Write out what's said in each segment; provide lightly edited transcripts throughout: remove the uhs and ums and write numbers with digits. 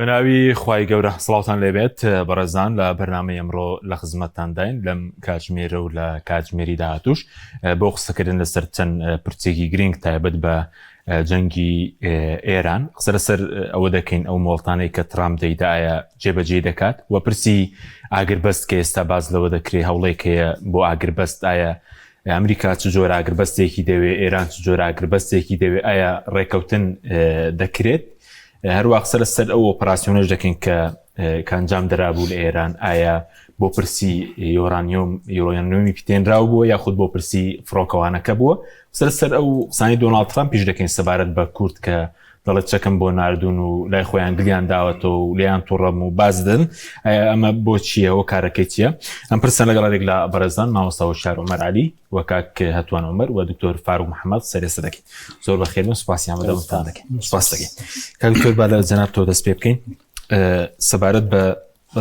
بەناوی خوای گەورە سڵاوتان لێبێت بەڕێزان لە بەرنامەی ئەمڕۆ لە خزمەتتانداین لەم کاتژمێرە و لە کاتژمێری داهاتوش بۆ قسەکردن لەسەر چەند پرسێکی گرنگ تایبەت بە جەنگی ئێران قسە لەسەر ئەوە دەکەین ئەو مۆڵتانەی کە ترامپ دەیدایە جێبەجێ دەکات و پرسی ئاگربەست کە ئێستا باز لەوە دەکرێ هەوڵێک هەیە بۆ ئاگربەست ئایا ئەمریکا چ جۆر ئاگربەستێکی دەوێ ئێران چ جۆر ئاگربەستێکی دەوێ ئایا ڕێکەوتن دەکرێت هەروە قسە لەسەر ئەو ئۆپەراسیۆنەش دەکەین کە کە ئەنجام درابوو لە ئێران ئایا بۆ پرسی یۆرانیۆم یۆرانیۆمی پیتێنراو بووە یاخود بۆ پرسی فڕۆکەوانەکە بووە قسە لەسەر ئەو قسانی دۆناڵد ترامپیش دەکەین سەبارەت بە کورد کە دەڵێت چەکم بۆ ناردوون و لای خۆیان گلیان داوەتەوە و لێیان توڕەم و باز دەن ئایا ئەمە بۆ چییە و کارەکەی چییە ئەم پرسە لەگەڵ ێک لە بەڕێزان مامۆستا هۆشیار عومەر عەلی و کاک هەتوان عومەر و دکتۆر فاروق محەممەد سەرێسە دەکەین زۆر بەخێربن سوپاسیان بەدەمتان دەکەین سپاس دەکەین کاک دکتۆر با لە جەناب تۆ دەست پێ بکەین سەبارەت بە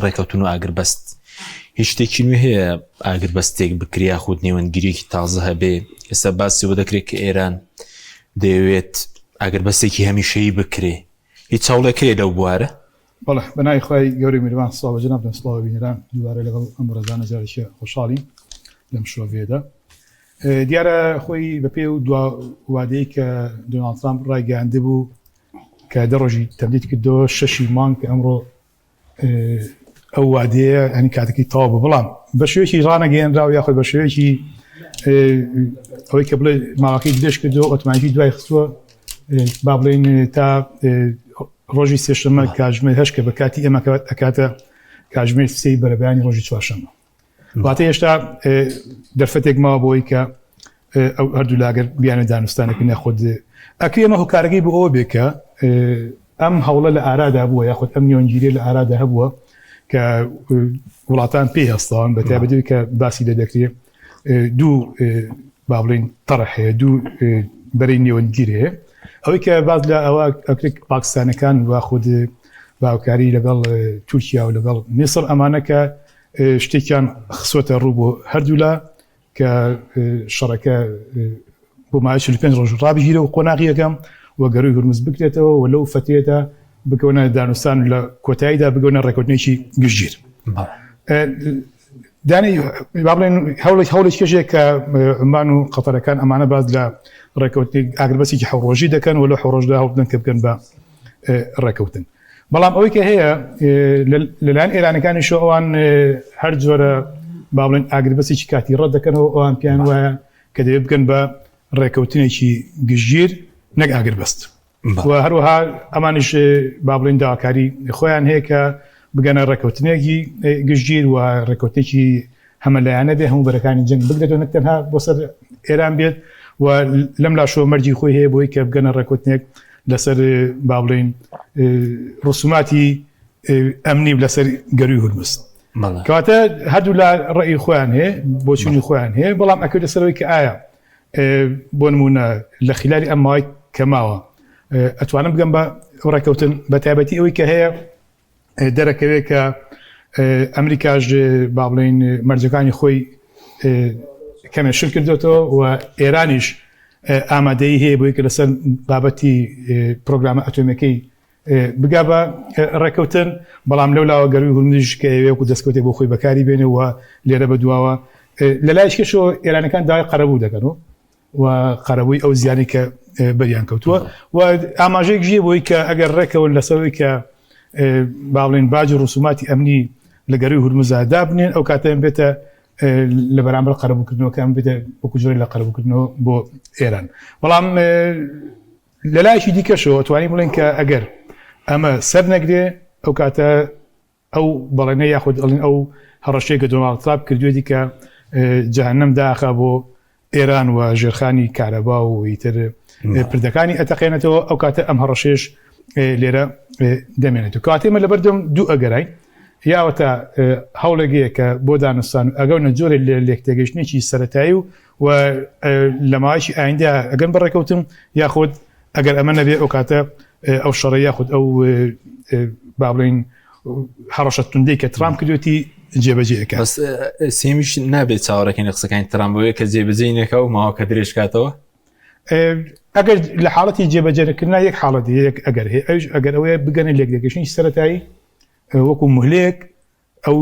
ڕێکەوتن و ئاگربەست هیچ شتێکی نوێ هەیە ئاگربەستێک بکرێ یاخود نێوەندگیریەکی تازە هەبێ ئێستا باسی بۆ دەکرێت کە ئێران دەیەوێت ئاگربەستێکی هەمیشەیی بکرێ هیچ هەوڵێک هەیە لەو بوارە؟ بەڵێ بەناوی خوای گەورەی میهرەبان سڵاو بە جەنابتان سڵاو بە بینەران دووبارە لەگەڵ ئەم بەڕێزانە جارێکی خۆشحاڵین لەم شرۆڤەیەدا دیارە خۆی بەپێ و دوا وادەی کە دۆناڵد ترامپ ڕایگەیاندبوو کە دە ڕۆژی تەمدید کردەوە شەشی مانگ کە ئەمڕۆ ئەو وادەیە هەنی کاتەکەی تەواو بوو بەڵام بە شێوەیەکی ڕانەگەیەنراو یاخود بە شێوەیەکی ئەوەی کە بڵێ ماوەکەی درێژ کردەوە ئۆتۆماتیکی دوای خستووە با بڵێین تا ڕۆژی سێشەممە کاتژمێر هەشت کە بە کاتی ئێمە ئەکاتە کاتژمێر سێی بەرەبەیانی ڕۆژی چوارشەممە واتە هێشتا دەرفەتێک ماوە بۆی کە ئەو هەردوو لاگەر بیانە دانوستانەکە نەخۆد ئەکرێ ئەمە هۆکارەکەی بۆ ئەوە بێ کە ئەم هەوڵە لە ئارادا بووە یاخود ئەم نێوەندگیریە لە ئارادا هەبووە کە وڵاتان پێی هەستاون بە تایبەتی کە باسی لێ دەکرێت دوو با بڵین تەڕح هەیە دوو بەرەی نێوەندگیر هەیە ئەوەی کە باز لە ئەوە ئەکرێت پاکستانەکان و خود باوکاری لەگەڵ تورکیا و لەگەڵ میسر ئەمانە کە شتێکیان خسۆتە ڕوو بۆ هەردوولا کە شەڕەکە بۆ ماوەی 45 ڕۆژ ڕابگیرە و قۆناغی یەکەم و گەروی هورمز بکرێتەوە و لەو فەترەیەدا بکەونە دانوستان لە کۆتاییدا بگەونە ڕێککەوتنێکی گشتگیر. دانی با بڵێن هەوڵێک هەوڵێک کێشێک کە عومان و قەتەرەکان ئەمانە باز لە ڕێککەوتنی ئاگربەسێکی حەوڕۆژی دەکەن و لە حەوڕۆژدا هەوڵ بدەن کە بگەن بە ڕێککەوتن. بەڵام ئەوەی کە هەیە لەلایەن ئێرانەکانیشەوە ئەوان هەر جۆرە با بڵێن ئاگربەسێکی کاتی ڕەت دەکەنەوە ئەوان پێیان وایە کە دەبێت بگەن بە ڕێکەوتنێکی گشتگیر نەک ئاگربەست و هەروەها ئەمانیش با بڵێن داواکاری خۆیان هەیە کە بگەنە ڕێکەوتنێکی گشتگیر و ڕێکەوتنێکی هەمەلایەنە بێ هەموو بەرەکانی جەنگ بگرێتەوە نەک تەنها بۆ سەر ئێران بێت و لەم لاشەوە مەرجی خۆی هەیە بۆی کە بگەنە ڕێکوتنێک لەسەر با بڵێین ڕسوماتی ئەمنی لەسەر گەروی هورمز کەواتە هەردوو لا ڕێی خۆیان هەیە بۆچوونی خۆیان هەیە بەڵام ئەکرێت لەسەرەوەی کە ئایا بۆ نمونە لە خلالی ئەم ماوەی کەماوە ئەتوانم بگەم بە ڕێککەوتن بە تایبەتی ئەوەی کە هەیە دەرەکەوێت کە ئەمریکاش با بڵێین مەرجەکانی خۆی کەمێ شل کردوێتەوە و ئێرانیش ئامادەی هەیە بۆی کە لەسەر بابەتی پرۆگرامە ئەتۆمیەکەی بگا بە ڕێککەوتن بەڵام لەو لاوە گەروی هورمزیش کە ئەوێ و دەستکەوتێک بۆ خۆی بەکاری بێنێ و لێرە بە دواوە لە لایشکەشەوە ئێرانەکان داوای قەرەبوو دەکەن و و قەرەبووی ئەو زیانەی کە بەریان کەوتووە و ئاماژەیەک ژیە بۆی کە ئەگەر ڕێکەون لەسەرەوەی کە با بڵێن باج و ڕسوماتی ئەمنی لە گەروی هورمزا دابنێن ئەو کاتەیان بێتە لە بەرامبەر قەرەبووکردنەوەکە ئەم بێتە وەکو جۆرێک لە قەرەبووکردنەوە بۆ ئێران بەڵام لەلایەکی دیکەشەوە توانین بڵێن کە ئەگەر ئەمە سەر نەگرێ ئەو کاتە ئەو بەڵێنە یاخود ئەڵێن ئەو هەڕەشەیە کە دۆناڵد ترامپ کردوێتی کە جەهەنەم داخا بۆ ئێران و ژێرخانی کارەبا و ئیتر پردەکانی ئەتەقێنێتەوە ئەو کاتە ئەم هەڕەشەیەش لێرە دەمێنێت و کاتێ ئێمە لەبەردەم دوو ئەگەراین یاوەتا هەوڵێک هەیە کە بۆ دانوستان و ئەگەونە جۆرێک لە لێکتێگەیشتنێکی سەتایی و و لە ماوەیەکی ئایندە ئەگەن بەڕێکەوتن یاخود ئەگەر ئەمە نەبێ ئەو کاتە ئەو شەڕە یاخود ئەو با بڵێین هەڕەشە توندەی کە ترامپ کردوێتی جێبەجێ ئەکات. بەس سێمیش نابێت چاوەڕێکەین لە قسەکانی ترامپ بۆیە کە جێبەجێی نەکا و ماوەکە درێژ کاتەوە. ئەگەر لە حاڵەتی جێبەجێنەکردنا یەک حاڵەت یەک ئەگەر هەیە ئەویش ئەگەر ئەوەیە بگەنە لێکتێگەیشتنی سەرەتایی وەکو مهلەیەک ئەو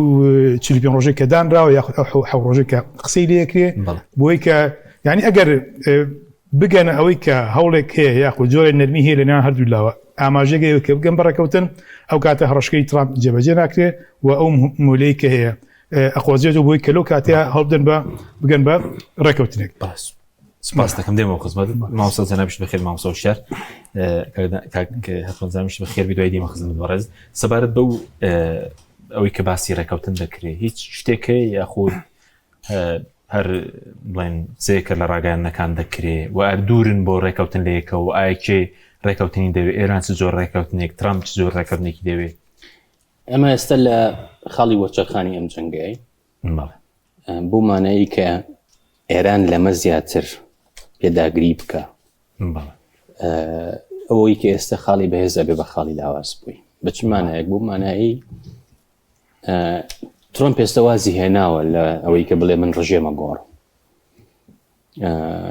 45 ڕۆژێک کە دانراوە یاخود ئەو حەو ڕۆژێک کە قسەی لێکرێ بۆی کە یعنی ئەگەر بگەنە ئەوەی کە هەوڵێک هەیە یاخود جۆرە نەرمی هەیە لە نێوان هەردوو لاوە ئاماژەگەی کە بگەن بەڕێکەوتن ئەو کاتە هەڕەشکەی ترامپ جێبەجێ ناکرێ و ئەو مولەی کە هەیە ئەقۆزێت و بۆی کە لەو کاتەیە هەڵبدەن بە بگەن بە ڕێکەوتنێک. باش سپاس دەکەم دێمەوە خزمەت مامۆستا جەنابیش بەخێر مامۆستا وشیار کاک هەتمەند جامیش بەخێر بی دوای دێمە خزمەت بەڕێز سەبارەت بەو ئەوەی کە باسی ڕێکەوتن دەکرێت هیچ شتێک هەیە یاخود هەر بڵێن قسەیەکە لە ڕاگەیاندنەکان دەکرێ و ئەر دوورن بۆ ڕێکەوتن لە یەکەوە ئایا کێ ڕێکەوتنی دەوێت ئێران چ جۆر ڕێکەوتنێک ترامپ چ جۆر ڕێکەوتنێکی دەوێت ئەمە ئێستا لە خاڵی وەرچەرخانی ئەم جەنگەی بۆ مانایی کە ئێران لەمە زیاتر پێداگری بکە ئەوەی کە ئێستا خاڵی بەهێز ئەبێ بە خاڵی لاواز بووی بە چ مانایەک بۆ مانایی ترۆمپ ئێستا وازی هێناوە لە ئەوەی کە بڵێ من ڕژێمە گۆڕ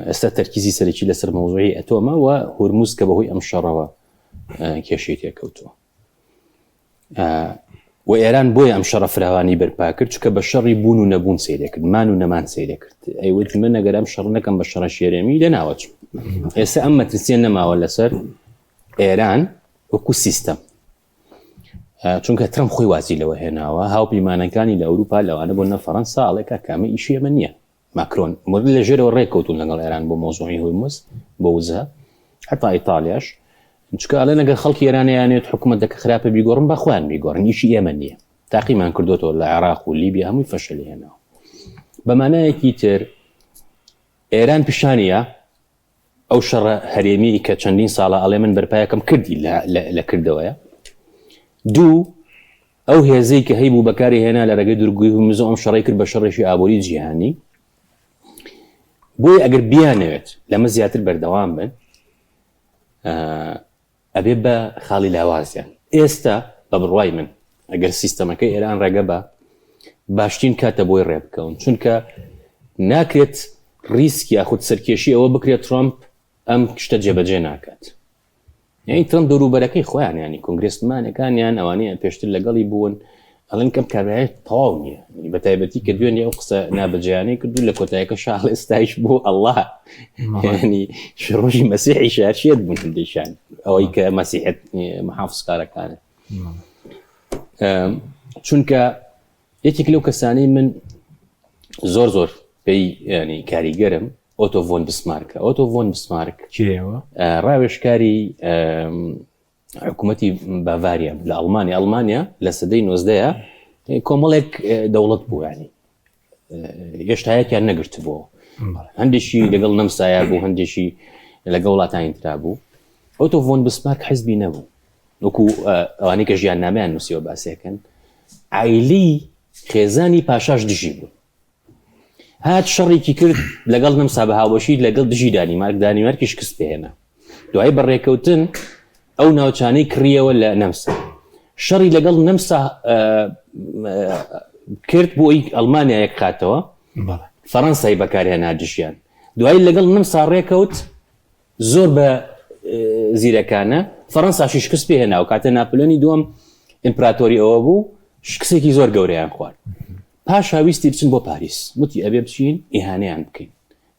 ئێستا تەرکیزی سەرەکی لەسەر مەوزوعی ئەتۆمە و هورمز کە بەهۆی ئەم شەڕەوە کێشەی تێکەوتووە و ئێران بۆیە ئەم شەڕە فراوانی بەرپا کرد چونکە بە شەڕی بوون و نەبوون سەیرێ کرد مان و نەمان سەیرێ کرد ئەیوت من ئەگەر ئەم شەڕ نەکەم بە شەڕە شێرێمی لە ناوەچم ئێستا ئەم مەترسیە نەماوە لەسەر ئێران وەکو سیستەم چونکە ترەمپ خۆی وازی لەوە هێناوە هاوپەیمانەکانی لە ئەوروپا لەوانە بۆ نە فەڕەنسا ئەڵێ کاکە ئەمە ئیشی ئێمە نییە ماکرۆن مۆدل لە ژێرەوە ڕێککەوتون لەگەڵ ئێران بۆ مۆزوعی هورمز بۆ وزە حتا ئیتالیاش چونکە ئەڵێن ئەگەر خەڵکی ئێران ئەیانێت حکوومەتەکە خراپە بیگۆڕن با خۆیان بیگۆڕن ئیشی ئێمە نییە تاقیمان کردوێتەوە لە عێراق و لیبیا هەمووی فەشەلی هێناوە بە مانایەکی تر ئێران پیشانیە ئەو شەڕە هەرێمی کە چەندین ساڵە ئەڵێ من بەرپایەکەم کردی لە کردەوەیە دوو ئەو هێزەی کە هەیبوو بەکاری هێنا لە ڕێگەی دورگوی هورمز و ئەم شەڕەی کرد بە شەڕێکی ئابووری جیهانی بۆیە ئەگەر بیانەوێت لەمە زیاتر بەردەوام بن ئەبێ بە خاڵی لاوازیان ئێستا بە بڕوای من ئەگەر سیستەمەکەی ئێران ڕێگە بە باشترین کاتە بۆی ڕێ بکەون چونکە ناکرێت ریسک یاخود سەرکێشی ئەوە بکرێت ترامپ ئەم شتە جێبەجێ ناکات یانی ترەمپ دەوروبەرەکەی خۆیان ینی کۆنگرێسمانەکانیان ئەوانەیە پێشتر لەگەڵی بوون ئەڵێن کەم کابرایە تەواو نییە بە تایبەتی کە دوێنێ ئەو قسە نابەجیانەی کردو لە کۆتایەکە شاڵ ئێستایش بۆ ئەله ینی ڕۆژی مەسیحی شارشێت بوون هەندێکیان ئەوەی کە مەسیحت محافزکارەکانە چونکە یەکێک لەو کەسانەی من زۆر زۆر پێی ینی کاریگەرم ئۆتۆ ڤۆن بسمارکە. ئۆتۆ ڤۆن بسمارک کێیەوە؟ ڕاوێژکاری حکوومەتی باڤاریا بوو لە ئەڵمانیا. ئەڵمانیا لە سەدەی نۆزدەیە کۆمەڵێک دەوڵەت بوو ینی هێشتا یەکیان نەگرتبووەوە. هەندێکی لەگەڵ نەمسایا بوو، هەندێکی لەگەڵ وڵاتانی ترا بوو. ئۆتۆ ڤۆن بسمارک حزبی نەبوو. وەکو ئەوانەی کە ژیاننامەیان نووسیوە باسیەکەن عایلی خێزانی پاشاش دژی بوون. هات شەڕێکی کرد لەگەڵ نەمسا بە هاوبەشی لەگەڵ دژی دانیمارک دانیمارکی شکست پێهێنا دوای بە ڕێکەوتن ئەو ناوچانەی کڕیەوە لە نەمسا شەڕی لەگەڵ نەمسا کرد بۆ ئەوی ئەڵمانیا یەک خاتەوە فەڕەنسای بەکارهێنا دژیان دوایی لەگەڵ نەمسا ڕێکەوت زۆر بە زیرەکانە فەڕەنساشی شکست پێ هێنا و کاتە ناپلۆنی دووەم ئیمپراتۆری ئەوە بوو شکستێکی زۆر گەورەیان خوارد پاشا ویستی بچن بۆ پاریس وتی ئەبێ بچین ئیهانەیان بکەین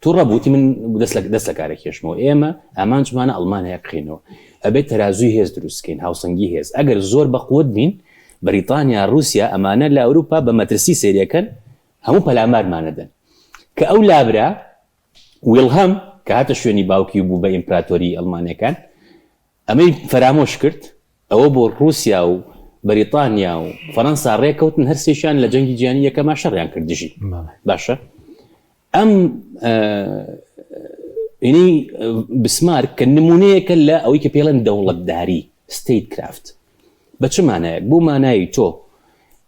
توڕە بوو وتی من دەست لە دەست لە کارە کێشمەوە ئێمە ئامانجمانە ئەڵمانیا بخەینەوە ئەبێت تەرازووی هێز دروست بکەین هاوسەنگی هێز ئەگەر زۆر بەقوت بین بەریتانیا رووسیا ئەمانە لە ئەوروپا بە مەترسی سەیرەکەن هەموو پەلامارمانەدەن کە ئەو لابرا ویڵهەم کە هاتە شوێنی باوکی و بوو بە ئیمپراتۆری ئەڵمانەکان ئەمەی فەرامۆش کرد، ئەوە بۆ ڕووسیا و بەریتانیا و فەرەنسا ڕێکەوتن هەرسێکیان لە جەنگی جیهانی یەکەما شەڕیان کرد دژی باشە ئەم ینی بسمارک کە نمونەیەکە لە ئەوەی کە پێڵێن دەوڵەتداری statecraft بە چ مانایەک؟ بۆ مانای تۆ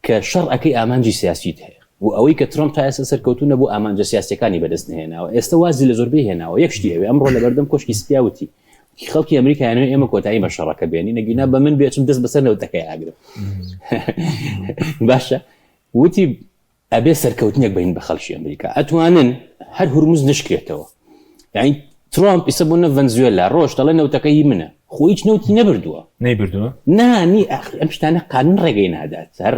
کە شەڕ ئەکەی ئامانجی سیاسیت هەیە و ئەوەی کە ترەمپ تا ئێستا سەرکەوتوو نەبوو ئامانجە سیاسیەکانی بەدەست نەهێناوە ئێستا وازی لە زۆربەی هێناوە یەک شتی ئەوێ ئەمڕۆ لەبەردەم کۆشکی سپیا وتی خەڵکی ئەمریکا یانەوە ئێمە کۆتایی بە شەڕەکە بێنین نەگینا بە من بێچم دەست بەسەر نەوتەکەی ئاگرم باشە وتی ئەبێ سەرکەوتنێک بین بە خەڵکی ئەمریکا ئەتوانن هەر هورمز نشکرێتەوە یعنی ترامپ ئیسە بۆ نە ڤەنزوێلا ڕۆشت ئەڵێ نەوتەکە هی منە خۆ هیچ نەوتی نەبردووە. نەیبردووە؟ نا نی ئەخ ئەم شتانە قانون ڕێگەی نادات هەر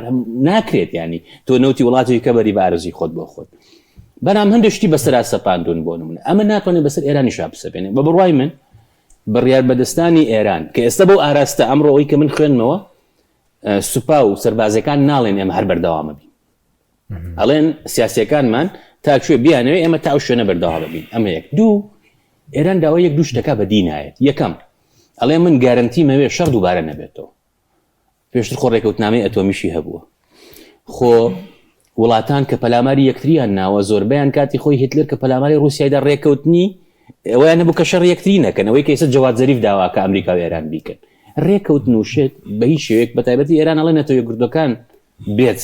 ناکرێت یانی تۆ نەوتی وڵاتێکی کە بەری بە ئارەزووی خۆت بۆ خۆت بەڵام هەندێک شتی بەسەرا سەپاندون بۆ نمونە ئەمە ناتوانێت بەسەر ئێرانیشا بسەپێنێ بە بڕوای من بڕیار بەدەستانی ئێران کە ئێستا بەو ئاراستە ئەمڕۆ ئەوی کە من خوێندمەوە سوپا و سەربازەکان ناڵێن ئێمە هەر بەردەوامە بین ئەڵێن سیاسیەکانمان تا کوێ بیانەوێ ئێمە تا ئەو شوێنە بەردەوام بین ئەمە یەک دوو ئێران داوای یەک دوو شتەکە بەدی نایەت یەکەم ئەڵێ من گارنتی مەوێ شەڕ دووبارە نەبێتەوە پێشتر خۆ ڕێکەوتنامەی ئەتۆمیشی هەبووە خۆ وڵاتان کە پەلاماری یەکتریان ناوە زۆربیان کاتی خۆی هیتلر کە پەلاماری رووسایدا ڕێکەوتنی ئەویان نەبوو کە شەڕ یەکتری نەکەن ئەوەی کە ئێستا جەواد زەریف داوا کە ئەمریکا و ئێران بیکەن ڕێکەوتن و شت بە هیچ شێوەیەک بە تایبەتی ئێران ئەڵێ نەتەوە یەکگرتووەکان بێت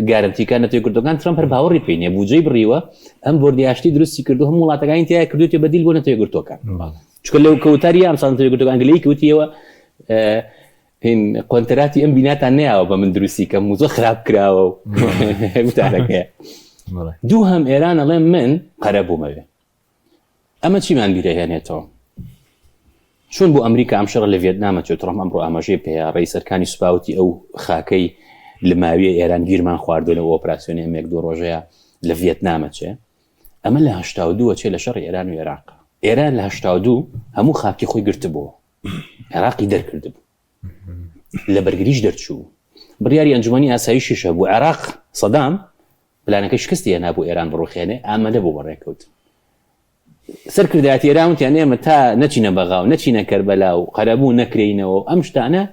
گارنتیکە نەتەوە یەکگرتووەکان ترەمپ هەر باوەڕی پێی نیە بودجەی بڕیوە ئەم بۆردی ئاشتی دروستی کردو هەموو وڵاتەکانی تیا کردوێتی بەدیل بۆ نەتەوە یەکگرتووەکان چونکە لەو کەوتاری ئەمساڵ نەتەوە یەکگرتووەکان گلەیی کەوتیەوە هین قۆنتەراتی ئەم بیناتان نەیاوە بە من دروستی کەم و زۆر خراپ کراوە و وتارەکەیە دووهەم ئێران ئەڵێ من قەرەبوومەوێ ئەمە چیمان بیرەهێنێتەوە؟ چۆن بۆ ئەمریکا ئەم شەڕە لە ڤێتنامە چێت ترەمپ ئەمڕۆ ئاماژەی پێیا ڕێی سەرکانی سوپاوتی ئەو خاکەی لماویە ئێران گیرمان خواردوە لەو ئۆپراسیۆنی ئەم یەک دوو ڕۆژەیە لە ڤێتنامە چێ ئەمە لە 82 چێ لە شەڕی ئێران و عێراق ئێران لە 82 هەموو خاکی خۆی گرتبوو عێراقی دەرکردبوو لە بەرگریش دەرچوو بڕیاری ئەنجومەنی ئاسایشیش هەبوو عێراق سەدام پلانەکەی شکستی هێنا بۆ ئێران بڕوخێنێ، ئامادە بوو بۆ ڕێککەوتن. سەرکردایەتی ئێران وتیان ئێمە تا نەچینە بەغا و نەچینە کەربەلا و قەرەبوو نەکرێینەوە و ئەم شتانە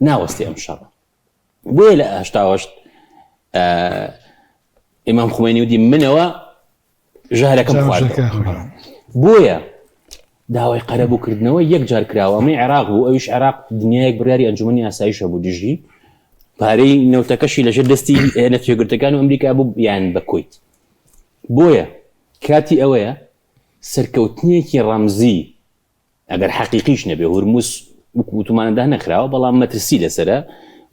ناوەستێ ئەم شەڕە. بۆیە لە 88 ئیمام خومەینی وتی منەوە ژەهرەکەم خواردەوە. بۆیە داوای قەرەبووکردنەوە یەک جار کراوە ئەمەی عێراق بوو ئەویش عێراق دنیایەک بڕیاری ئەنجومەنی ئاسایش هەبوو دژی پارەی نەوتەکەشی لەژێر دەستی نەتەوەیەکگرتووەکان و ئەمریکا بوو یان بە کوەیت بۆیە کاتی ئەوەیە سەرکەوتنێکی ڕەمزی ئەگەر حەقیقیش نەبێ هورمز وەکو وتومانە دانەخراوە بەڵام مەترسی لەسەرە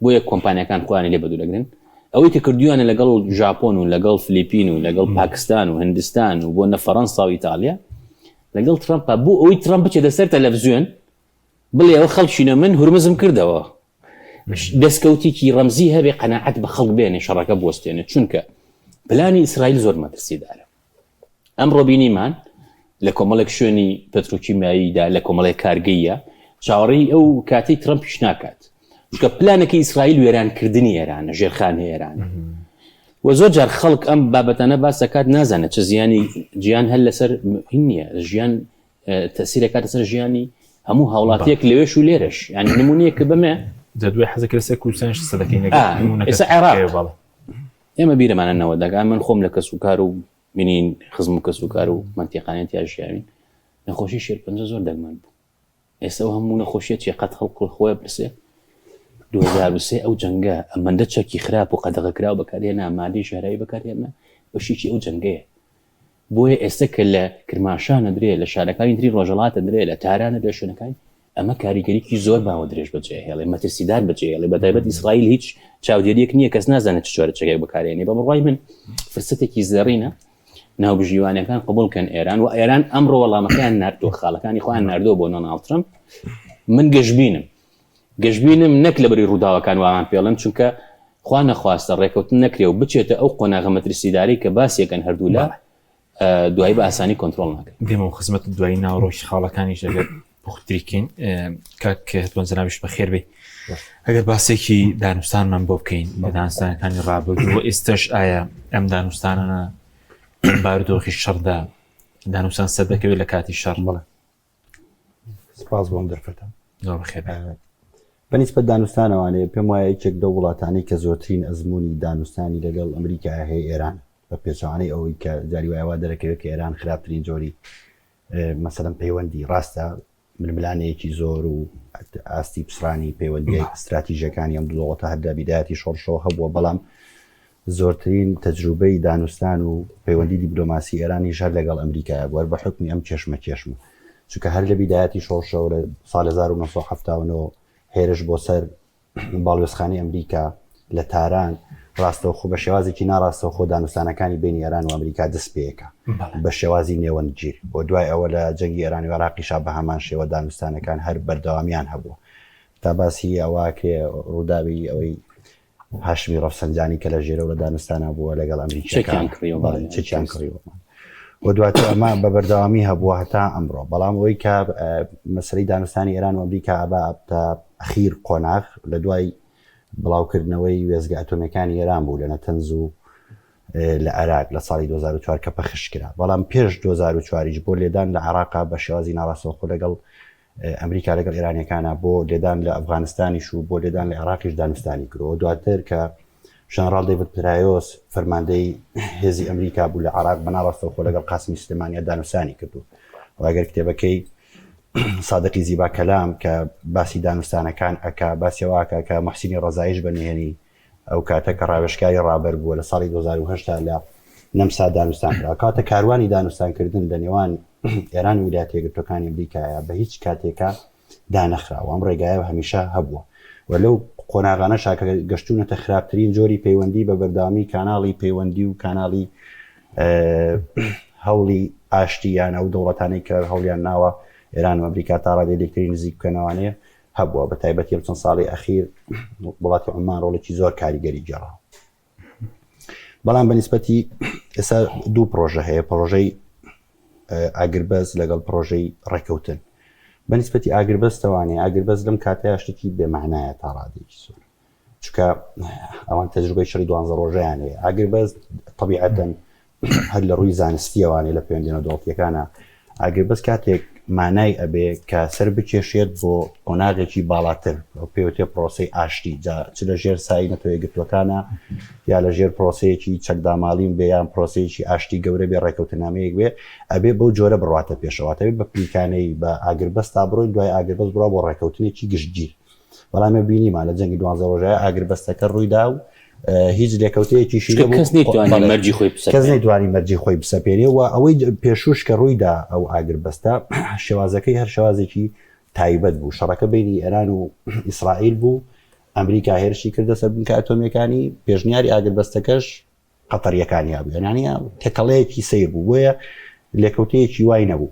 بۆیە کۆمپانیاکان خۆیانی لێ بەدوور ئەگرن ئەوەی کە کردویانە لەگەڵ ژاپۆن و لەگەڵ فلیپین و لەگەڵ پاکستان و هندستان و بۆ نە فەڕەنسا و ئیتالیا لەگەڵ ترەمپا بۆ ئەوەی ترەمپ بچێتە سەر تەلەفزیۆن بڵێ ئەوە خەڵکینە من هورمزم کردەوە دەستکەوتێکی ڕەمزی هەبێ قەناعەت بە خەڵک بێنێ شەڕەکە بوەستێنێ چونکە پلانی ئیسرائیل زۆر مەترسیدارە ئەمڕۆ بینیمان لە کۆمەڵێک شوێنی پەترۆکیمیاییدا لە کۆمەڵێک کارگەیە چاوەڕێی ئەو کاتەی ترەمپیش ناکات چونکە پلانەکەی ئیسرائیل وێرانکردنی ئێرانە ژێرخانی ئێرانە و زۆر جار خەڵک ئەم بابەتانە باس دەکات نازانێت چ زیانی جیان هەر لەسەر هین نییە ژیان تەسیرەکاتە سەر ژیانی هەموو هاوڵاتیەک لەوێش و لێرەش یعنی نمونەیەک بمێ دەدوێ حەزەکە لەسەر کوردستانش قسە دەکەین ئێستا عێراق ئێمە بیرمانە نەوەدەکان من خۆم لە کەسوکار و بینین خزم و کەسوکار و مەنتیقانیان تیا ژیاوین نەخۆشی شێرپەنجە زۆر دەگمەن بوو ئێستا ئەو هەموو نەخۆشیە چیە قەت خەڵک خۆی پرسێ 2003 ئەو جەنگە ئەمەندە چەکی خراپ و قەدەغەکراو بەکارهێنا مادەی ژەهراوی بەکارهێنا بەشێکی ئەو جەنگەیە بۆیە ئێستا کە لە کرماشانە درێ لە شارەکانی تری ڕۆژەڵاتە درێ لە تارانە لە شوێنەکانی ئەمە کاریگەریی زۆر ماوە درێژ بەجێهێڵێ، مەترسیدار بەجێهێڵێ، بەتایبەت ئیسرائیل هیچ چاودێرییەک نییە، کەس نازانێت چ جۆرە چەکێک بەکارێنێ. بە بڕوای من فرسەتێکی زێڕینە ناوبژیوانەکان قبوڵ کەن ئێران و ئێران ئەمڕۆ وەڵامەکەیان ناردووە، خاڵەکانی خۆیان ناردووە بۆ دۆناڵد ترەمپ. من گەشبینم، گەشبینم نەک لەبەری ڕووداوەکان وامان پێڵێن، چونکە خوا نەخواستە ڕێکەوتن نەکرێ و بچێتە ئەو قۆناغە مەترسیدارەی کە باسیەکەن هەردوولا، دوایی بە ئاسانی کۆنترۆڵ ناکرێت. دێمەوە خزمەت دوایی ناوەڕۆکی خاڵەکانیش ئەگەر پوختتری کەین کاک هەتوان جەنابیش بەخێر بێ ئەگەر باسێکی دانوستانمان بۆ بکەین بە دانوستانەکانی ڕابردوو و ئێستش ئایا ئەم دانوستانانە بارودۆخی شەڕدا دانوستان سەر دەکەوێت لە کاتی شەڕ بڵێ سپاس بۆم دەرفەتە زۆر بەخێر بەنیسبەت دانوستانەوانەیە پێم وایە یەکێک لەو وڵاتانەی کە زۆرترین ئەزمموی دانوستانی لەگەڵ ئەمریکا هەیە ئێران بە پێچەوانەی ئەوەی کە جاری وایە وا دەرەکەوێت کە ئێران خراپترین جۆری مەسەلەن پەیوەندی ڕاستە ململانێیەکی زۆر و ئاستی پچڕانی پەیوەندی استراتیژەکانی ئەم دوو دەوڵەتە هەر لە بیدایەتی شۆڕشەوە هەبووە بەڵام زۆرترین تەجروبەی دانوستان و پەیوەندی دیپلۆماسی ئێرانیش هەر لەگەڵ ئەمریکایە بووە بە حوکمی ئەم کێشمە کێشمە چونکە هەر لە بیدایەتی شۆڕشەوە لە ساڵ 1979 هێرش بۆ سەر باڵیۆزخانەی ئەمریکا لە تاران. ڕاستەوخۆ بە شێوازێکی ناڕاستەوخۆ دانوستانەکانی بینی ئێران و ئەمریکا دەست پێەکە بە شێوازی نێوەندگیر و دوای ئەوە لە جەنگی ئێران و عێراقیشا بە هەمان شێوە دانوستانەکان هەر بەردەوامیان هەبووە تا باسی ئەوە کرێ ڕووداوی ئەوەی هاشمی ڕەفسەنجانی کە لە ژێرەوە لە دانوستانە بووە لەگەڵ ئەمریکیەکان چەکیان کڕیوە و دواتر ئەمە بە بەردەوامی هەبووە هەتا ئەمڕۆ بەڵام ئەوەی کە مەسەلەی دانوستانی ئێران و ئەمریکا ئەبا تا ئەخیر قۆناغ لە دوای بڵاوکردنەوەی وێستگە ئەتۆمیەکانی ئێران بوو لە نەتەنز و لە عێراق لە ساڵی 2004 کە پەخش کرا بەڵام پێش 2004یش بۆ لێدان لە عێراقا بە شێوازی ناڕاستەوخۆ لەگەڵ ئەمریکا لەگەڵ ئێرانیەکانە بۆ لێدان لە ئەفغانستانیش و بۆ لێدان لە عێراقیش دانوستانی کردەوە دواتر کە ژەنەڕاڵ دەیڤد پترایۆس فەرماندەی هێزی ئەمریکا بوو لە عێراق بە ناڕاستەوخۆ لەگەڵ قاسمی سلێمانیا دانوستانی کردو و ئەگەر کتێبەکەی سادقی زیبا کەلام کە باسی دانوستانەکان ئەکا باسی ئەوە ئەکا کە موحسینی ڕەزاییش بە نهێنی ئەو کاتە کە ڕاوێژکاری ڕابەر بووە لە ساڵی 2008 لە نەمسا دانوستان کرا کاتە کاروانی دانوستانکردن لە نێوان ئێران و ویلایەتە یەکگرتووەکانی ئەمریکایە بە هیچ کاتێکە دانەخراوە ئەم ڕێگایە هەمیشە هەبووە و لەو قۆناغانەشا کە گەشتونەتە خراپترین جۆری پەیوەندی بە بەردەوامی کاناڵی پەیوەندی و کاناڵی هەوڵی ئاشتی یان ئەو دەوڵەتانەی کە هەوڵیان ناوە ئێران و ئەمریکا تا ڕادەی لێکتری نزیک بکەنەوانەیە هەبووە بە تایبەتی ئەم چەند ساڵی ئەخیر وڵاتی عومان ڕۆڵێکی زۆر کاریگەری گێڕا بەڵام بە نسبەتی ئێستا دوو پرۆژە هەیە پرۆژەی ئاگربەست لەگەڵ پرۆژەی ڕێککەوتن بە نسبەتی ئاگربەستەوانێ ئاگربەست لەم کاتەیە شتێکی بێمانایە تا ڕادەیەکی زۆر چونکە ئەوان تەجروبەی شەڕی دوانزە ڕۆژەیان هەیە ئاگربەست تەبیعەتەن هەر لە ڕووی زانستیەوانێ لە پەیوەندی نێودەوڵەتیەکانە ئاگربەست کاتێک مانای ئەبێ کە سەر بکێشێت بۆ قۆناغێکی باڵاتر پێوتێ پرۆسەی ئاشتی جا چ لە ژێر سای نەتەوە یەکگرتووەکانە یا لە ژێر پرۆسەیەکی چەکداماڵین بێ یان پرۆسەیەکی ئاشتی گەورە بێ ڕێکەوتنامەیەک بێ ئەبێ بەو جۆرە بڕواتە پێشەواتە بە پلیکانەی بە ئاگربەست تا بڕۆین دوای ئاگربەست بڕا بۆ ڕێکەوتنێکی گشتگیر بەڵام ئێمە بینیمان لە جەنگی دوانزە ڕۆژەیە ئاگربەستەکە ڕوویدا و هیچ لێکەوتەیەکیشی نەبوو. کەس نەیتوانی بەڵێ. مەرجی خۆی بسەپێنێ. کەس نەیتوانی مەرجی خۆی بسەپێنێ و ئەوەی پێشووش کە ڕوویدا ئەو ئاگربەستە شێوازەکەی هەر شێوازێکی تایبەت بوو. شەڕەکە بەینی ئێران و ئیسرائیل بوو. ئەمریکا هێرشی کردە سەر بنکە ئەتۆمییەکانی، پێشنیاری ئاگربەستەکەش قەتەرییەکانی هەبوو. یانی تێکەڵەیەکی سەیر بوو. بۆیە لێکەوتەیەکی وای نەبوو.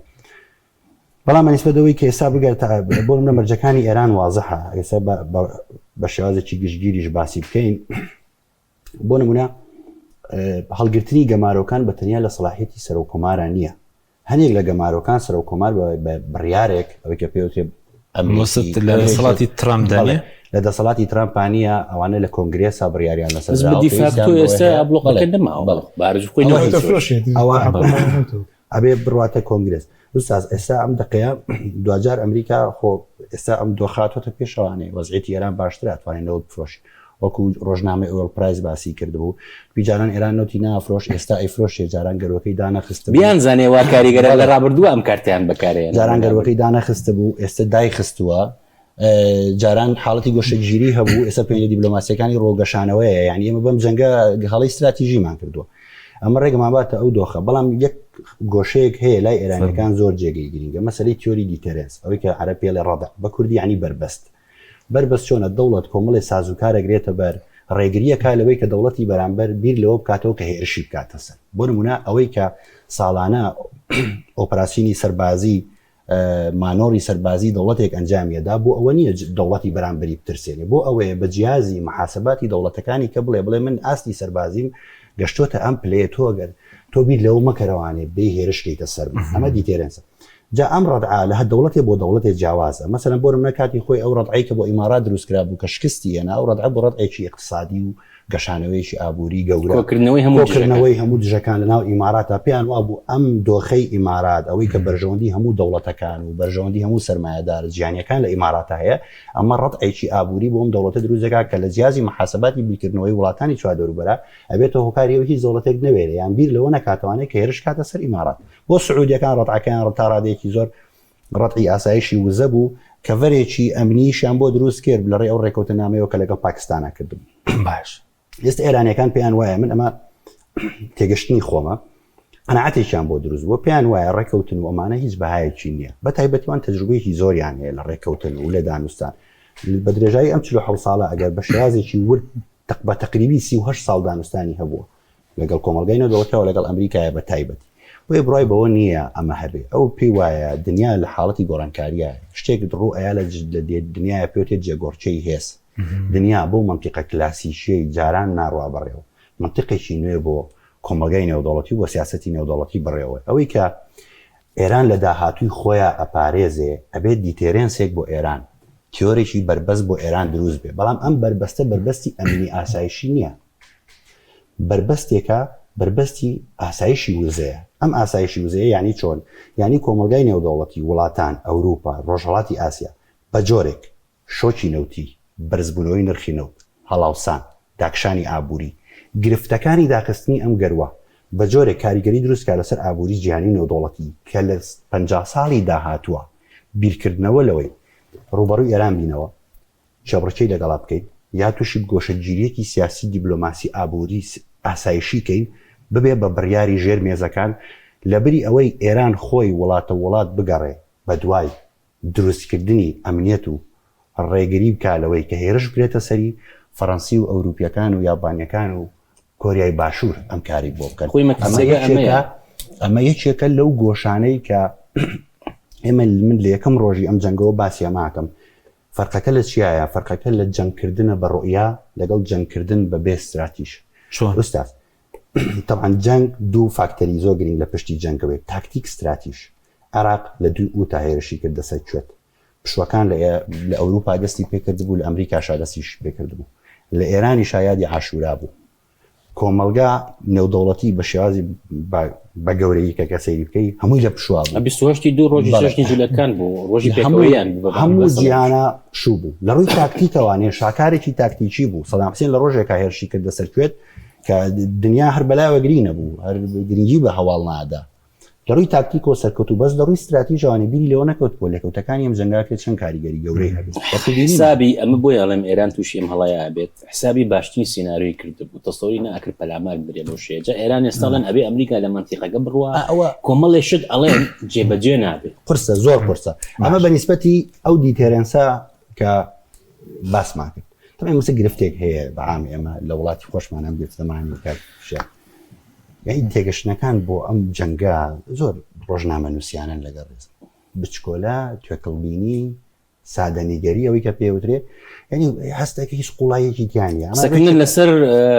بەڵام بەنیسبەت ئەوەی کە ئێستا بگاتە بۆ نمونە مەرجەکانی ئێران وازحە ئێستا بە شێوازێکی گشتگیریش باسی بکەین بۆ نمونە هەڵگرتنی گەمارۆکان بە تەنیا لە سەلاحیەتی سەرۆک کۆمارە نییە هەنێک لە گەمارۆکان سەرۆک کۆمار بە بڕیارێک ئەوەی کە پێوتێ لە دەسەڵاتی ترامپ دانێ لە دەسەڵاتی ترامپانیە ئەوانە لە کۆنگرێسا بڕیاریان لەسەر ئێستا ئابلۆقەکە نەماوە بارز خۆی ئەوە ئەبێ بڕواتە کۆنگرێس. ئوستاز ئێستا ئەم دەقەیە دواجار ئەمریکا خۆ ئێستا ئەم دۆخاتۆتە پێشەوانەیە وەزعیەتی ئێران باشترە ئەتوانێت نەوت بفرۆشێت وەکو ڕۆژنامەی ئۆیڵ پرایس باسی کردبوو بیجاران ئێران نەوتی نافرۆش ئێستا ئەیفرۆشێ جاران گەروەکەی دانەخست بیان زانێ وا کاریگەرە لە ڕابردوو ئەم کارتیان بەکارێ جاران گەروەکەی دانەخست بوو ئێستا دایخستووە جاران حاڵەتی گۆشەگیری هەبوو ئێستا پەیوەندیە دیبلۆماسیەکانی ڕۆگەشانەوەیە یعنی ئێمە بەم جەنگە هەڵەی استراتیژیمان کردووە ئەمە ڕێگەمان باتە ئەو دۆخە بەڵام یەک گۆشەیەک هەیە لای ئێرانەکان زۆر جێگەی گرنگە مەسەلەی تیۆری deterrence ئەوەی کە عەرەب پێڵێ ڕەدع بە کوردی یعنی بەربەست بەربەست چۆنە دەوڵەت کۆمەڵێ سازوکارەگرێتە بەر ڕێگریەکە لەوەی کە دەوڵەتی بەرامبەر بیر لەوە بکاتەوە کە هێرشی بکاتە سەر بۆ نمونە ئەوەی کە ساڵانە ئۆپراسیۆنی سەربازی مانۆڕی سەربازی دەوڵەتێک ئەنجامیەدا بۆ ئەوە نییە دەوڵەتی بەرامبەری بترسێنێ بۆ ئەوەیە بە جیازی محاسباتی دەوڵەتەکانی کە بڵێ بڵێ من ئاستی سەربازیم گەشتۆتە ئەم پلەیە تۆ گەر تۆ بیر لەوە مەکەرەوانێ بێ هێرش کەیتە سەر من ئەمە deterrence ە جا ئەم ڕەدعە لە هەر دەوڵەتێ بۆ دەوڵەتێ جیاوازە مەسەلەن بۆ نمونە کاتی خۆی ئەو ڕەدعەی کە بۆ ئیمارات دروست کرابوو کە شکستی هێنا ئەو ڕەدعە بۆ ڕەدعێکی ئیقتسادی و گەشانەوەیەکی ئابووری گەورە، کۆکردنەوەی هەموو دژەکان. کۆکردنەوەی هەموو دژەکان لەناو ئیماراتا، پێیان وابوو ئەم دۆخەی ئیمارات، ئەوەی کە بەرژەوەندی هەموو دەوڵەتەکان و بەرژەوەندی هەموو سەرمایەدارە جیهانییەکان لە ئیماراتا هەیە، ئەمە ڕەتعێکی ئابووری بۆ ئەم دەوڵەتە دروست دەکات کە لە جیازی محاسباتی بیرکردنەوەی وڵاتانی چواردەوروبەرا ئەبێتە هۆکاری ئەوەی هیچ دەوڵەتێک نەوێرێ یان بیر لەوە نەکاتەوانێ کە هێرش کاتە سەر ئیمارات. بۆ سعودیەکان ڕەتعەکەیان تا ڕادەیەکی زۆر ڕەتعی ئاسایشی وزە بوو، کەڤەرێکی ئەمنییشیان بۆ دروست کرد لە ڕێی ئەو ڕێکەوتننامەیەوە کە لەگەڵ پاکستانا کردبوو. باش. ئێستا ئێرانییەکان پێیان وایە، من ئەمە تێگەشتنی خۆمە، قەناعەتێکیان بۆ دروست بووە، پێیان وایە ڕێکەوتن و ئەمانە هیچ بەهایەکی نییە. بە تایبەتی وان تەجروبەیەکی زۆریان هەیە لە ڕێکەوتن و لە دانوستان. بە درێژایی ئەم 47 ساڵە ئەگەر بە شێوازێکی ورد بە تەقریبی 38 ساڵ دانوستانی هەبووە لەگەڵ کۆمەڵگای نێودەوڵەتیەوە لەگەڵ ئەمریکایە بە تایبەتی بۆیە بڕای بەوە نییە ئەمە هەبێ ئەو پێی وایە دنیا لە حاڵەتی گۆڕانکاریە شتێک ڕوو ئەیا لە دنیاە پێوتێت جێگۆڕکێی هێز دنیا بۆ مەنتیقە کلاسیکیەی جاران ناڕوا بەڕێوە مەنتیقێکی نوێ بۆ کۆمەڵگای نێودەوڵەتی و بۆ سیاسەتی نێودەوڵەتی بەڕێوەیە. ئەوەی کە ئێران لە داهاتووی خۆیا ئەپارێزێ، ئەبێ deterrence ێک بۆ ئێران، تیۆرێکی بەربەست بۆ ئێران دروست بێ. بەڵام ئەم بەربەستە بەربەستی ئەمنی ئاسایشی نییە. بەربەستێکە بەربەستی ئاسایشی وزەیە. ئەم ئاسایشی وزەیە یانی چۆن؟ یانی کۆمەڵگای نێودەوڵەتی، وڵاتان، ئەوروپا، ڕۆژهەڵاتی ئاسیا بە جۆرێک شۆکی نەوتی، بەرزبوونەوەی نرخی نەوت، هەڵاوسان، داکشانی ئابووری، گرفتەکانی داخستنی ئەم گەرووە بە جۆرێک کاریگەری دروست کا لەسەر ئابووری جیهانی و نێودەوڵەتی کە لە 50 ساڵی داهاتووە بیرکردنەوە لەوەی ڕووبەڕووی ئێران بینەوە کێبڕکێی لەگەڵا بکەین یا تووشی گۆشەگیرییەکی سیاسی دیبلۆماسی ئابووری ئاسایشی کەین ببێ بە بڕیاری ژێر مێزەکان لەبری ئەوەی ئێران خۆی وڵاتە وڵات بگەڕێ بەدوای دروستکردنی ئەمنیەت و ڕێگری بکا لەوەی کە هێرش بکرێتە سەری، فەڕەنسی و ئەوروپیەکان و یابانیەکان و کۆریای باشوور ئەم کارەی بۆ بکەن. خۆی مەترسیەکە ئەمەیە. ئەمە یەکێکە لەو گۆشانەی کە ئێمە من لە یەکەم ڕۆژی ئەم جەنگەوە باسی ئەمە ئەکەم. فەرقەکە لە چیایە؟ فەرقەکە لە جەنگکردنە بە ڕوئیا لەگەڵ جەنگکردن بە بێ ستراتیژ. چۆن؟ ئوستاز تەبعەن جەنگ دوو فاکتەری زۆر گرنگ لە پشتی جەنگەوەیە، تاکتیک ستراتیژ. عێراق لە دووی ئوتا هێرشی کردە سەر کوێت. پشووەکان لە لە ئەوروپا دەستی پێکردبوو، لە ئەمریکاشا دەستیشی پێکردبوو. لە ئێرانیشا یادی عاشورا بوو. کۆمەڵگا نێودەوڵەتی بە شێوازی بە گەورەیی کە کە سەیری بکەی هەمووی لە پشووا بوو. 28 دوو ڕۆژی جەژنی جولەکان بوو، ڕۆژی پێکەوەیان بوو. هەموو جیهانە پشوو بوو. لە ڕووی تاکتیکەوانێ شاکارێکی تاکتیکی بوو. سەدام حسێن لە ڕۆژێکا هێرشی کردە سەر کوێت کە دنیا هەر بەلایەوە گرینگ نەبوو، هەر گرنگی بە هەواڵ نادا. لە ڕووی تاکتیکەوە سەرکەوتوو بەس لە ڕووی ستراتیژەوانێ بیری لەوە نەکەوتبووە لێکەوتەکانی ئەم جەنگە کرێ چەند کاریگەری گەورەی هەبێت. وەکو بینیمان. حسابی ئەمە بۆیە ئەڵێم ئێران تووشی ئەم هەڵەیە ئەبێت حسابی باشترین سیناریۆی کردبوو تەسەوری نەئەکرد پەلامار بدرێ بەو شێوەیە جا ئێران ئێستا ئەڵێن ئەبێ ئەمریکا لە مەنتیقەکە بڕوا ئەوە کۆمەڵێ شت ئەڵێن جێبەجێ نابێ. قورسە زۆر قورسە ئەمە بە نیسبەتی ئەو deterrence ە کە باسمان کرد تەبعەن مەسە گرفتێک هەیە بە عام ئێمە لە وڵاتی خۆشمان ئەم گرفتەمان هەیە کاک شێخ یعنی تێگەشتنەکان بۆ ئەم جەنگە زۆر ڕۆژنامە نووسیانن لەگەڵ ڕێز بچکۆلە توێکڵبینی سادەنیگەری ئەوەی کە پێوترێ یعنی هەستێک هیچ قوڵایەکی تیانە قسەکردن لەسەر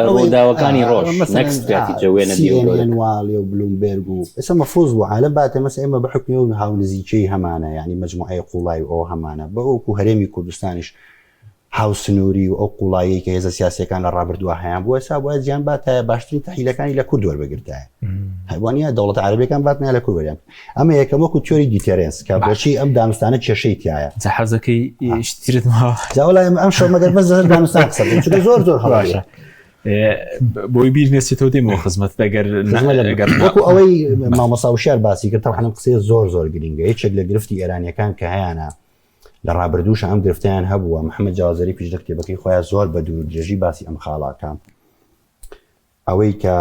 ڕووداوەکانی ڕۆژ نەک ستراتیجە وێنە CNN واڵێ و بلومبێرگ و ئێستا مەفروز بوو عالەم باتێ مەسە ئێمە بە حکمی و هاونزیکەی هەمانە یعنی مەجموعەی قوڵای و ئەو هەمانە بە وەکو هەرێمی کوردستانیش هاوسنووری و ئەو قوڵاییەی کە هێزە سیاسیەکان لە ڕابردووە هەیان بووە ئێستا بوایە زیان باتایە باشترین تەحلیلەکانی لە کورد وەربگرتایە هەروانە دەوڵەتە عەرەبیەکان باتنایە لە کورد وەریان ئەمە یەکەم وەکو تیۆری deterrence کە بۆچی ئەم دانوستانە کێشەی تایە جا حەزەکەی شتیرت ماوە جا وەڵا ئێمە ئەم شەو مەگەر بەس لەسەر دانوستان قسە بکەین چونکە زۆر زۆر هەڵەیە باشە بۆی بیر نێچێتەوە دێمەوە خزمەت ئەگەر ئەگەر وەکو ئەوەی مامۆستا وشیار باسی کرد تەبعەن ئەم قسەیە زۆر زۆر گرنگە یەکێک لە گرفتی ئێرانیەکان کە هەیانە لە ڕابردووش ئەم گرفتیان هەبووە محەممەد جەواد زەریفیش لە کتێبەکەی خۆیان زۆر بە دوور درێژی باسی ئەم خاڵاکە ئەوەی کە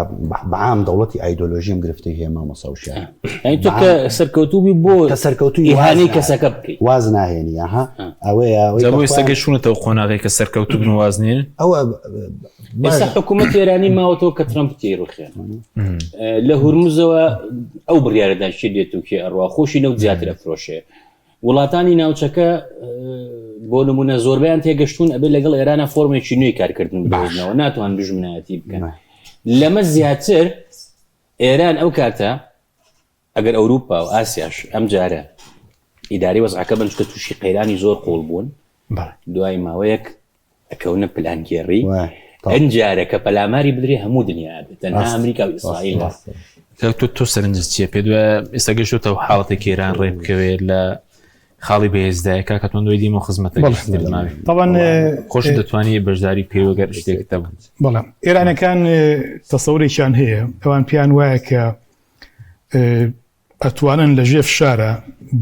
بەعام دەوڵەتی ئایدۆلۆژی ئەم گرفتەی هەیە مامۆستا وشیار یعنی تۆ کە سەرکەوتوو بی بۆ کە سەرکەوتووی ئیهانەی کەسەکە بکەی واز ناهێنی ئەها ئەوەیە ئەوەی جا کە بۆ ئێستا خۆیان- گەشتوونەتەوە قۆناغێک کە سەرکەوتوو بن و واز نێن ئەوە ئێستا حکوومەت ئێرانی ماوەتەوە کە ترەمپ تێی ڕوخێن لە هورمزەوە ئەو بڕیارەدا کێ دێت و کێ ئەڕوا خۆشی نەوت زیاتر ئەفرۆشێ وڵاتانی ناوچەکە بۆ نمونە زۆربیان تێگەشتون ئەبێت لەگەڵ ئێرانە فۆرمێکی نوێی کارکردن بدۆزنەوە ناتوان دژمنایەتی بکەن لەمە زیاتر ئێران ئەو کاتە ئەگەر ئەوروپا و ئاسیاش ئەم جارە ئیداری وەزعەکە بن چکە تووشی قەیرانی زۆر قوڵ بوون دوای ماوەیەک ئەکەونە پلانگێڕی ئەنجارە کە پەلاماری بدرێ هەموو دنیا بێت تەنها ئەمریکا و ئیسرائیل تۆ تۆ سەرنجت چییە پێ دوای ئێستا گەشتۆتەوە حاڵەتێک ئێران ڕێ بکەوێت لە خاڵی بەهێزدایە کاکە تۆن دوای دیمە خزمەتە طبعا خۆش دەتوانی بەشداری بکەی وەگەر شتێک دەبوو بەڵێ ئێرانەکان تەسەورێکیان هەیە ئەوان پێیان وایە کە ئەتوانن لە ژێر فشارا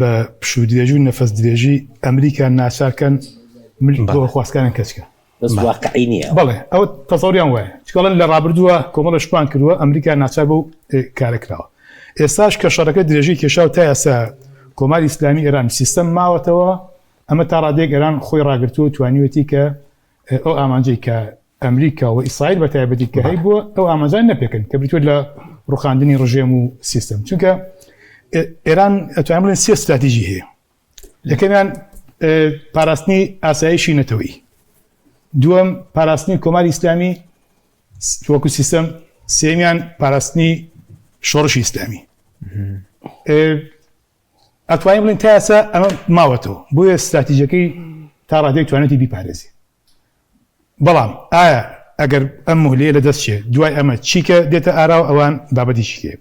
بە پشوو درێژی و نەفەس درێژی ئەمریکا ناچار کەن مل بۆ خواستکانیان کەچ کە. بەس واقعی نییە. بەڵێ ئەوە تەسەوریان وایە. چونکە ئەڵێن لە ڕابردووە کۆمەڵە شتمان کردووە ئەمریکا ناچار بەو کارە کراوە. ئێستاش کە شەڕەکە درێژەی کێشا و تا ئێستا کۆماری ئیسلامی ئێران سیستەم ماوەتەوە ئەمە تا ڕادەیەک ئێران خۆی ڕاگرتووە و توانیوێتی کە ئەو ئامانجەی کە. ئەمریکا و ئیسرائیل بە تایبەتی کە هەیبووە ئەو ئامانجان نەپێکن کە بریتە لە ڕوخاندنی ڕژێم و سیستم چونکە ئێران ئەتوانین بڵێن سێ استراتیژی هەیە یەکەمیان پاراستنی ئاسایشی نەتەوەیی دووەم پاراستنی کۆماری ئیسلامی وەکو سیستەم سێمیان پاراستنی شۆڕشی ئیسلامی ئەتوانین بڵێن تا ئێستا ئەمە ماوەتەوە بۆیە ستراتیژەکەی تا ڕادەیەک توانێتی بیپارێزی بەڵام ئایا ئەگەر ئەم مهلەیە لە دەست چێ دوای ئەمە چیکە دێتە ئاراوە ئەوان بابەتێکی تێ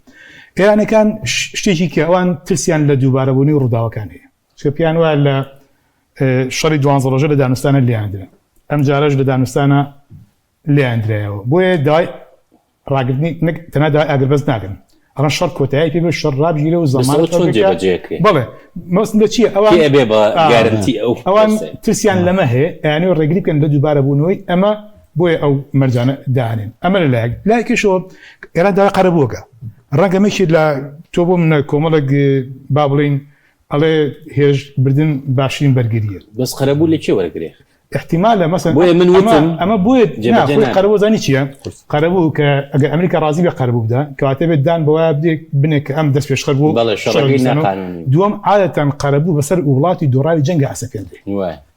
ئێرانەکان شتێکی کە ئەوان ترسیان لە دووبارەبوونی ڕووداوەکان هەیە چکە پێیان وایە لە شەڕی دوانزە ڕۆژە لە دانوستانە لێیان درا ئەم جارەش لە دانوستانە لێیان درایەوە بۆیە داوای ڕاگرتنی نەک تەنها داوای ئاگربەست ناکەن ئەڵێن شەڕ کۆتایی پێ بێ شەڕ ڕابگیرێ و زەمانەت چۆن جێبەجێ کرێ بەڵێ مەبەستم لە چییە ئەوان کێ ئەبێ بە گارنتی ئەو ئەوان ترسیان لەمە هەیە ئەیانەوێ ڕێگری بکەن لە دووبارە بوونەوەی ئەمە بۆیە ئەو مەرجانە دانێن ئەمە لە لایەک لایەکیشەوە ئێران داوای قەرەبووەکە ڕەنگە مەکی لە تۆ بۆ منە کۆمەڵێک با بڵین ئەڵێ هێرش بردن باشترین بەرگریە بەس قەرەبوو لە کێ وەرگرێ احتیمالە مەسەن بۆیە من وتم ئەمە بۆیە خۆی قەرەبوو زانی چییە قەرەبوو کە ئەگەر ئەمریکا ڕازی بێ قەرەبوو بدا کەواتە بێت دان بەوە بدێ بنێ کە ئەم دەست پێشخەر بوو بەڵێ شەڕەکەی ناقانونی دووەم عادەتەن قەرەبوو بەسەر وڵاتی دۆڕاوی جەنگە ئەسەپێندرێ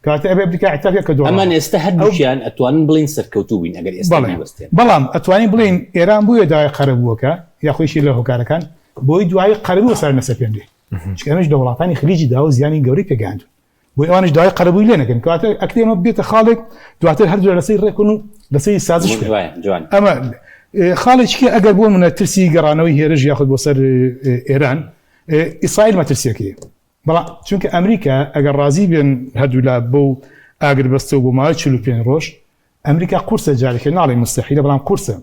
کەواتە ئەبێ ئەمریکا اعتراف کە دۆڕاوە ئەمان ئێستا هەردووکیان ئەتوانن بڵێن سەرکەوتوو بووین ئەگەر ئێستا بیوەستێن بەڵام ئەتوانین بڵێین ئێران بۆیە داوای قەرەبووەکە یاخۆیشی لە هۆکارەکان بۆی دوایی قەرەبوو بەسەر نەسەپێنرێ چونکە ئەمەش لە وڵاتانی خلیجی داوە زیانی گەورەی پێگەیاندوون بۆی ئەوانیش داوای قەرەبووی لێ نەکەن کەواتە ئەکرێ ئەمە بێتە خاڵێک دواتر هەردوو لەسەری ڕێکن و لەسەری سازش بکەن جوان ئەمە خاڵێکی کە ئەگەر بۆ منە ترسی گەڕانەوەی هێرش یاخود بۆ سەر ئێران ئیسرائیل مەترسیەکەی بەڵام چونکە ئەمریکا ئەگەر ڕازی بێن هەردوولا بەو ئاگربەستە و بۆ ماوەی 45 ڕۆژ ئەمریکا قورسە جارێکە ناڵێ مستحیلە بەڵام قورسە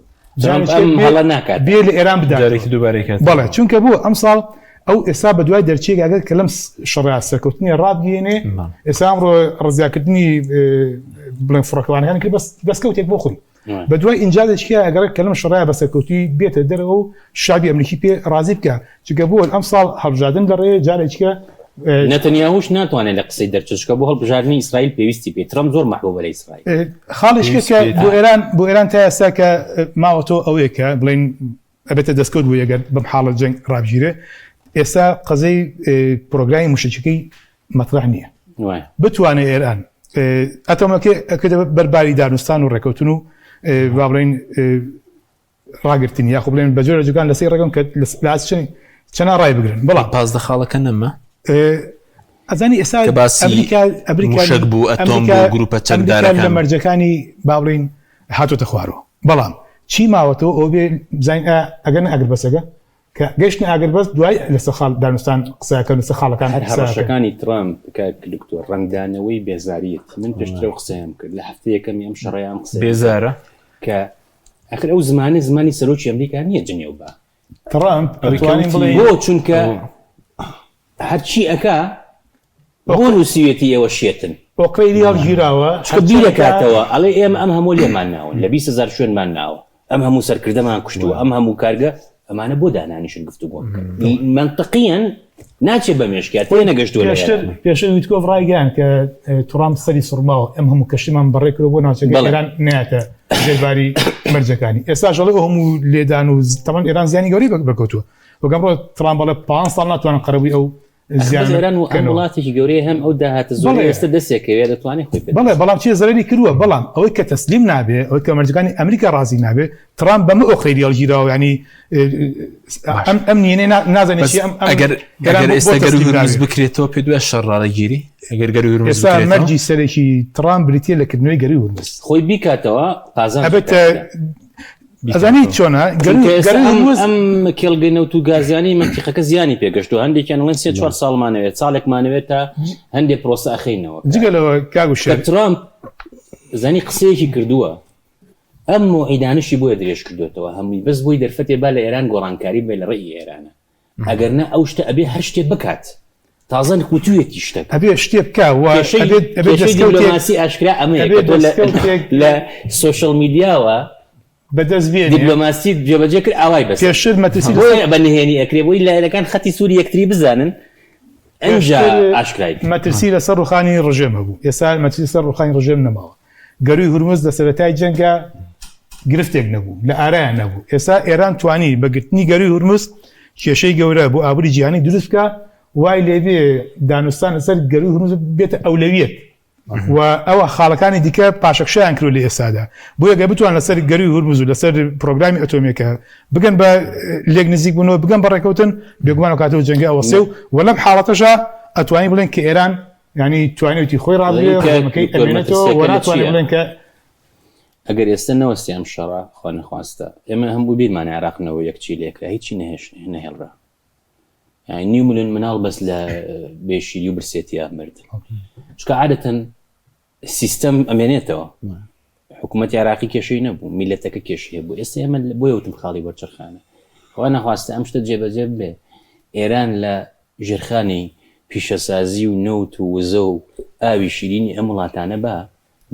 هەڵە ناکات بێ لە ئێران بدات جارێکی دووبارەی کات بەڵێ چونکە بۆ ئەمساڵ ئەو ئێستا بە دوای دەرچێک ئەگەر کە لەم شەڕە سەرکەوتنی ڕابگەێنێ ئێستا ئەمڕۆ ڕزگارکردنی بڵێن فڕۆکەوانەکان کرد بەس دەستکەوتێک بۆ خۆی بە دوای ئینجازێکی ئەگەڕێت کە لەم شەڕە بە سەرکەوتووی بێتە دەرەوە و شعبی ئەمریکی پێ ڕازی بکە چونکە بۆ ئەمساڵ هەڵبژاردن لە ڕێ جارێکە نەتەنیاهوش ناتوانێت لە قسەی دەرچێت چونکە بۆ هەڵبژاردنی ئیسرائیل پێویستی پێ ترەمپ زۆر مەحبوبە لە ئیسرائیل. خاڵێکی کە بۆ ئێران بۆ ئێران تا ئێستا کە ماوەتەوە ئەوەیە کە بڵێن ئەبێتە دەستکەوت بۆ ئەگەر بەم حاڵە جەنگ ڕابگیرێ ئێستا قەزەی پرۆگرامی موشەکیەکەی مەترەح نییە بتوانێت ئێران ئەتۆمەکەی ئەکردە بەرباری دانوستان و ڕێکەوتن و با بڵێن ڕاگرتنی یاخۆ بڵێن بە جۆرە جوگان لەسەر ڕێگەم کە لە چەند چەنا ڕای بگرن بەڵام 15 خاڵەکە نەما ئەزانی ئێستا کە باسی ئەمریکا ئەمریکا موشەک بوو ئەتۆم بوو گروپە لە چەکدارەکان مەرجەکانی با بڵین هاتۆتە خوارەوە بەڵام چی ماوەتەوە ئەو بێ بزانین ئەگەر ئەگەر بەسەکە کە گەیشتنە ئاگربەست دوای لەسەر خاڵ دانوستان قسەکەن لەسەر خاڵەکان هەر قسە ئەکەن. هەڕەشەکانی ترامپ کاک دکتۆر ڕەنگدانەوەی بێزاریەتی من پێشتر ئەو قسەیەم کرد لە هەفتەی یەکەمی ئەم شەڕەیا ئەم قسەیەم کرد بێزارە؟ کە ئەخر ئەو زمانە زمانی سەرۆکی ئەمریکا نییە جنێو بە ترامپ ئەوەی کە ئەتوانین وتی بڵێین بۆ چونکە هەرچی ئەکا بۆ نووسیوێتی ئێوە شێتن ئۆقرەی لێ هەڵگیراوە چونکە بیرەکاتەوە ئەڵێ ئێمە ئەم هەموو لێمان ناون لە 20 هەزار شوێنمان ناوە ئەم هەموو سەرکردەمان کوشتووە ئەم هەموو کارگە ئەمانە بۆ دانانیشن گفتوگۆ بکەن مەنتقیەن ناچێ بە مێشکیا تێ نەگەشتووە لە پێشتر ئێران. پێشتر ویتکۆف ڕایگەیاند کە ترامپ سەری سوڕماوە ئەم هەموو کەشتیمان بەڕێ کردووە بۆ ناوچەکە بەڵێ. ئێران نایەتە ژێرباری مەرجەکانی ئێستاش ئەڵێ ئەو هەموو لێدان و تەبعەن ئێران زیانی گەورەی بەرکەوتووە وەک ئەمڕۆ ترامپ ئەڵێ 15 ساڵ ناتوانن قەرەبووی ئەو زیان ئێران و ئەم وڵاتێکی گەورەیە هەم ئەو داهاتە زۆر ئێستا دەستێکەوێ دەتوانێت خۆی بڵێ بەڵام چێ زەرەری کردووە بەڵام ئەوەی کە تەسلیم نابێ ئەوەی کە مەرجەکانی ئەمریکا ڕازی نابێ ترامپ بەمە ئۆخەی لێڵگیراوە ینی ئەم ئەم نیێنێ نازانێت ئەگەر ئەگەر ئێستا گەروی هورمز بکرێتەوە پێ دوای شەڕ ڕادەگیری ئەگەر گەروی هورمز ئێستا مەرجی سەرەکی ترامپ بریتە لە کردنەوەی گەروی هورمز خۆی بیکاتەوە قازانج ئەبێت ئەزانی چۆنە ئەم کێڵگەی نەوت و گازیانی مەنتیقەکە زیانی پێگەشتووە هەندێکیان ئەڵێن سێ چوار ساڵمانەوێت ساڵێکمانەوێت تا هەندێک پرۆسە ئەخەینەوە جگە لەوە کاگوشێ ترامپ زانی قسەیەکی کردووە ئەم موعیدانشی بۆیە درێژ کردوێتەوە هەمووی بەس بۆی دەرفەتێ با لە ئێران گۆڕانکاری بێ لە ڕێی ئێرانە ئەگەر نا ئەو شتە ئەبێ هەر شتێ بکات تازە وتویەتی شتەکە ئەبێ شتێ بکا و ئەبێت ئەبێت دیپلۆماسی ئاشکرا ئەمەیە کە تۆ لە سۆشیال میدیاوە بەدەست بێنێ دیپلۆماسی جێبەجێ کرد ئاوای بەس پێشتر مەترسی بۆیە بە نهێنی ئەکرێ بۆی لایەنەکان خەتی سووری یەکتری بزانن ئەنجا ئاشکرای مەترسی لەسەر ڕوخانی ڕژێم هەبوو ئێستا مەترسی لەسەر ڕوخانی ڕژێم نەماوە. گەروی هورمز لە سەرەتای جەنگە گرفتێک نەبوو لە ئارایان نەبوو ئێستا ئێران توانی بە گرتنی گەروی هورمز کێشەی گەورە بۆ ئابووری جیهانی دروست بکە وای لێبێ دانوستان لەسەر گەروی هورمز بێتە ئەولەویەت و ئەوە خاڵەکانی دیکە پاشەکشەیان کرد لە ئێستادا بۆیە گەر بتوان لەسەر گەروی هورمز و لەسەر پرۆگرامی ئەتۆمیەکە بگەن بە لێک نزیک بوونەوە بگەن بە ڕێکەوتن بێگومان ئەو کاتەوە جەنگە ئەوەسێ و وە لەم حاڵەتەشا ئەتوانی بڵێن کە ئێران ینی توانێتی خۆی ڕابگرێ ڕژێمەکەی ئەمێنێتەوە و ناتوانێت بڵێن کە ئەگەر ئێستا نەوەستی ئەم شەڕە خوا نەخواستە ئێمە هەموو بیرمان عێراق نەوە یەک چی لێکرا هیچی نەهێش نەهێڵرا یانی نیو ملیۆن مناڵ بەس لە بێشیری و برسێتیا مردن چونکە عادەتەن سیستەم ئەمێنێتەوە حکوومەتی عراقی کێشەی نەبوو میلەتەکە کێشەیە بوو ئێستا ئێمە بۆیە وتم خاڵی وەرچەرخانە خوا نەخواستە ئەم شتە جێبەجێ بێ ئێران لە ژێرخانی پیشەسازی و نەوت و وزە و ئاوی شیرینی ئەم وڵاتانە بە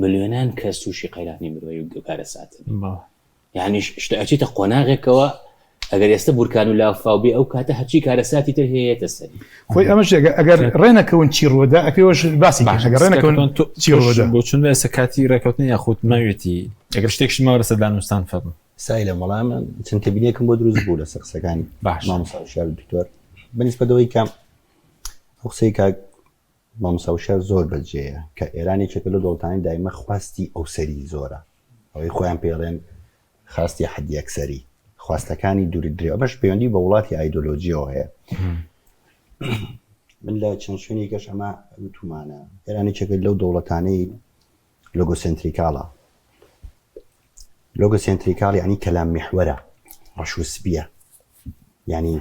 ملیۆنان کەس تووشی قەیرانی مرۆیی و کارەسات یانی شتە ئەچیتە قۆناغێکەوە ئەگەر ئێستا بورکان و لافاو بێ ئەو کاتە هەرچی کارەساتی تر هەیە یەتە سەری. خۆی ئەمەش ئەگەر ڕێنەکەون چی ڕوودا ئەکەوەش باسی باشە ئەگەر ڕێنەکەون چی ڕوودا بۆ چون ئێستا کاتی ڕێکەوتن یاخود ماوێتی ئەگەر شتێک شماوە لەسەر دانوستان فەرموو. سایلە وەڵام چەند تێبینیەکم بۆ دروست بوو لەسەر قسەکانی باش مامۆستا وشیار و دکتۆر بەنیسبەت ئەوەی کە ئەو قسەی کاک مامۆستا وشیار زۆر بەجێیە کە ئێران یەکێکە لەو دەوڵەتانەی دایمە خواستی ئەوسەری زۆرە ئەوەی خۆیان پێڵێن خواستی حەدی ئەکسەری خواستەکانی دووری درێ ئەمەش پەیوەندی بە وڵاتی ئایدۆلۆژیەوە هەیە من لە چەند شوێنێکەش ئەمە وتومانە ئێران یەکێکە لەو دەوڵەتانەی logocentrical ە logocentrical یعنی کەلام میحوەرە ڕەش و سپیە یعنی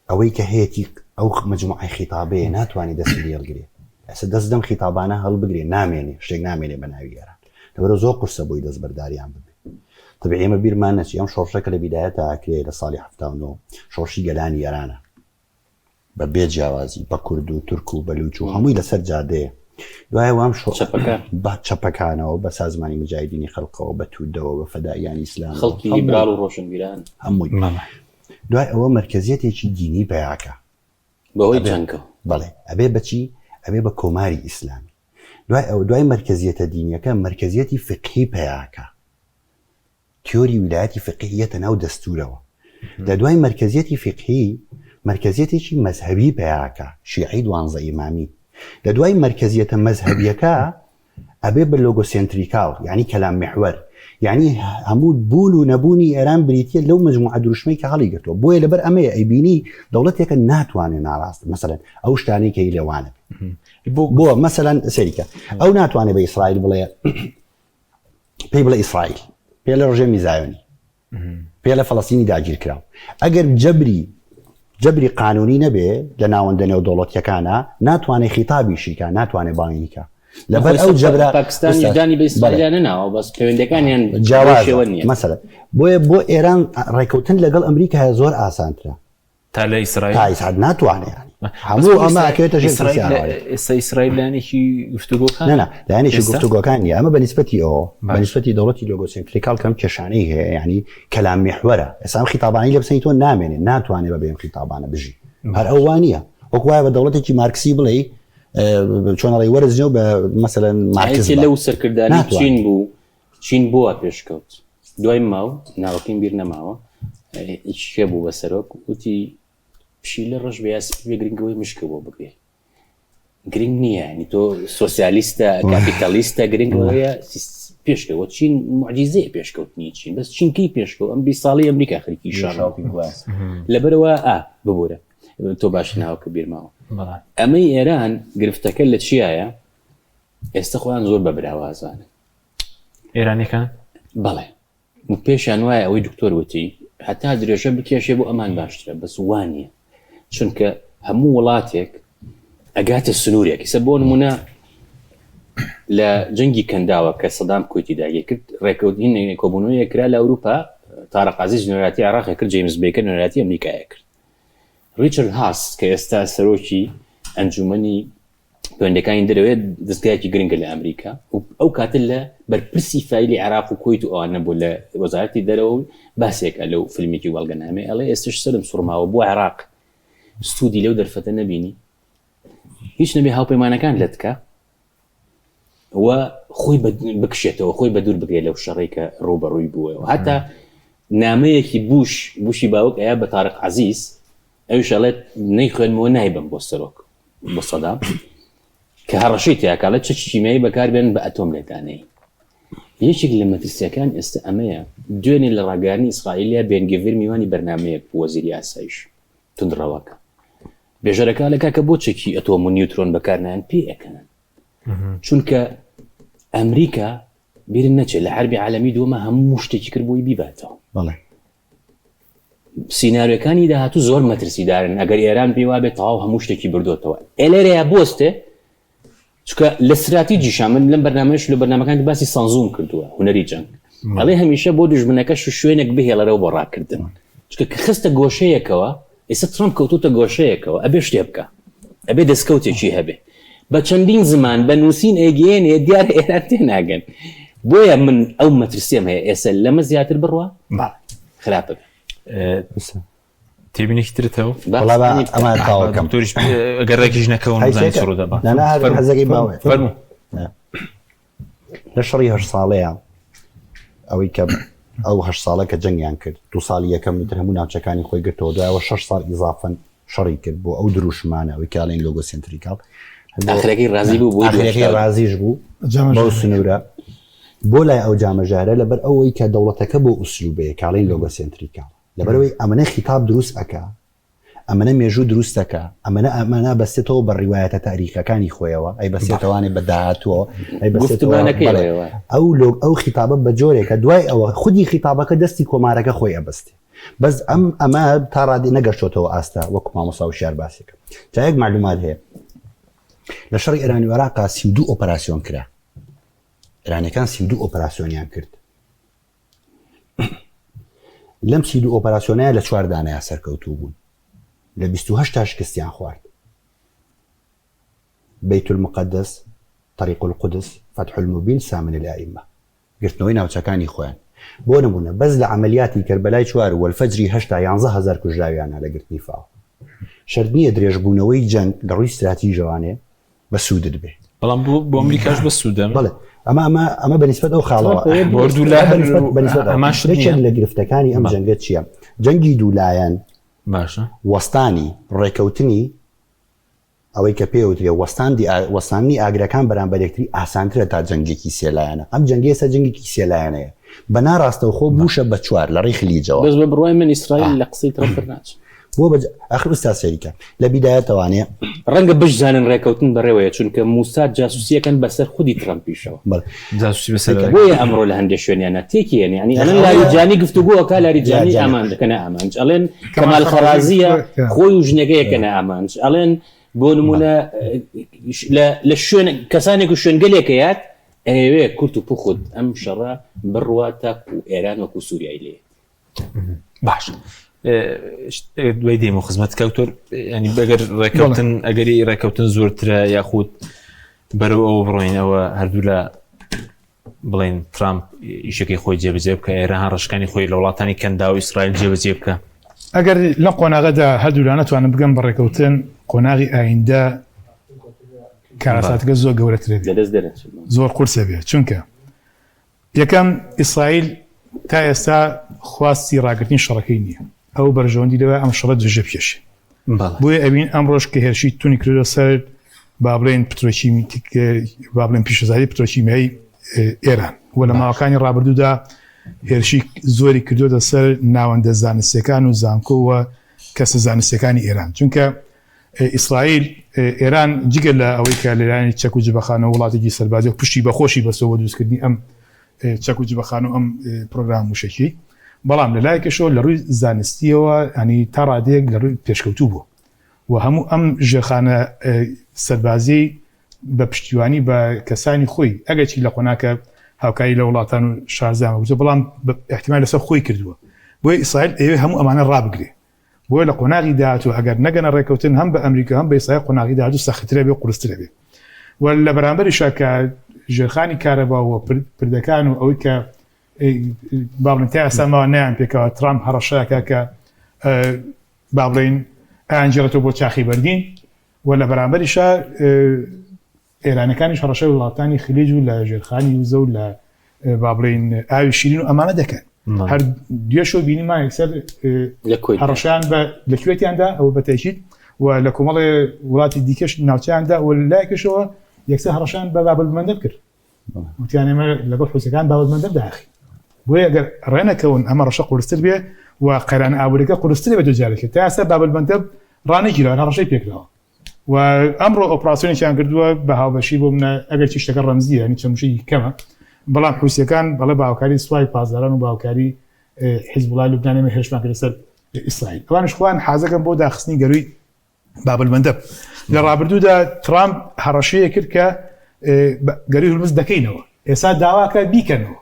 ئەوەی کە هەیەتی ئەو مەجموعەی خیتابەیە ناتوانێ دەستی لێ هەڵگرێ. ئێستا دەست لەم خیتابانە هەڵبگرێ نامێنێ، شتێک نامێنێ بە ناوی ئێران. لەبەرئەوە زۆر قورسە بۆی دەستبەرداریان ببێ. تەبعی ئێمە بیرمان نەچێ ئەم شۆڕشە کە لە بیدایەتا ئەکرێ لە ساڵی 79 شۆڕشی گەلانی ئێرانە. بە بێ جیاوازی بە کورد و تورک و بەلوچ و هەمووی لەسەر جادەیە. دوای وام شۆ چەپەکان بە چەپەکانەوە بە سازمانی مجاهدینی خەلقەوە بە تودەوە بە فەدائیانی ئیسلام خەڵکی لیبراڵ و ڕۆشنبیران هەمووی دوای ئەوە مەرکەزیەتێکی دینی پەیاکا. بەهۆی جەنگەوە. بەڵێ ئەبێ بە چی؟ ئەبێ بە کۆماری ئیسلامی. دوای ئەوە دوای مەرکەزیەتە دینیەکە مەرکەزیەتی فیقهی پەیاکا. تیۆری ویلایەتی فیقهی یەتە ناو دەستورەوە. لە دوای مەرکەزیەتی فیقهی مەرکەزیەتێکی مەزهەبی پەیاکا، شیعەی دوانزە ئیمامی. لە دوای مەرکەزیەتە مەزهەبیەکە ئەبێ بە logocentrical یانی کەلام میحوەر یانی هەموو بوون و نەبوونی ئێران بریتە لەو مجموعە دروشمەی کە هەڵی گرتووە بۆیە لەبەر ئەمەیە ئەیبینی دەوڵەتێکە ناتوانێت ناڕاست مەسەلەن ئەو شتانەی کە لێوانە بۆ مەسەلەن سەریکە ئەو ناتوانێت بە ئیسرائیل بڵێ پێی بڵێ ئیسرائیل پێ لە ڕژێمی زایۆنی پێ لە فەڵەستینی داگیرکراو ئەگەر جەبری جەبری قانونی نەبێ لە ناوەندە نێودەوڵەتیەکانە ناتوانێ خیتابی شیکا ناتوانێ بانگی کا لەبەر ئەو جەبرا پاکستانیش دانی بە ئیسرائیلدا نەناوە بەس پەیوەندەکانیان جیاوازە مەسەلەن بۆیە بۆ ئێران ڕێکەوتن لەگەڵ ئەمریکا زۆر ئاسانترە تا لە ئیسرائیل تا ئیسرائیل ناتوانێ یانی هەموو ئەمە ئەکەوێتە ژێر پرسیارەوە ئێستا ئیسرائیل لایەنێکی گفتوگۆکان نا نا لایەنێکی گفتوگۆکان نییە ئەمە بە نیسبەتی ئەوە بە نیسبەتی دەوڵەتی logocentrical کەم کێشانەی هەیە یعنی کەلام میحوەرە ئێستا ئەم خیتابانەی لێ بسەنی تۆ نامێنێ ناتوانێ بە بێم خیتابانە بژی هەر ئەو وا نییە وەک وایە بە دەوڵەتێکی مارکسی بڵێ چۆن ئەڵێ وەرز نیە و بە مەسەلەن مارکس لەو سەرکردانی چین بوو چین بۆ پێشکەوت دوای ماو ناوەکەیم بیر نەماوە کێ بوو بە سەرۆک وتی پشیلە ڕەش بێ یا سپی بێ گرنگ ئەوەی مشکە بۆ بگرێ گرنگ نییە ینی تۆ سۆسیالیستە کاپیتالیستە گرنگ ئەوەیە پێشکەوە چین معجیزەیە پێشکەوتنی چین بەس چینکەی پێشکەوت ئەم 20 ساڵی ئەمریکا خەریکی شەڕ لەبەرەوە ئا ببورە تۆ باش ناوەکە بیرماوە ئەمەی ئێران گرفتەکە لە چیایە ئێستا خۆیان زۆر بە براوازانن ئێرانیەکان؟ بەڵێ و پێشیان وایە ئەوەی دکتۆر وتی هەتا درێژە بکێشێ بۆ ئەمان باشترە بەس وانە چونکە هەموو وڵاتێک ئەگاتە سنوورێک ئیسە بۆ نمونە لە جەنگی کەنداوە کە سەدام کویتی داگیر کرد ڕێکەوتین کۆبوونەوەیە کرا لە ئەوروپا تارق عەزیز نوێنەرایەتی عێراقی کرد جەیمز بێکەر نوێنەرایەتی ئەمریکای کرد ڕیچارد هاس کە ئێستا سەرۆکی ئەنجومەنی پەیوەندیەکانی دەرەوەیە دەزگایەکی گرنگە لە ئەمریکا و ئەو کاتە لە بەرپرسی فایلی عێراق و کوەیت و ئەوانە بوو لە وەزارەتی دەرەوە و باسێکە لەو فیلمێکی بەڵگەنامەی ئەڵێ ئێستش سەرم سوڕماوە بۆ عێراق سوودی لەو دەرفەتە نەبینی هیچ نەبێ هاوپەیمانەکان لەتکە. و خۆی بکشێتەوە خۆی بە دوور بگرێت لەو شەڕێک کە ڕووبەڕووی بووەوە هەتا نامەیەکی بوش بوشی باوک ئەیا بە تارق عەزیز ئەویش ئەڵێت نەیخوێنمەوە نایبەم بۆ سەرۆک بۆ سەدام کە هەڕەشەی تیاکە ئەڵێت چەکی کیمیایی بەکاربێن بە ئەتۆم لێتانەی یەکێک لە مەترسیەکان ئێستا ئەمەیە دوێنێ لە ڕاگەیاندنی ئیسرائیلیا بێنگڤیر میوانی بەرنامەیەک بوو وەزیری ئاسایش توندڕەوەکە بێژەرەکە ئەڵێ کاکە بۆ چەکی ئەتۆم و نیوترۆن بەکارنایەن پێ ئەکەنن چونکە ئەمریکا بیرن نەچێت لە حربی عالەمی دووەمە هەموو شتێکی کرد بۆی بیباتەوە بەڵێ سیناریۆکانی داهاتوو زۆر مەترسیدارن ئەگەر ئێران پێی وابێت تەواو هەموو شتێکی بردۆتەوە ئێلێرەیە بۆستێ چونکە لە ستراتیجیشا من لەم بەرنامەیەش لە بەرنامەکانی باسی سانزوم کردووە هونەری جەنگ ئەڵێ هەمیشە بۆ دوژمنەکەش و شوێنێک بهێڵەرەوە بۆ ڕاکردن چونکە کە خستە گۆشەیەکەوە ئێستا ترامپ کەوتوتە گۆشەیەکەوە ئەبێ شتێ بکە ئەبێ دەستکەوتێکی هەبێ بە چەندین زمان بە نووسین ئەیگەیەنێ دیارە ئێران تێناگەن بۆیە من ئەو مەترسیەم هەیە ئێستا لەمە زیاتر بڕوا خراپە بێ. تێبینێکی ترت هەو وەڵا با ئەمە تەواو کەم. دکتۆریش ئەگەر ڕێکیش نەکەون هەی بزانین سێکە. چ ڕوودەبا. نا نا هەر فەرموو. حەزەکەی باوەیە. فەرموو. لە شەڕی هەشت ساڵەیە ئەوەی کە ئەو هەشت ساڵە کە جەنگیان کرد دو ساڵی یەکەم تر هەموو ناوچەکانی خۆی گرتەوە دوایەوە شەش ساڵ ئیزافەن شەڕی کرد بۆ ئەو دروشمانە ئەوەی کە ئەڵێن logocentrical ئاخرەکەی ڕازی بوو بۆی ئاخرەکەی ڕازیش بوو بەو سنوورە بۆ لای ئەو جامەژارە لەبەر ئەوەی کە دەوڵەتەکە بۆ ئوسلوبەیە کاڵین logocentrical لەبەرەوەی ئەمەە خیتاب دروست ئەکا ئەمەە مێژوو دروست دەکا ئەمەە ئەمەە بەستێتەوە بە ڕیوایەتە تاریخەکانی خۆیەوە ئەی بەسێتەوانێ بە داهاتووەوە ئەی بەسێتەوە ئەو لۆگ ئەو خیتابە بە جۆرێکە دوای ئەوە خودی خیتابەکە دەستی کۆمارەکە خۆی ئەبەستێ بەس ئەم ئەمە تا ڕادی نەگەشتۆتەوە ئاستە وەکو مامۆستا وشیار باسێکە جا یەک معلومات هەیە لە شەڕی ئێران و عێراقا 32 ئۆپەراسیۆن کرا ئێرانەکان 32 ئۆپەراسیۆنیان کرد لەم 32 ئۆپەراسیۆنەیە لە چوار دانەیە سەرکەوتوو بوون لە 28 تا شکستیان خوارد بيت المقدس طريق القدس فتح المبين سامن الأئمة گرتنەوەی ناوچەکانی خۆیان. بۆ نموونە بەس لە عەمەلیاتی کەربەلای چوار و وەلفەجری هەشتا یانزەهەزار کوژراویانە لە گرتنی فاو. شەرت نییە درێژبوونەوەی جەنگ لە ڕووی ستراتیژەوانێ بە سوودت بێ. بەڵام بۆ بۆ ئەمریکاش بە سوودە. بەڵێ ئەمە ئەمە ئەمە بە نیسبەت ئەو خاڵەوە. بۆ هەردوولا بە نیسبەت بە نیسبەت ئەوە. هەمان شت یەکێک نییە. لە گرفتەکانی ئەم جەنگە چییە؟ جەنگی دوولایەن باشە. وەستانی ڕێکەوتنی ئەوەی کە پێی ئەوترێ وەستاندی وەستاندنی ئاگرەکان بەرامبەر یەکتری ئاسانترە تا جەنگێکی سێلایەنە. ئەم جەنگە ئێستا جەنگێکی سێلایەنەیە. بە ناڕاستەوخۆ بووشە بە چوار لە ڕێی خلیجەوە. بەس بە بڕوای من ئیسرائیل لە قسەی ترەمپ دەرناچێت. بۆ بە ئاخر ئوستاز سەیری کە لە بیدایەتەوانێ. ڕەنگە بشزانن ڕێکەوتن بەڕێوەیە چونکە موساد جاسوسیەکەن بەسەر خودی ترەمپیشەوە. بەڵێ. جاسوسی بەسەر بۆیە ئەمڕۆ لە هەندێک شوێنیانە تێکی هێنێ یعنی ئەڵێن لاریجانی گفتوگۆ ئەکا لاریجانی ئامانج دەکەنە ئامانج ئەڵێن کەمال خەرازیە خۆی و ژنەکەی ئەکەنە ئامانج ئەڵێن بۆ نمونە لە شوێن کەسانێک و شوێنگەلێکە یات ئەیەوێ کورت و پوخت ئەم شەڕە بڕوا تاکو ئێران وەکو سووریای لێ باش دوای دێم و خزمەت کەوتۆر ینی بەگەر ڕێککەوتن ئەگەری ڕێککەوتن زۆرترە یاخود بەرەو ئەوە بڕۆین ئەوە هەردوو لە بڵێن ترامپ ئیشەکەی خۆی جێبەجێ بکە ئێران هەڕەشەکانی خۆی لە وڵاتانی کەندا و ئیسرائیل جێبەجێ بکە ئەگەر لەم قۆناغەدا هەردوولا نەتوانن بگەن بە ڕێکەوتن قۆناغی ئایندە کارەساتەکە زۆر گەورەترە بێت لەدەست دەرەچن زۆر قورسە بێت چونکە یەکەم ئیسرائیل تا ئێستا خواستی ڕاگرتنی شەڕەکەی نییە ئەو بەرژەوەندی لەوەیە ئەم شەڕە درێژە بکێشێ بۆیە ئەبین ئەمڕۆش کە هێرشی تونی کردە سەر با بڵێن پترۆکیمی با بڵێن پیشەسازی پترۆکیمیایی ئێران و لە ماوەکانی ڕابردوودا هێرشی زۆری کردوتە سەر ناوەندە زانستیەکان و زانکۆ و کەسە زانستیەکانی ئێران چونکە ئیسرائیل ئێران جگە لە ئەوەی کە لەلایەنی چەک و جبەخانە وڵاتێکی سەربازی و پشتی بەخۆشی بەسەوە دروستکردنی ئەم چەک و جبەخانە و ئەم پرۆگرام موشەکی بەڵام لە لایەکەشەوە لە ڕووی زانستیەوە ینی تا ڕادەیەک لە ڕووی پێشکەوتوو بووە و هەموو ئەم ژێرخانە سەربازیەی بە پشتیوانی بە کەسانی خۆی ئەگەرچی لە قۆناکە هاوکاری لە وڵاتان و شارزان وەرگرتووە بەڵام احتمال لەسەر خۆی کردووە بۆیە ئیسرائیل ئەیەوێ هەموو ئەمانە ڕابگرێ بۆیە لە قۆناغی داهاتوو ئەگەر نەگەنە ڕێکەوتن هەم بە ئەمریکا هەم بە ئیسرائیل قۆناغی داهاتوو سەختترە بێ و قورسترە بێ و لە بەرامبەریشا کە ژێرخانی کارەبا و پردەکان و ئەوەی کە با بڵێن تا ئێستا ماوە نەیان پێکەوە ترامپ هەڕەشەکە کە با بڵێین ئەیانگێڕێتەوە بۆ چاخی بەردین و لە بەرامبەریشا. ئێرانەکانیش هەڕەشەی وڵاتانی خلیج و لە ژێرخانی وزە و لە با بڵێین ئاوی شیرین و ئەمانە دەکەن. هەر دوێشەو بینیمان یەکسەر هەڕەشەیان بە لە کوێتیاندا ئەوە بە تەئکید و لە کۆمەڵێ وڵاتی دیکەش ناوچەیاندا و لایەکەشەوە یەکسەر هەڕەشەیان بە بابلمەندەب کرد. وتیان ئێمە لەگەڵ حوسەکان بابلمەندەب داخین. بۆیە ئەگەر ڕێنەکەون ئەمە ڕەشە قورستر بێ و قەیرانە ئابووریەکە قورستر بێت دوجارێک تا ئێستا بابلمەندەب ڕانەگیراوە هەڕەشەی پێکراوە. و ئەمڕۆ ئۆپراسیۆنێکیان کردووە بە هاوبەشی بۆ منە ئەگەر چی شتەکە ڕەمزیە ینی چەند وشەیەکی کەمە بەڵام حوسیەکان بەڵێ بە هاوکاری سوپای پاسداران و بە هاوکاری حیزبوڵای لوبنان ئێمە هێرشمان کردە سەر ئیسرائیل ئەوانش خۆیان حازەکەن بۆ داخستنی گەروی بابلمەندەب لە ڕابردوودا ترامپ هەڕەشەیە کرد کە گەروی هورمز دەکەینەوە ئێستا داواکە بیکەنەوە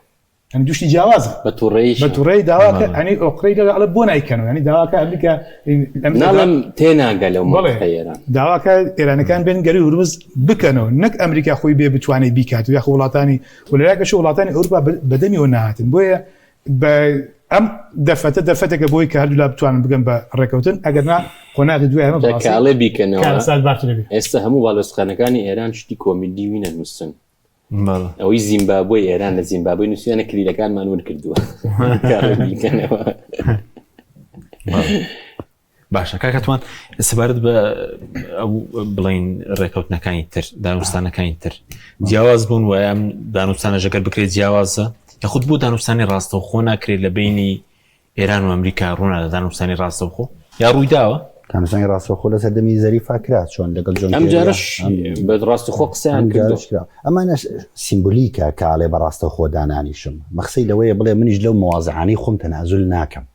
یانی دوو شتی جیاوازە بە توڕەیی بە توڕەیی داواکە ئەنی ئۆقرەی لەگەڵ ئەڵێ بۆ نایکەنەوە یانی داواکە ئەمریکا ناڵێم تێناگە لەو مەنتقەی ئێران داواکە ئێرانەکان بێن گەروی هورمز بکەنەوە نەک ئەمریکا خۆی بێ بتوانێت بیکات و یاخۆ وڵاتانی و لەلایەکەش وڵاتانی ئەوروپا بەدەمیەوە نەهاتن بۆیە بە ئەم دەرفەتە دەرفەتێکە بۆی کە هەردوولا بتوانن بگەن بە ڕێکەوتن ئەگەر نا قۆناغی دوای ئەمە بەڕاستی کاڵێ بیکەنەوە کارەسات بارتر دەبێت. ئێستا هەموو باڵیۆزخانەکانی ئێران شتی کۆمیدی وی نەنووسن ئەوەی زیمبابوی ئێران لە زیمبابوی نووسیانە کلیلەکانمان ون کردووە باشە کاکەتوان سەبارەت بە ئەو بڵین ڕێکەوتنەکانی تر دانوستانەکانی تر جیاواز بوون و ئەم دانوستانە ژەگەر بکرێت جیاوازە یاخود بۆ دانوستانی ڕاستەوخۆ ناکرێت لە بینی ئێران و ئەمریکا ڕوونادە دانوستانی ڕاستەوخۆ یا ڕوویداوە؟ دانوستانی ڕاستەوخۆ لە سەردەمی زەریفا کرا چۆن لەگەڵ جۆن ئەم جارەش بە ڕاستەوخۆ قسەیان کردو کرا ئەمانەش سیمبولیکە کاڵێ بە ڕاستەوخۆ دانانیشم مەخسەی لەوەیە بڵێ منیش لەو مەوازعانەی خۆم تەنازول ناکەم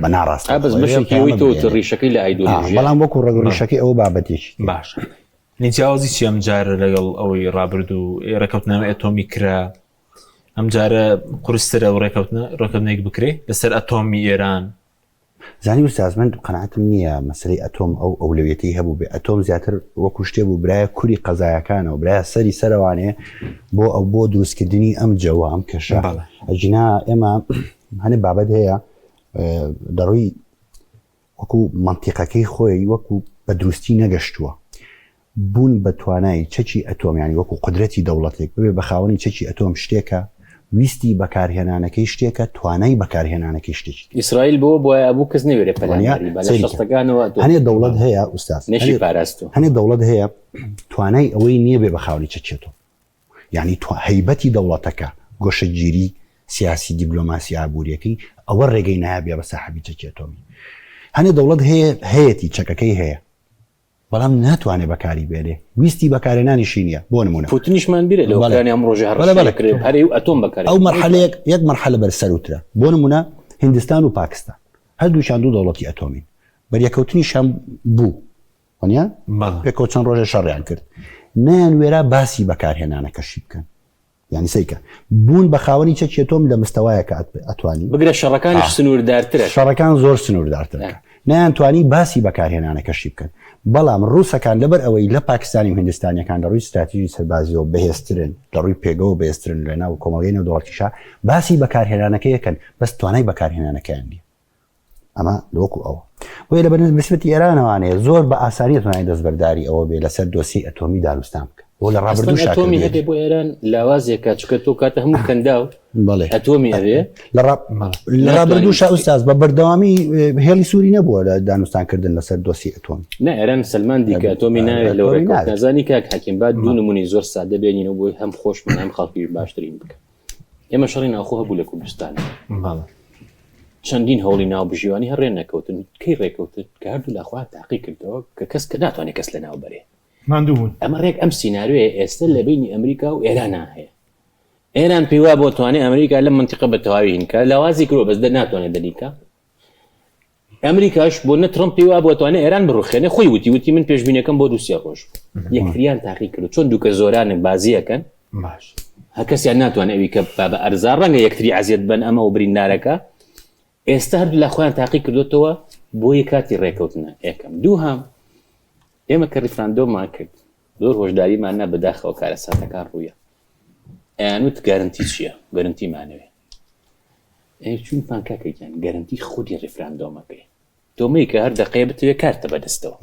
بە ناڕاست بەس بەشێکی ئەوەی تۆ ڕیشەکەی لە ئایدۆلۆژیا بەڵام وەکو ڕەگ ڕیشەکەی ئەوە بابەتێکی باشە جیاوازی چی ئەم جارە لەگەڵ ئەوەی ڕابردوو ڕێکەوتنامە ئەتۆمی کرا ئەم جارە قورسترە ئەو ڕێکەوتنە ڕێکەوتنێک بکرێ لەسەر ئەتۆمی ئێران. زانی ئوستاز من قەناعەتم نییە مەسەلەی ئەتۆم ئەو ئەولەویەتەی هەبوو بێ ئەتۆم زیاتر وەکو شتێ بوو برایە کوری قەزایەکانەوە برایە سەری سەرەوانێ بۆ ئەو بۆ دروستکردنی ئەم جەوە ئەم کەشە ئەگینا ئێمە هەنێ بابەت هەیە لە ڕووی وەکو مەنتیقەکەی خۆی وەکو بە دروستی نەگەشتووە. بوون بە توانای چەکی ئەتۆم یانی وەکو قودرەتی دەوڵەتێک ببێ بە خاوەنی چەکی ئەتۆم شتێکە، ویستی بەکارهێنانەکەی شتێکە، توانای بەکارهێنانەکەی شتێکی ترە. ئیسرائیل بەوە بوایە ئەبوو کەس نەوێرێ پەلاماری با لە شەستەکانەوە ئەتۆم. هەنێ دەوڵەت هەیە ئوستاز، نەشی پاراستووە. هەنێ دەوڵەت هەیە توانای ئەوەی نییە بێ بە خاوەنی چەکی ئەتۆم. یانی هەیبەتی دەوڵەتەکە، گۆشەگیری سیاسی، دیبلۆماسی، ئابووریەکەی، ئەوە ڕێگەی نایە بێ بە ساحەبی چەکی ئەتۆمی. هەنێ دەوڵەت هەیە هەیەتی چەکەکەی هەیە بەڵام ناتوانێ بەکاری بێنێ، ویستی بەکارهێنانیشی نییە. بۆ نموونە. پوتنیشمان بیرە لە ئۆکرانیا ئەم ڕۆژە هەڕەشەی دەکرێ پارەی و ئەتۆم بەکارێ. ئەو مەرحەلەیەک یەک مەرحەلە بەر سەرووترە. بۆ نموونە هیندستان و پاکستان هەردووکیان دوو دەوڵەتی ئەتۆمین. بەریەکەوتنیشیان بوو. وانە پێکەوە چەند ڕۆژێ شەڕیان کرد نەیان وێرا باسی بەکارهێنانەکەشی بکەن یعنی سیکە بوون بە خاوەنی چەکی ئەتۆم لە مستەوایەکە ئەتوانی بگرە شەڕەکانیش سنووردارترە شەڕەکان زۆر سنووردارترە نەیانتوانی باسی بەکارهێنانەکەشی بکەن بەڵام ڕووسەکان لەبەر ئەوەی لە پاکستانی و هندستانیەکان لە ڕووی ستراتیژی سەربازیەوە بەهێزترن لە ڕووی پێگەوە بەهێزترن لە ناو کۆمەڵگەی نێودەوڵەتیشا باسی بەکارهێنانەکەی یەکەن بەس توانای بەکارهێنانەکەیان نییە ئەمە وەکو ئەوە بۆیە لە بەنسبەتی ئێرانەوانەیە زۆر بە ئاسانی توانای دەستبەرداری ئەوە بێ لەسەر دۆسی ئەتۆمی دانوستان بکە بۆ لە ڕابردوو ئەتۆمی هەبێ بۆ ئێران لاوازێکە چکە تۆ کاتە هەموو کەنداو بەڵێ ئەتۆمی هەبێ لە ڕابردوو شا ئوستاز بە بەردەوامی هێڵی سووری نەبووە لە دانوستانکردن لەسەر دۆسی ئەتۆم نە ئێران سلمان دیکە ئەتۆمی ناوێت لەو نازانی کاک حەکیم با دوو نمونەی زۆر سادە بێنینەوە بۆی هەم خۆشمان هەم خەڵکی باشترین بکە ئێمە شەڕی ناوخۆ هەبوو لە کوردستان چەندین هەوڵی ناوبژیوانی هەر ڕێ نەکەوتن کەی ڕێکەوتن کە هەردوو لاخوا تاقی کردەوە کە کەس کە ناتوانێت کەس لە ناو بەرێ ماندوو بوون ئەمە ڕێک ئەم سیناریۆیە ئێستا لە بینی ئەمریکا و ئێران هەیە ئێران پێی وا بۆ توانێت ئەمریکا لەم منتیقە بە تەواوی هینکە لاوازی کرۆ بەس دە ناتوانێت دەریکە ئەمریکاش بۆ نە ترەمپ پێی وابووە توانێ ئێران بڕوخێنێ خۆی وتی وتی من پێشبینەکەم بۆ دوو سێ ڕۆژ بوو یەکتریان تاقی کرد چۆن دووکە زۆرانێک بازیەکەن باش هەر کەسیان ناتوانێت ئەوی کە با بە ئەرزا ڕەنگە یەکتری عەزیەت بن ئەمە و بریندارەکە ئێستا هەردوو لا خۆیان تاقی کردوتەوە بۆ یە کاتی ڕێکەوتنە یەکەم دووهەم ئێمە کە ڕیفراندۆممان کرد زۆر هۆشداریمان نا بەداخەوە کارەساتەکان ڕوویە ئەیانوت گەرنتی چییە گەرنتیمانەوێ ئەی چونمان کاکە گیان گەرەنتی خودی ڕیفراندۆمەکەی تۆ مەیکە هەر دەقەیە بتەوێ کارتە بەدەستەوە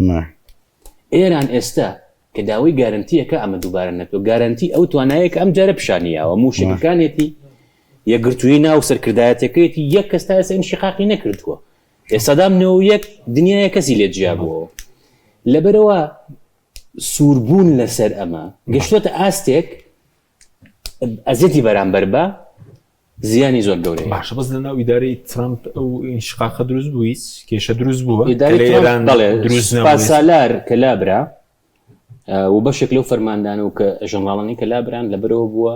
ئێران ئێستا. کە داوای گارنتیەکە ئەمە دووبارە نەتەوە گارنتی ئەو توانایە کە ئەم جارە پیشانی یاوە موشەکەکانێتی یەکگرتووی ناو سەرکردایەتەکەیەتی یەک کەس تا ئێستا ئینشیقاقی نەکردووە ئێسادام 91 دنیاە کەسی لێ جیا بووەوە لەبەرەوە سووربوون لەسەر ئەمە گەشتۆتە ئاستێک ئەزیەتی بەرامبەر بە زیانی زۆر گەورەیە. باشە بەس لەناو ئیدارەی ترەمپ ئەو ئینشقاقە دروست بوو هیچ کێشە دروست بووە ئیدارەی ترەمپ بەڵێ سوپاسالار کە لابرا و بەشێک لەو فەرماندانە و کە ژەنڕاڵانی کە لابران لەبەرەوە بووە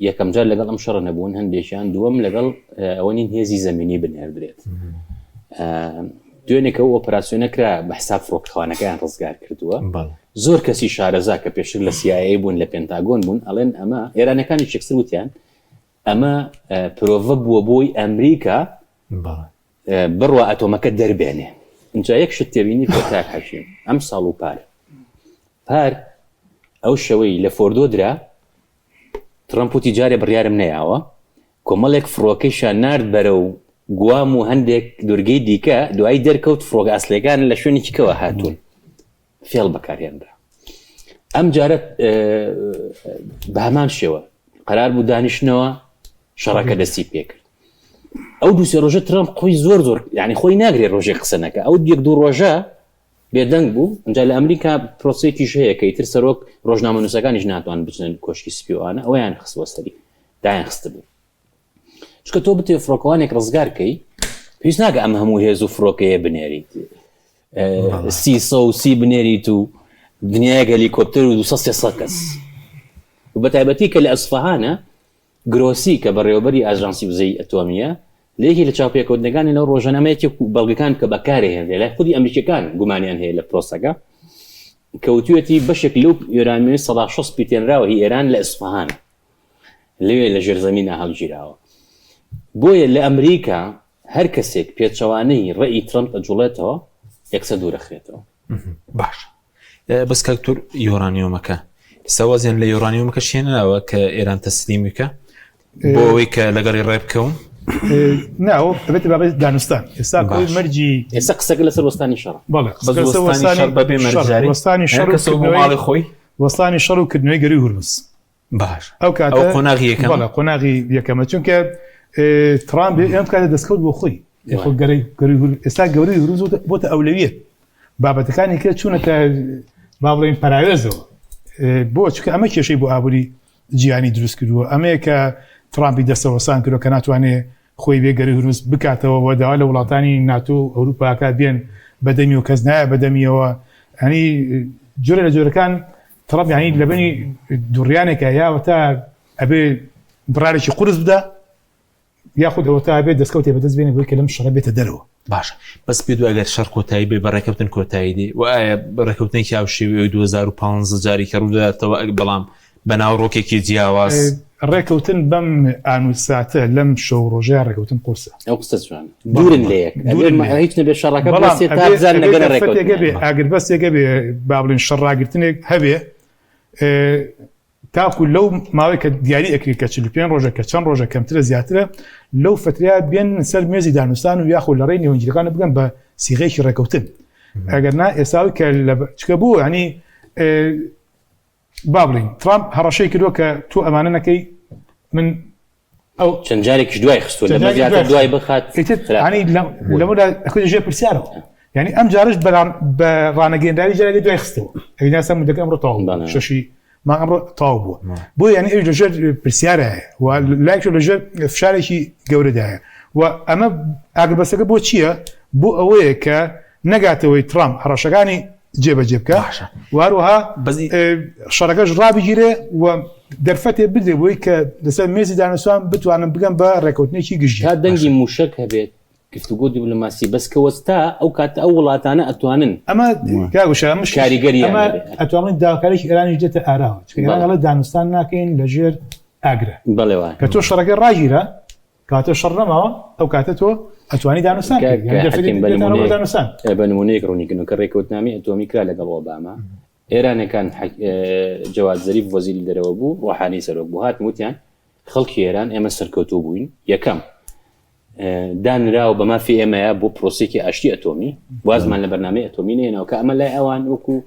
یەکەم جار لەگەڵ ئەم شەڕە نەبوون هەندێکیان دووەم لەگەڵ ئەوە نین هێزی زەمینی بنێردرێت دوێنێ کە ئەو ئۆپەراسیۆنە کرا بە حساب فڕۆکەخانەکەیان ڕزگار کردووە زۆر کەسی شارەزا کە پێشتر لە CIA بوون لە پنتاگۆن بوون ئەڵێن ئەمە ئێرانەکانی شکسر وتیان ئەمە پرۆڤە بووە بۆی ئەمریکا بڕوا ئەتۆمەکە دەربێنێ اینجا یەک شت تێبینی کە کاک حەکیم ئەم ساڵ و پار پار ئەو شەوەی لە فۆردۆ درا ترەمپ وتی جارێ بڕیارم نەیاوە، کۆمەڵێک فڕۆکەیشیان نارد بەرەو گوام و هەندێک دورگەی دیکە، دوایی دەرکەوت فڕۆکە ئەسڵیەکان لە شوێنێکی کەوە هاتوون، فێڵ بەکارهێنرا. ئەم جارە بە هەمان شێوە قەرار بوو دانیشتنەوە شەڕەکە دەستی پێکرد. ئەو دوو سێ ڕۆژە ترەمپ خۆی زۆر زۆر یعنی خۆی ناگرێت ڕۆژێک قسە نەکە ئەو یەک دوو ڕۆژە بێدەنگ بوو، ئینجا لە ئەمریکا پرۆسەیەکیش هەیە کە ئیتر سەرۆک ڕۆژنامەنووسەکانیش ناتوانن بچنە کۆشکی سپی و ئەوانە، ئەوەیان خستووە سەری، دایان خستبوو. چونکە تۆ بتەوێت فڕۆکەوانێک ڕزگار کەی، پێویست ناکە ئەم هەموو هێز و فڕۆکەیە بنێریت. 330 بنێریت و دنیایەک هەلیکۆپتەر و 200 300 کەس. و بە تایبەتی کە لە ئەسفەهانە گرۆسی کە بەڕێوەبەری ئاژانسی وزەی ئەتۆمییە، لە یەکێک لە چاوپێکەوتنەکانی لەو ڕۆژانە یەکێک و بەڵگەکان کە بەکارهێنرێ لای خودی ئەمریکیەکان گومانیان هەیە لە پرۆسەکە کە وتویەتی بەشێک لەو یۆرانیۆمی 60% پیتێنراوە هی ئێران لە ئیسفەهانە لەوێ لە ژێرزەمینە هەڵگیراوە بۆیە لە ئەمریکا هەر کەسێک پێچەوانەی ڕێی ترەمپ ئەجوڵێتەوە یەکسەر دوورەخرێتەوە. باشە بەس کاک تور یۆرانیۆمەکە ئێستا وازیان لە یۆرانیۆمەکە شێناوە کە ئێران تەسلیمی بکە بۆ ئەوەی کە لەگەڵی ڕێ بکەون ناو ئەبێت بابەت دانوستان ئێستا کۆی مەرجی ئێستا قسەکە لەسەر وەستانی شەڕ بەڵێ قسەکە لەسەر وەستانی شەڕ بەبێ مەرجاری وەستانی شەڕ و کەسەوە بۆ کردنەوەی ماڵی خۆی وەستانی شەڕ و کردنەوەی گەروی هورمز باش ئەو کاتە ئەو قۆناغی یەکەم بەڵێ قۆناغی یەکەمە چونکە ترامپ ئەم کاتە دەستکەوت بۆ خۆی خۆ گەرەی گەروی هورمز ئێستا گەورەی هورمز بۆتە ئەولەویەت بابەتەکانی کە چوونەتە با بڵێین پەراوێزەوە بۆ چونکە ئەمە کێشەی بۆ ئابووری جیهانی دروست کردووە ئەمەیە کە ترامپی دەستەوەسان کردووە کە ناتوانێت خۆی بێ گەروی هورمز بکاتەوە و داوا لە وڵاتانی ناتۆ و ئەوروپاکە بێن بەدەمی و کەس نایە بەدەمیەوە ئەنی جۆرە لە جۆرەکان ترامپ یانی لەبنی دوڕیانێکە یاوە تا ئەبێ بڕارێکی قورس بدە یاخود ئەوە تا بێت دەستکەوتێ بەدەست بێنێ بۆی کە لەم شەڕە بێتە دەرەوە. باشە بەس پێ دوای گەر شەڕ کۆتایی بێ بە ڕێکەوتن کۆتایی دێ و ئایا ڕێکەوتنێکی هاوشێوەی 2015 جاری کە ڕوودەداتەوە ئەگ بەڵام بە ناوەڕۆکێکی جیاواز؟ ڕێکەوتن بەم ئان و ساتە لەم شەو ڕۆژەیا ڕێکەوتن قورسە. ئەو قسە جوانە. دوورن لە یەک. دوورن لە یەک. هیچ نەبێ شەڕەکە بەڵام بوەستێ تا بزانن ئەگەنە ڕێکەوتن. هەبێ ئاگربەستێک هەبێ با بڵێین شەڕ ڕاگرتنێک هەبێ تاکو لەو ماوەی کە دیاری ئەکرێت کە 45 ڕۆژە کە چەند ڕۆژە کەمترە زیاترە لەو فتریا بێن سەر مێزی دانوستان و یاخود لە ڕێی نێوەندگیرەکان بگەن بە سیغەیەکی ڕێکەوتن ئەگەر نا ئێساوی کە لە چکە بوو ینی با بڵین ترامپ هەڕەشەی کردووە کە تۆ ئەمانە نەکەی من ئەو چەند جارێکیش دوای خستووە لەمە زیاتر دوای بخات ینی لەمەدا ئەخۆ ژێر پرسیارەوە یعنی ئەم جارش بە ڕانەگەنداوی جارێک دوای خستەوە ئەوی ناسە مدەکە ئەمڕۆ تەواو شەشی ما ئەمڕۆ تەواو بووە بۆ یعنی ئەوی لەژێر پرسیارە و لایک لەژێر فشارێکی گەورەدایە و ئەمە ئاگربەسەکە بۆ چییە بۆ ئەوەیە کە نەگاتەوەی ترامپ هەڕەشەکانی جێبەجێ بکە باشە و هەروەها بەزی شەڕەکەش ڕابگیرێ و دەرفەتێ بدرێ بۆی کە لەسەر مێزی دانوستان بتوانن بگەن بە ڕێکەوتنێکی گشتی تا دەنگی موشک هەبێت گفتوگۆ دیبلۆماسی بەس کە وەستا ئەو کاتە ئەو وڵاتانە ئەتوانن ئەمە کاک وشە ئەمە کاریگەریان ئەمە هەبێت. ئەتوانین داواکاریی ئێرانیش دێتە ئاراوە چونکە ئێران بەڵێ. ئەڵێ دانوستان ناکەین لەژێر ئاگرە بەڵێ وایە. کە تۆ شەڕەکە ڕاگیرا کاتێ شەڕ نەماوە ئەو کاتە تۆ ئەتوانی دانوستان کاک بکەی یانی دەرفەتی حەکیم بە دێتانەوە بۆ نموونەیەک دانوستان. بە نموونەیەک ڕوونی کردنەوە کە ڕێکەوتنامەی ئەتۆمی کرا لەگەڵ ئۆباما ئێرانەکان جەواد زەریف وەزیری دەرەوە بوو ڕۆحانی سەرۆک بوو هاتن وتیان خەڵکی ئێران ئێمە سەرکەوتوو بووین یەکەم دانراوە بە مافی ئێمەیە بۆ پرۆسێکی ئاشتی ئەتۆمی وازمان لە بەرنامەی ئەتۆمی نێنەوە کە ئەمە لای ئەوان وەکو.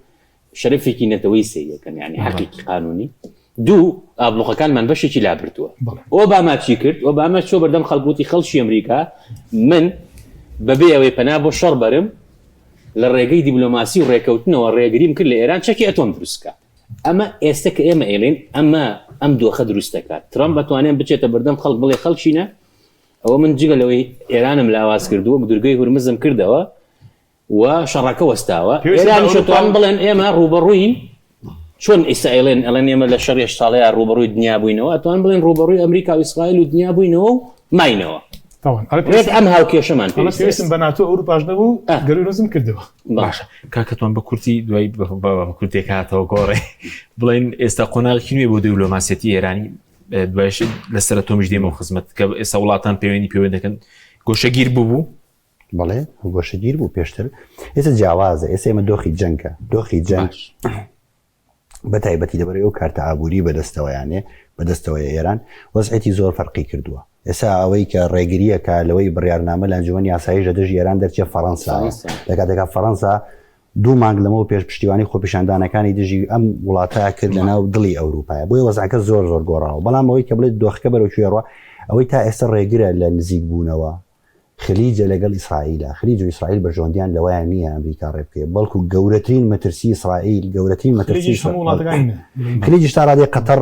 شەرەفێکی نەتەوەی سەیرەکەن یعنی حەقێکی قانونی دوو ئابلوقەکانمان بەشێکی لابردووە ئۆباما چی کرد ئۆباما چۆ بەردەم خەڵکوتی خەڵکی ئەمریکا من بەبێ ئەوەی پەنا بۆ شەڕ بەرم لە ڕێگەی دیبلۆماسی و ڕێکەوتنەوە ڕێگریم کرد لە ئێران چەکی ئەتۆم دروستکە ئەمە ئێستا کە ئێمە ئێڵین ئەمە ئەم دۆخە دروست دەکات ترەمپ بەتوانێن بچێتە بەردەم خەڵک بڵێ خەڵکینە ئەوە من جگە لەوەی ئێرانم لاواز کردووە دورگەی هورمزم کردەوە و شەڕەکە وەستاوە ئێرانیش ئەتوانن بڵێن ئێمە ڕووبەڕووی چۆن ئیستا ئەڵێن ئەڵێن ئێمە لە شەڕی هەشت ساڵەیە ڕووبەڕووی دنیا بووینەوە ئەتوان بڵێن ڕووبەڕووی ئەمریکا و ئیسرائیل و دنیا بووینەوە و ماینەوە ڕێک ئەم هاوکێشەمان پێویستم بە ناتۆ ئەوروپاش نەبوو گەروی نزم کردەوە باشە کاکەتوان بە کورتی دوای بە کورتێک هاتەوە گۆڕێ بڵێن ئێستا قۆناغی نوێ بۆ دیبلۆماسیەتی ئێرانی دوایش لەسەر ئەتۆمیش دێمەوە خزمەت کە ئێستا وڵاتان پەیوەندی پێوە دەکەن گۆشەگیر ببوو بەڵێ گۆشەگیر بوو پێشتر ئێستا جیاوازە ئێستا ئێمە دۆخی جەنگە دۆخی جەنگ بە تایبەتی لەبەر ئەو کارتە ئابووری بەدەستەوەیانێ بەدەستەوەی ئێران وەزعێتی زۆر فەرقی کردووە ئێستا ئەوەی کە ڕێگریەکە لەوەی بڕیارنامە لە ئەنجومەنی یاسایی لە دژی ئێران دەرچێ فەڕەنسا لە کاتێکا فەڕەنسا دوو مانگ لەمەو پێش پشتیوانی خۆپیشاندانەکانی دژی ئەم وڵاتە کرد لە ناو دڵی ئەوروپایە بۆیە وەزعەکە زۆر زۆر گۆڕاوە بەڵام ئەوەی کە بڵێت دۆخەکە بەرەو کوێ ڕوا ئەوەی تا ئێستا ڕێگرە لە نزیک بوونەوە خلیجە لەگەڵ ئیسرائیلە، خلیج و ئیسرائیل بەرژەوەندیان لەوەیا نییە ئەمریکا ڕێ بکەوێ، بەڵکو گەورەترین مەترسی ئیسرائیل، گەورەترین مەترسی خلیجیش هەموو وڵاتەکانی نییە. خلیجیش تا ڕادەیەک قەتەڕ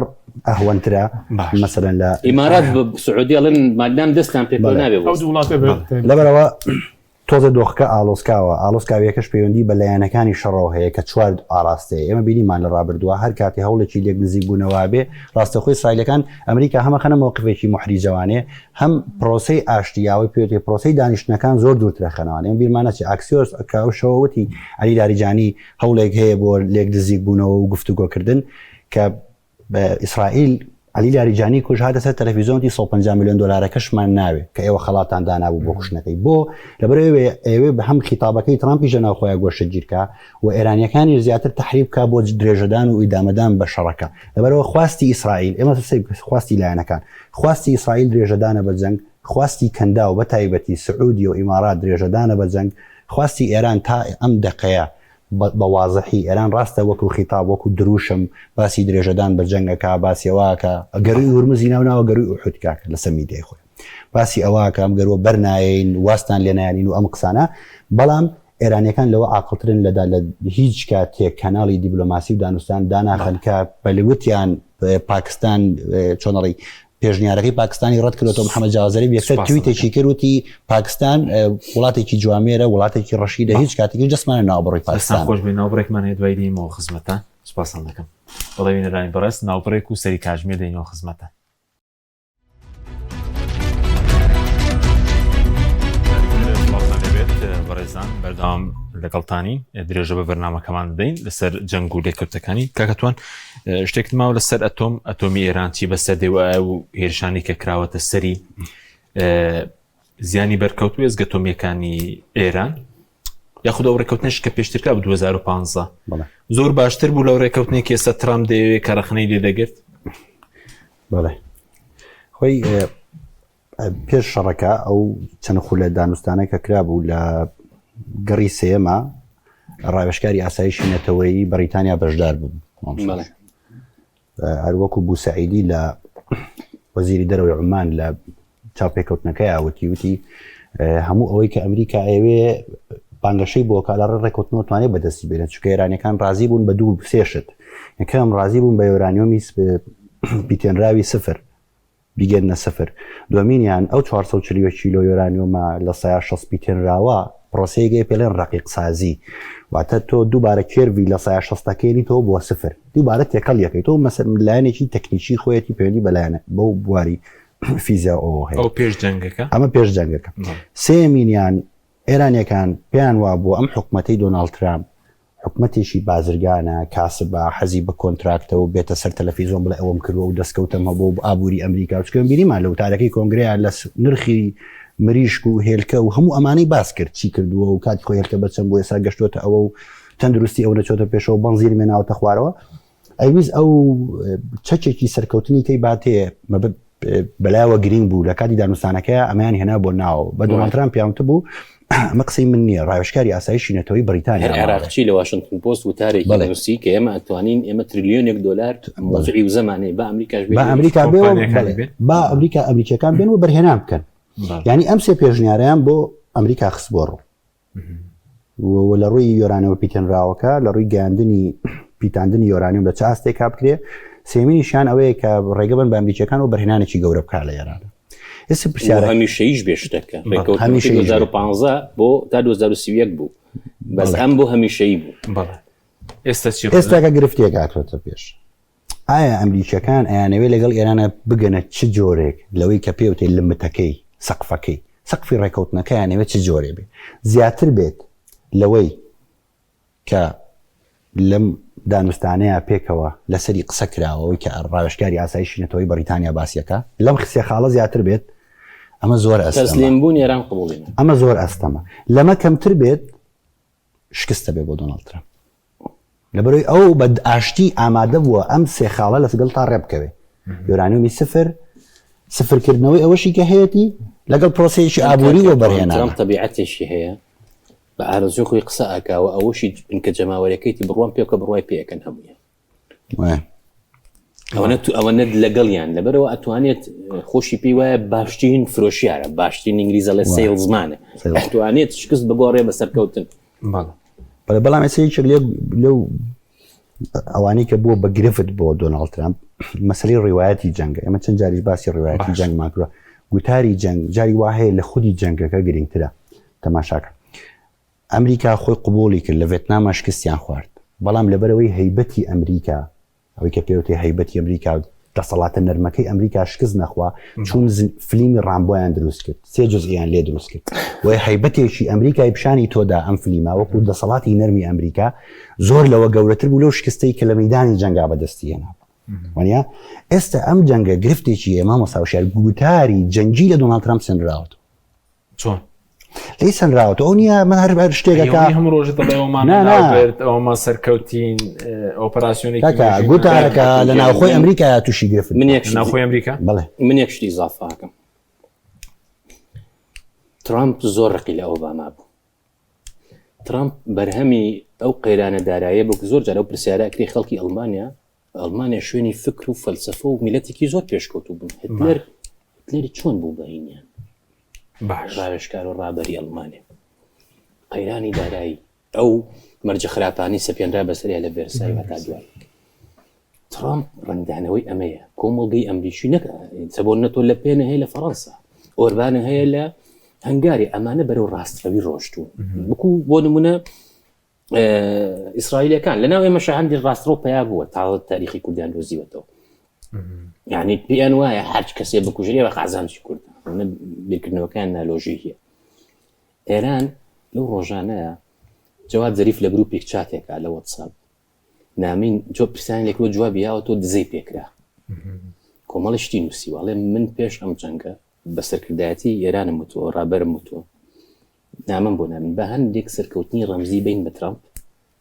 ئەهوەنترە، باش. مەسەلەن لە ئیمارات بە سعودیە ئەڵێن مادام دەستتان پێ بەڵێ. نابێ ئەو بوەستن. دوو وڵاتە بە تایبەت. لەبەرئەوە تۆزێ دۆخەکە ئاڵۆزکاوە، ئاڵۆزکاوییەکەش پەیوەندی بە لایەنەکانی شەڕەوە هەیە کە چوار ئاڕاستەیە، ئێمە بینیمان لە ڕابردووە هەر کاتێ هەوڵێکی لێک نزیکبوونەوە هەبێ ڕاستەوخۆ ئیسرائیلەکان ئەمریکا هەم ئەخەنە مەوقفێکی موحریجەوانێ هەم پرۆسەی ئاشتی یا ئەوەی پێوترێ پرۆسەی دانیشتنەکان زۆر دوورترە خەنەوانێ، ئێمە بیرمان نەچێ ئاکسیۆس کە ئەو شەوە وتی عەلی لاریجانی هەوڵێک هەیە بۆ لێک نزیکبوونەوە و گفتوگۆکردن کە ئیسرائیل عەلی لاریجانی کوش هاتە سەر تەلەفیزۆن وتی 150 ملیۆن دۆلارەکەشمان ناوێ کە ئێوە خەڵاتان دانابوو بۆ کوشتنەکەی بۆ لەبەر ئەوێ ئەوێ بە هەم خیتابەکەی ترامپیش لە ناو خۆیان گۆشەگیرکا و ئێرانیەکانیش زیاتر تەحریب کا بۆ درێژەدان و ئیدامەدان بە شەڕەکە لەبەرەوە خواستی ئیسرائیل ئێمە سەیر خواستی لایەنەکان خواستی ئیسرائیل درێژەدانە بە جەنگ خواستی کەنداو بە تایبەتی سعودیە و ئیمارات درێژەدانە بە جەنگ خواستی ئێران تا ئەم دەقەیە بە وازحی ئێران ڕاستە وەکو خیتاب وەکو دروشم باسی درێژەدان بە جەنگ ئەکا باسی ئەوە ئەکا گەروی هورمزی ناو ناوە گەروی ئوحود کاکە لەسەر میدیای خۆی باسی ئەوە ئەکا ئەم گەروە بەرنایەین واستان لێ نایەنین و ئەم قسانە بەڵام ئێرانیەکان لەوە عاقڵترن لەدا لە هیچ کاتێک کەناڵی دیبلۆماسی و دانوستان داناخەن کە بەلوتیان پاکستان چۆنەڵی پێشنیارەکەی پاکستانی ڕەت کردەوە محەممەد جاواد زەریف یەکسەر تویتێکی کرد وتی پاکستان وڵاتێکی جوامێرە وڵاتێکی ڕەشیدە هیچ کاتێکیش دەستمانە ناوبڕی پاکستان خۆش بێ ناوبڕێکمان هەیە دوای دێمەوە خزمەتان سوپاستان دەکەم بەڵێ بینەرانی بەڕێز ناوبڕێک و سەری کاژمێر دێینەوە خزمەتان. بەڕێزان بەردەوام لەگەڵتانی درێژە بە بەرنمەکەمان دەین لەسەر جەنگ و لێکەوتەکانی کاکەتوان شتێکت ماوە لەسەر ئەتۆم ئەتۆمی ئێران چی بەسەر دێ و ئەو هێرشانی کە کراوەتە سەری زیانی بەرکەوت وێزگە تۆمیەکانی ئێران یاخود ئەو ڕێککەوتنش کە پێشترکا 2015 زۆر باشتر بوو لەو ڕێککەوتنێک ئێستا ترام دەیەوێت کە ڕەخنەی لێ دەگرت بەڵێ خۆی پێش شەڕەکە ئەو چەند خولە دانوستانە کە کرابوو لە گەڕی سێیەما ڕاوێژکاری ئاسایشی نەتەوەیی بەریتانیا بەشدار بوو هەروەکو بوسعیدی لە وەزیری دەرەوەی عمان لە چاوپێکەوتنەکەی وتی وتی هەموو ئەوەی کە ئەمریکا ئەوێ بانگەشەی بۆ کە لە ڕێ ڕێکوتنەوە توانێت بەدەستی بێنێت چونکە ئێرانەکان ڕازی بوون بە دوو سێشت یەکەم ڕازی بوون بە یۆرانیۆمی پیتێنراوی سفر بیگەننە سفر. دووەمینیان، ئەو 441 کیلۆ یۆرانیۆمە لە سەیا 60 پیتێنراوە، پرۆسەیەک هەیە پێڵێن ڕەقیقسازی. واتە تۆ دووبارە curve ی لە سەیا شەستەکەیەنیتەوە بۆ سفر. دووبارە تێکەڵ یەکەیتەوە مەسەل لایەنێکی تەکنیکی خۆیەتی پەیوەندی بە لایەنە بەو بواری فیزیا ئەوە هەیە. ئەو پێش جەنگەکە؟ ئەمە پێش جەنگەکە. سێیەمینیان، ئێرانیەکان پێیان وابووە ئەم حکومەتەی دۆناڵد ترامپ حکومەتێکی بازرگانە، کاسبە، حەزی بە کۆنتراکتە و بێتە سەر تەلەفیزۆن بڵێ ئەوەم کردووە و دەستکەوتم هەبووە و ئابووری ئەمریکا و چونکە بینیمان لە وتارەکەی کۆنگرەیا لە نرخی مریشک و هێلکە و هەموو ئەمانەی باس کرد چی کردووە و کاتی خۆی هێلکە بە چەند بوو ئێستا گەشتۆتە ئەوە و تەندروستی ئەو نەچۆتە پێشەوە بەنزین مێناوەتە خوارەوە ئەیویست ئەو چەکێکی سەرکەوتنی کەی باتێ بەلایەوە گرینگ بوو لە کاتی دانوستانەکەی ئەمەیان هێنا بۆ ناو بە دۆناڵد ترامپ پیاوت بوو. ئەمە قسەی من نییە، ڕاوێژکاری ئاسایشی نەتەوەی بەریتانیا هەر عێراقچی لە واشنتن پۆست وتارێکی نووسی کە ئێمە ئەتوانین ئێمە تریلیۆنێک دۆلار مەوزوعی وزەمان هەیە با ئەمریکاش بێ با ئەمریکا بێ با ئەمریکا ئەمریکیەکان بێن و بەرهێنان بکەن یعنی ئەم سێ پێشنیارەیان بۆ ئەمریکا خستبووە ڕوو و لە ڕووی یۆرانیۆمە پیتێنراوەکە لە ڕووی گەیاندنی پیتاندنی یۆرانیۆم لە چ ئاستێکا بکرێ سێمینیشیان ئەوەیە کە ڕێگە بن بە ئەمریکیەکان و بەرهێنانێکی گەورە بکات لە ئێران ئێستا پرسیارە هەمیشەیش بێ شتەکە هەمیشە 2015 بۆ تا 2031 بوو بەس ئەم بۆ هەمیشەیی بوو بەڵێ ئێستا چی ئێستاکە گرفتێک هاتووەتە پێش ئایا ئەمریکیەکان ئەیانەوێت لەگەڵ ئێرانە بگەنە چ جۆرێک لەوەی کە پێوتێ لمتەکەی سەقفەکەی سەقفی ڕێکەوتنەکەیانەوێت چ جۆرێ بێ زیاتر بێت لەوەی کە لەم دانوستانەیە پێکەوە لەسەری قسە کراوە ئەوەی کە ڕاوێژکاری ئاسایشی نەتەوەی بەڕیتانیا باسیەکە لەم خسێ خاڵە زیاتر بێت ئەمە زۆر ئەستەمە بوون ئێران قبوڵی ئەمە زۆر ئەستەمە لەمە کەمتر بێت شکستە بێ بۆ دۆناڵد ترەمپ لەبەرەوەی ئەو بە ئاشتی ئامادە بووە ئەم سێ خاڵە لەسگەڵ تا ڕێ بکەوێ یۆرانیۆمی سفر سفرکردنەوەی ئەوەشی کە هەیەی لەگەڵ پرۆسەیەکی ئابووری و بەرهێنان تەبیعەتێکی هەیە بە ئارەزوی خۆی قسە ئەکا و ئەوەشی بنکە جەماوەریەکەیتی بڕوام پێ بکە بڕوای پێ ئەکەن هەموویان ئەوەنە تو ئەوەنە لەگەڵیان لەبەرەوە ئەتوانێت خۆشی پێی وایە باشترین فرۆشیارە باشترین ئینگلیزە لە سەیڵزمانە ئەتوانێت شکست بگۆڕێ بە سەرکەوتن بەڵێ بەڵام ئێستا یەکێک لێ لەو ئەوانەی کە بووە بە گرفت بۆ دۆناڵد ترامپ مەسەلەی ڕیوایەتی جەنگە ئێمە چەند جاریش باسی ڕیوایەتی جەنگمان کردووە گوتاری جەنگ جاری وا هەیە لە خودی جەنگەکە گرنگترە تەماشاکە ئەمریکا خۆی قبوڵی کرد لە ڤێتناما شکستیان خوارد بەڵام لەبەرەوەی هەیبەتی ئەمریکا ئەوەی کە پێوتێ هەیبەتی ئەمریکا و دەسەڵاتە نەرمەکەی ئەمریکا شکست نەخوا چون فلیمی ڕامبۆیان دروست کرد سێ جزئیان لێ دروست کرد و هەیبەتێکی ئەمریکای پیشانی تۆدا ئەم فلیمە وەکو دەسەڵاتی نەرمی ئەمریکا زۆر لەوە گەورەتر بوو لەو شکستەی کە لە مەدانی جەنگا بەدەستی هێنا وانە ئێستا ئەم جەنگە گرفتێکی ئێمە مۆساوشار گوتاری جەنگی لە دۆناڵد ترامپ سەنراوەتەوە چۆن؟ لێی سەنراوەتەوە ئەو نییە من هەر هەر شتێکەکە هەموو ڕۆژ دەڵێ ئەومان نا، نا. ناوبرد ئەومان سەرکەوتین ئۆپەراسیۆنێکی کاکە مێژوویی گوتارەکە لە ناوخۆی ئەمریکا تووشی گرفت من یەک لە ناوخۆی ئەمریکا بەڵێ من یەک شتی ئیزافە ئەکەم ترامپ زۆر ڕقی لە ئۆباما بوو ترامپ بەرهەمی ئەو قەیرانە دارایە بوو کە زۆر جار ئەو پرسیارە ئەکرێ خەڵکی ئەڵمانیا ئەڵمانیا شوێنی فکر و فەلسەفە و میلەتێکی زۆر پێشکەوتوو بوون هتلەر هتلەری چۆن بوو بە هینیان باش ڕاوێژکار و ڕابەری ئەڵمانیا قەیرانی دارایی ئەو مەرجە خراپانی سەپێنرا بەسەریا لە ڤێرسای و هەتا دوایی ترامپ ڕەنگدانەوەی ئەمەیە کۆمەڵگەی ئەمریکی نەک سەبۆن نەتۆ لە پێنە هەیە لە فەڕەنسا ئۆربانە هەیە لە هەنگاری ئەمانە بەرەو ڕاستڕەوی ڕۆشتوون بکو بۆ نمونە ئیسرائیلەکان لەناو ئێمە هەندێک ڕاستڕۆ پیا بووە تاڵە تاریخی کوردیان دۆزیوەتەوە یعنی پێیان وایە هەرچ کەسێ بکوژرێ بە قازانجی کورد بیرکردنەوەکان نالۆژی هەیە ئێران لەو ڕۆژانەیە جواد زەریف لە گروپێک چاتێکا لە وەتساپ نامین جۆ پرسیان لێکرۆ جوابی یاوە تۆ دزەی پێکرا کۆمەڵی شتی نووسیوە ئەڵێ من پێش ئەم جەنگە بە سەرکردایەتی ئێرانم وتووە ڕابەرم وتووە نامەم بۆ نارن بە هەندێک سەرکەوتنی ڕەمزی بین بە ترامپ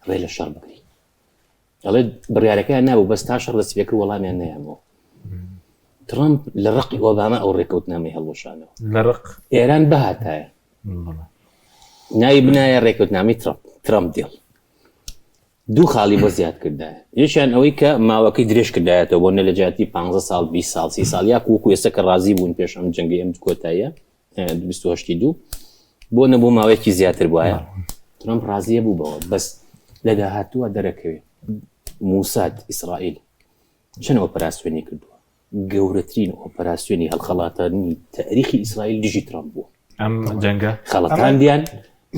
ڕێ لە شەڕ بگری ئەڵێ بڕیارەکەیان نابوو بەس تا شەڕ دەست پێکرد وەڵامیان نەیانەوە ترامپ لە ڕقی ئۆباما ئەو ڕێکەوتنامەی هەڵوەشانەوە لە ڕق ئێران بهاتایە ناوی بنایە ڕێکەوتنامەی ترامپ ترامپ deal دوو خاڵی بۆ زیاد کردایە یەکیان ئەوەی کە ماوەکەی درێژ کردایەتەوە بۆ نە لە جیاتی 15 ساڵ 20 ساڵ 30 ساڵ یاکو وەکو ئێستا کە ڕازی بوون پێش ئەم جەنگەی ئەم کۆتاییە 28 دوو بۆ نەبوو ماوەیەکی زیاتر بواە ترەمپ ڕازیە بوو بەوە بەس لە داهاتووە دەرەکەوێت موساد ئیسرائیل چەند ئۆپەراسیۆنی کردووە گەورەترین ئۆپەراسیۆنی هەڵخەڵاتانی تاریخی ئیسرائیل دژی ترەمپ بووە ئەم جەنگە خەڵەتاندیان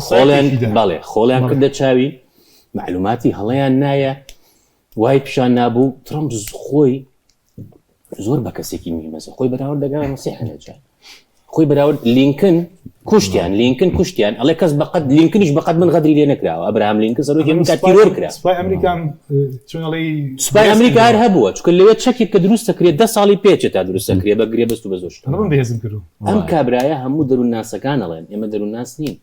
خۆڵیان بەڵێ خۆڵیان کردە چاوی معلوماتی هەڵەیان نایە وای پیشان نابوو ترەمپ خۆی زۆر بە کەسێکی میمەزە خۆی بەراورد دەگەڵ مەسیح نەجات خۆی بەراورد لینکن کوشتیان لینکن کوشتیان ئەڵێ کەس بەقەت لینکنیش بەقەت من غەدری لێ نەکراوە ئەبراهام لینکن سەرۆکی ئەمریکا تیرۆر کرا سوپای ئەمریکا چۆن ئەڵێی سوپای ئەمریکا هەر هەبووە چونکە لەوێ چەکێک کە دروست دەکرێت دە ساڵی پێچێت تا دروست دەکرێت بە گرێبەست و بە زۆر شت من بەهێزم کردو ئەم کابرایە هەموو دەروونناسەکان ئەڵێن ئێمە دەروونناس نین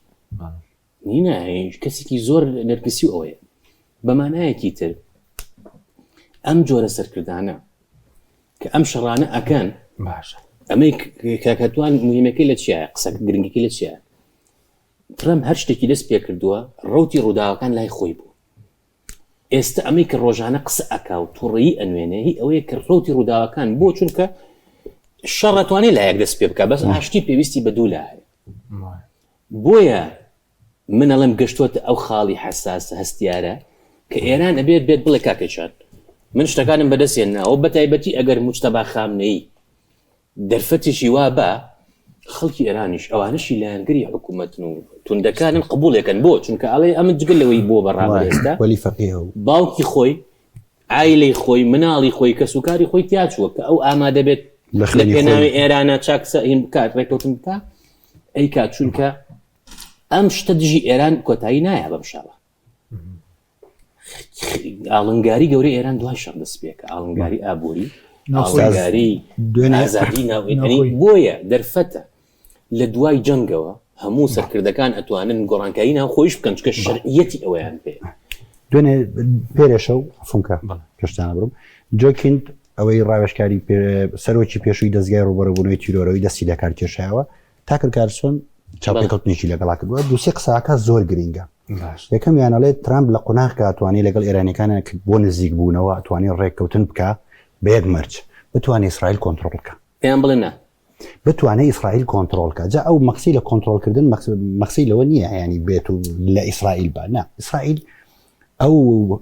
نینە کەسێکی زۆر نەرگسی و ئەوەیە بە مانایەکی تر ئەم جۆرە سەرکردانە کە ئەم شەڕانە ئەکەن باشە ئەمەی کاکەتوان مهمەکەی لە چیایە قسە گرنگەکەی لە چیایە؟ ترەمپ هەر شتێکی دەست پێکردووە ڕەوتی ڕووداوەکان لای خۆی بوو. ئێستە ئەمەی کە ڕۆژانە قسە ئەکا و توڕەیی ئەنوێنێ هی ئەوەیە کە ڕەوتی ڕووداوەکان بۆ چونکە شەڕ ئەتوانێ لایەک دەست پێ بکا بەس ئاشتی پێویستی بە دوو لا هەیە بۆیە من ئەڵێم گەشتوەتە ئەو خاڵی حەساسە هەستیارە کە ئێران ئەبێت بێت بڵێ کاکەچان من شتەکانم بەدەست هێناوە بەتایبەتی ئەگەر مجتەبا خامنەیی دەرفەتێکی وا با خەڵکی ئێرانیش ئەوانەشی لایەنگری حکوومەتن و توندەکانن قبوڵێکن بۆ چونکە ئەڵێ ئەمن جگە لەوەی بۆ بە ڕابەر ئێستا وەلی فەقیه و باوکی خۆی عایلەی خۆی مناڵی خۆی کەسوکاری خۆی تیاچووە کە ئەو ئامادە بێت لە لە خوێنی خۆی پێناوی ئێرانە چاکسە هین بکات ڕێککەوتن بکا ئەیکات چونکە ئەم شتە دژی ئێران کۆتایی نایە بەم شەڕە ئاڵنگاری گەورەی ئێران دوای شەڕ دەست پێکە ئاڵنگاری ئابووری ئاڵنگاری ئازادی ناوێنی بۆیە دەرفەتە لە دوای جەنگەوە هەموو سەرکردەکان ئەتوانن گۆڕانکاری ناو خۆیش بکەن چکە شەرعیەتی ئەوەیان پێ دوێنێ پێرێشە و فونکە پێشتانە بڕم جۆکیند ئەوەی ڕاوێژکاری سەرۆکی پێشووی دەستگای ڕوبەرەبوونەوەی تیرۆرەوەی دەستی لەکار کێشایەوە تاکر کارسۆن چاوپێکەوتنێکی لەگەڵا کردووە دووسێ قساکە زۆر گرنگە یەکەمیان ئەڵێ ترامپ لە قۆناغ توانێت لەگەڵ ئێرانەکان بۆ نزیک بوونەوە توانێت ڕێککەوتن بکە بە یەک مەرج بتوانێت ئیسرائیل کۆنترۆڵ بکە پێیان بڵێ نا بتوانێت ئیسرائیل کۆنترۆڵ کە جا ئەو مەقسی لە کۆنترۆڵکردن مەقسی لەوە نییە ینی بێت و لە ئیسرائیل بە نا ئیسرائیل ئەو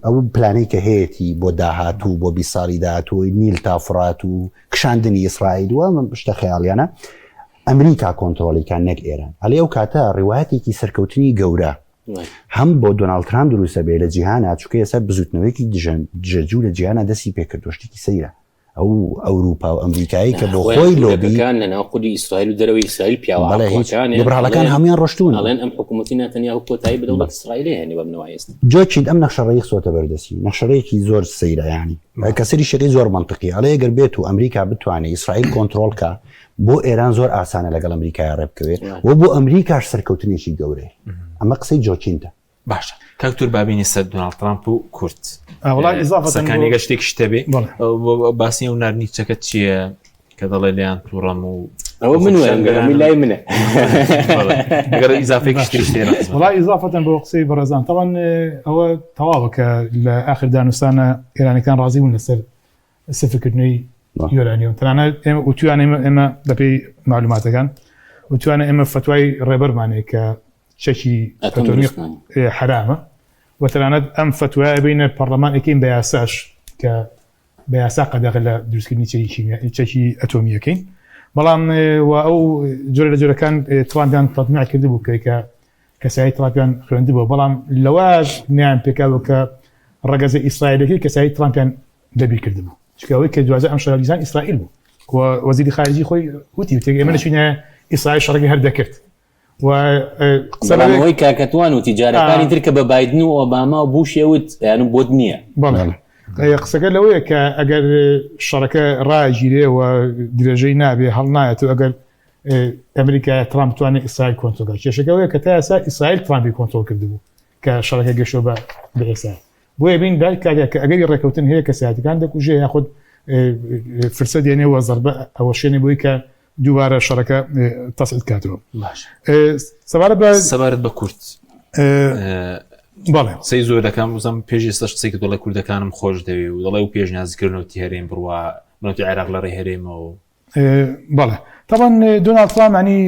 ئەو پلانەی کە هەیەتی بۆ داهاتوو بۆ 20 ساڵی داهاتوو نیل تا فڕات و کشاندنی ئیسرائیل و شتە خەیاڵیانە ئەمریکا کۆنترۆڵی کە نەک ئێران ئەلێ ئەو کاتە ڕیوایەتێکی سەرکەوتنی گەورە هەم بۆ دۆناڵد ترامپ دروستە بێ لە جیهانا چونکە ئێستا بزوتنەوەیەکی دژە جوو لە جیهانا دەستی پێکردووە شتێکی سەیرە ئەو ئەوروپا و ئەمریکایی کە بۆ خۆی لۆبی کان لە ناو خودی ئیسرائیل و دەرەوەی ئیسرائیل پیاوە بەڵێ هیچ لیبراڵەکان هەمویان ڕۆشتوون ئەڵێن ئەم حکوومەتی ناتەنیاهو کۆتایی بە دەوڵەت ئیسرائیل هێنێ بەم نەوە ئێستا جۆ چین ئەم نەخشەڕێی خستۆتە بەردەستی نەخشەڕێیەکی زۆر سەیرە یانی کە سەری شەکەی زۆر مەنتقیە ئەڵێ گەر بێت و ئەمریکا بتوانێت ئیسرائیل کۆنترۆڵ کا بۆ ئێران زۆر ئاسانە لەگەڵ ئەمریکای ڕێبکەوێت و بۆ ئەمریکاش سەرکەوتنێکی گەورەیە ئەمە قسەی جۆکینتە باشە کاک تور بابینی سەر دۆناڵد ترامپ و کورد قسەکانی گە شتێک شتە بێ باسی ئەو نارنی چەکە چییە کە دەڵێ لیان تووڕەم و ئەوە من وەرم لای منە گەر ئیزافێک شتێک وڵا ئیزافەتەن بۆ قسەی بەڕێزان تاوان ئەوە تەواوە کە لە ئاخر دانوستانە ئێرانەکان ڕازی بوون لەسەر سفرکردنەوەی یۆرانیۆم تەنانەت ئێمە وتویان ئێمە ئێمە بەپێی معلوماتەکان وتوانە ئێمە فتوای ڕێبەرمانەیە کە چەکی ئەتۆمی حرامە و تەنانەت ئەم فتوایە بینە پەرلەمان ئەکەین بە یاساش کە بە یاسا قەدەغە لە دروستکردنی چەکی کیمیا چەکی ئەتۆمیەکەین بەڵام و ئەو جۆرە لە جۆرەکان ترامپیان تەطمیع کردبوو کە کە کەسایی ترامپیان خوێندبوو بەڵام لەوەش نیان پێکاوە کە ڕەگەزە ئیسرائیلەکەی کەسایی ترامپیان لەبیر کردبوو چونکە ئەوەی کە دواجار ئەم شەڕە دیسان ئیسرائیل بوو و وەزیری خارجی خۆی وتی وتی ئێمە نەچوینە ئیسرائیل شەڕەکەی هەر دەکرد و قسە بەڵام ئەوەی کاکەتوان وتی جارەکانی تر کە بە بایدن و ئۆباما و بوشێ وت یان بۆت نییە بەڵێ قسەکە لەوەیە کە ئەگەر شەڕەکە ڕاگیرێ و درێژەی نابێ هەڵنایەت و ئەگەر ئەمریکا ترامپ توانێت ئیسرائیل کۆنترۆڵ کات کێشەکە ئەوەیە کە تا ئێستا ئیسرائیل ترامپی کۆنترۆڵ کردبوو کە شەڕەکە گەشتووە بە بە ئێستا بۆیە بین دای کاتێک کە ئەگەری ڕێککەوتن هەیە کەسایەتەکان دەکوژێ یاخود فرسە دێنێ و زەربە ئەوەشێنێ بۆی کە دووبارە شەڕەکە تەسعید کاتەوە باش سەبارەت بە سەبارەت بە کورد بەڵێ قسەی زۆر دەکەم وزم پێش ئێستاش قسەی کرد دەڵێ کوردەکانم خۆش دەوێ و دەڵێ و پێشنیازکردنەوەتی هەرێم بڕوا نەوتی عێراق لە ڕێ هەرێمەوە بەڵێ طبعا دۆناڵد ترامپ ینی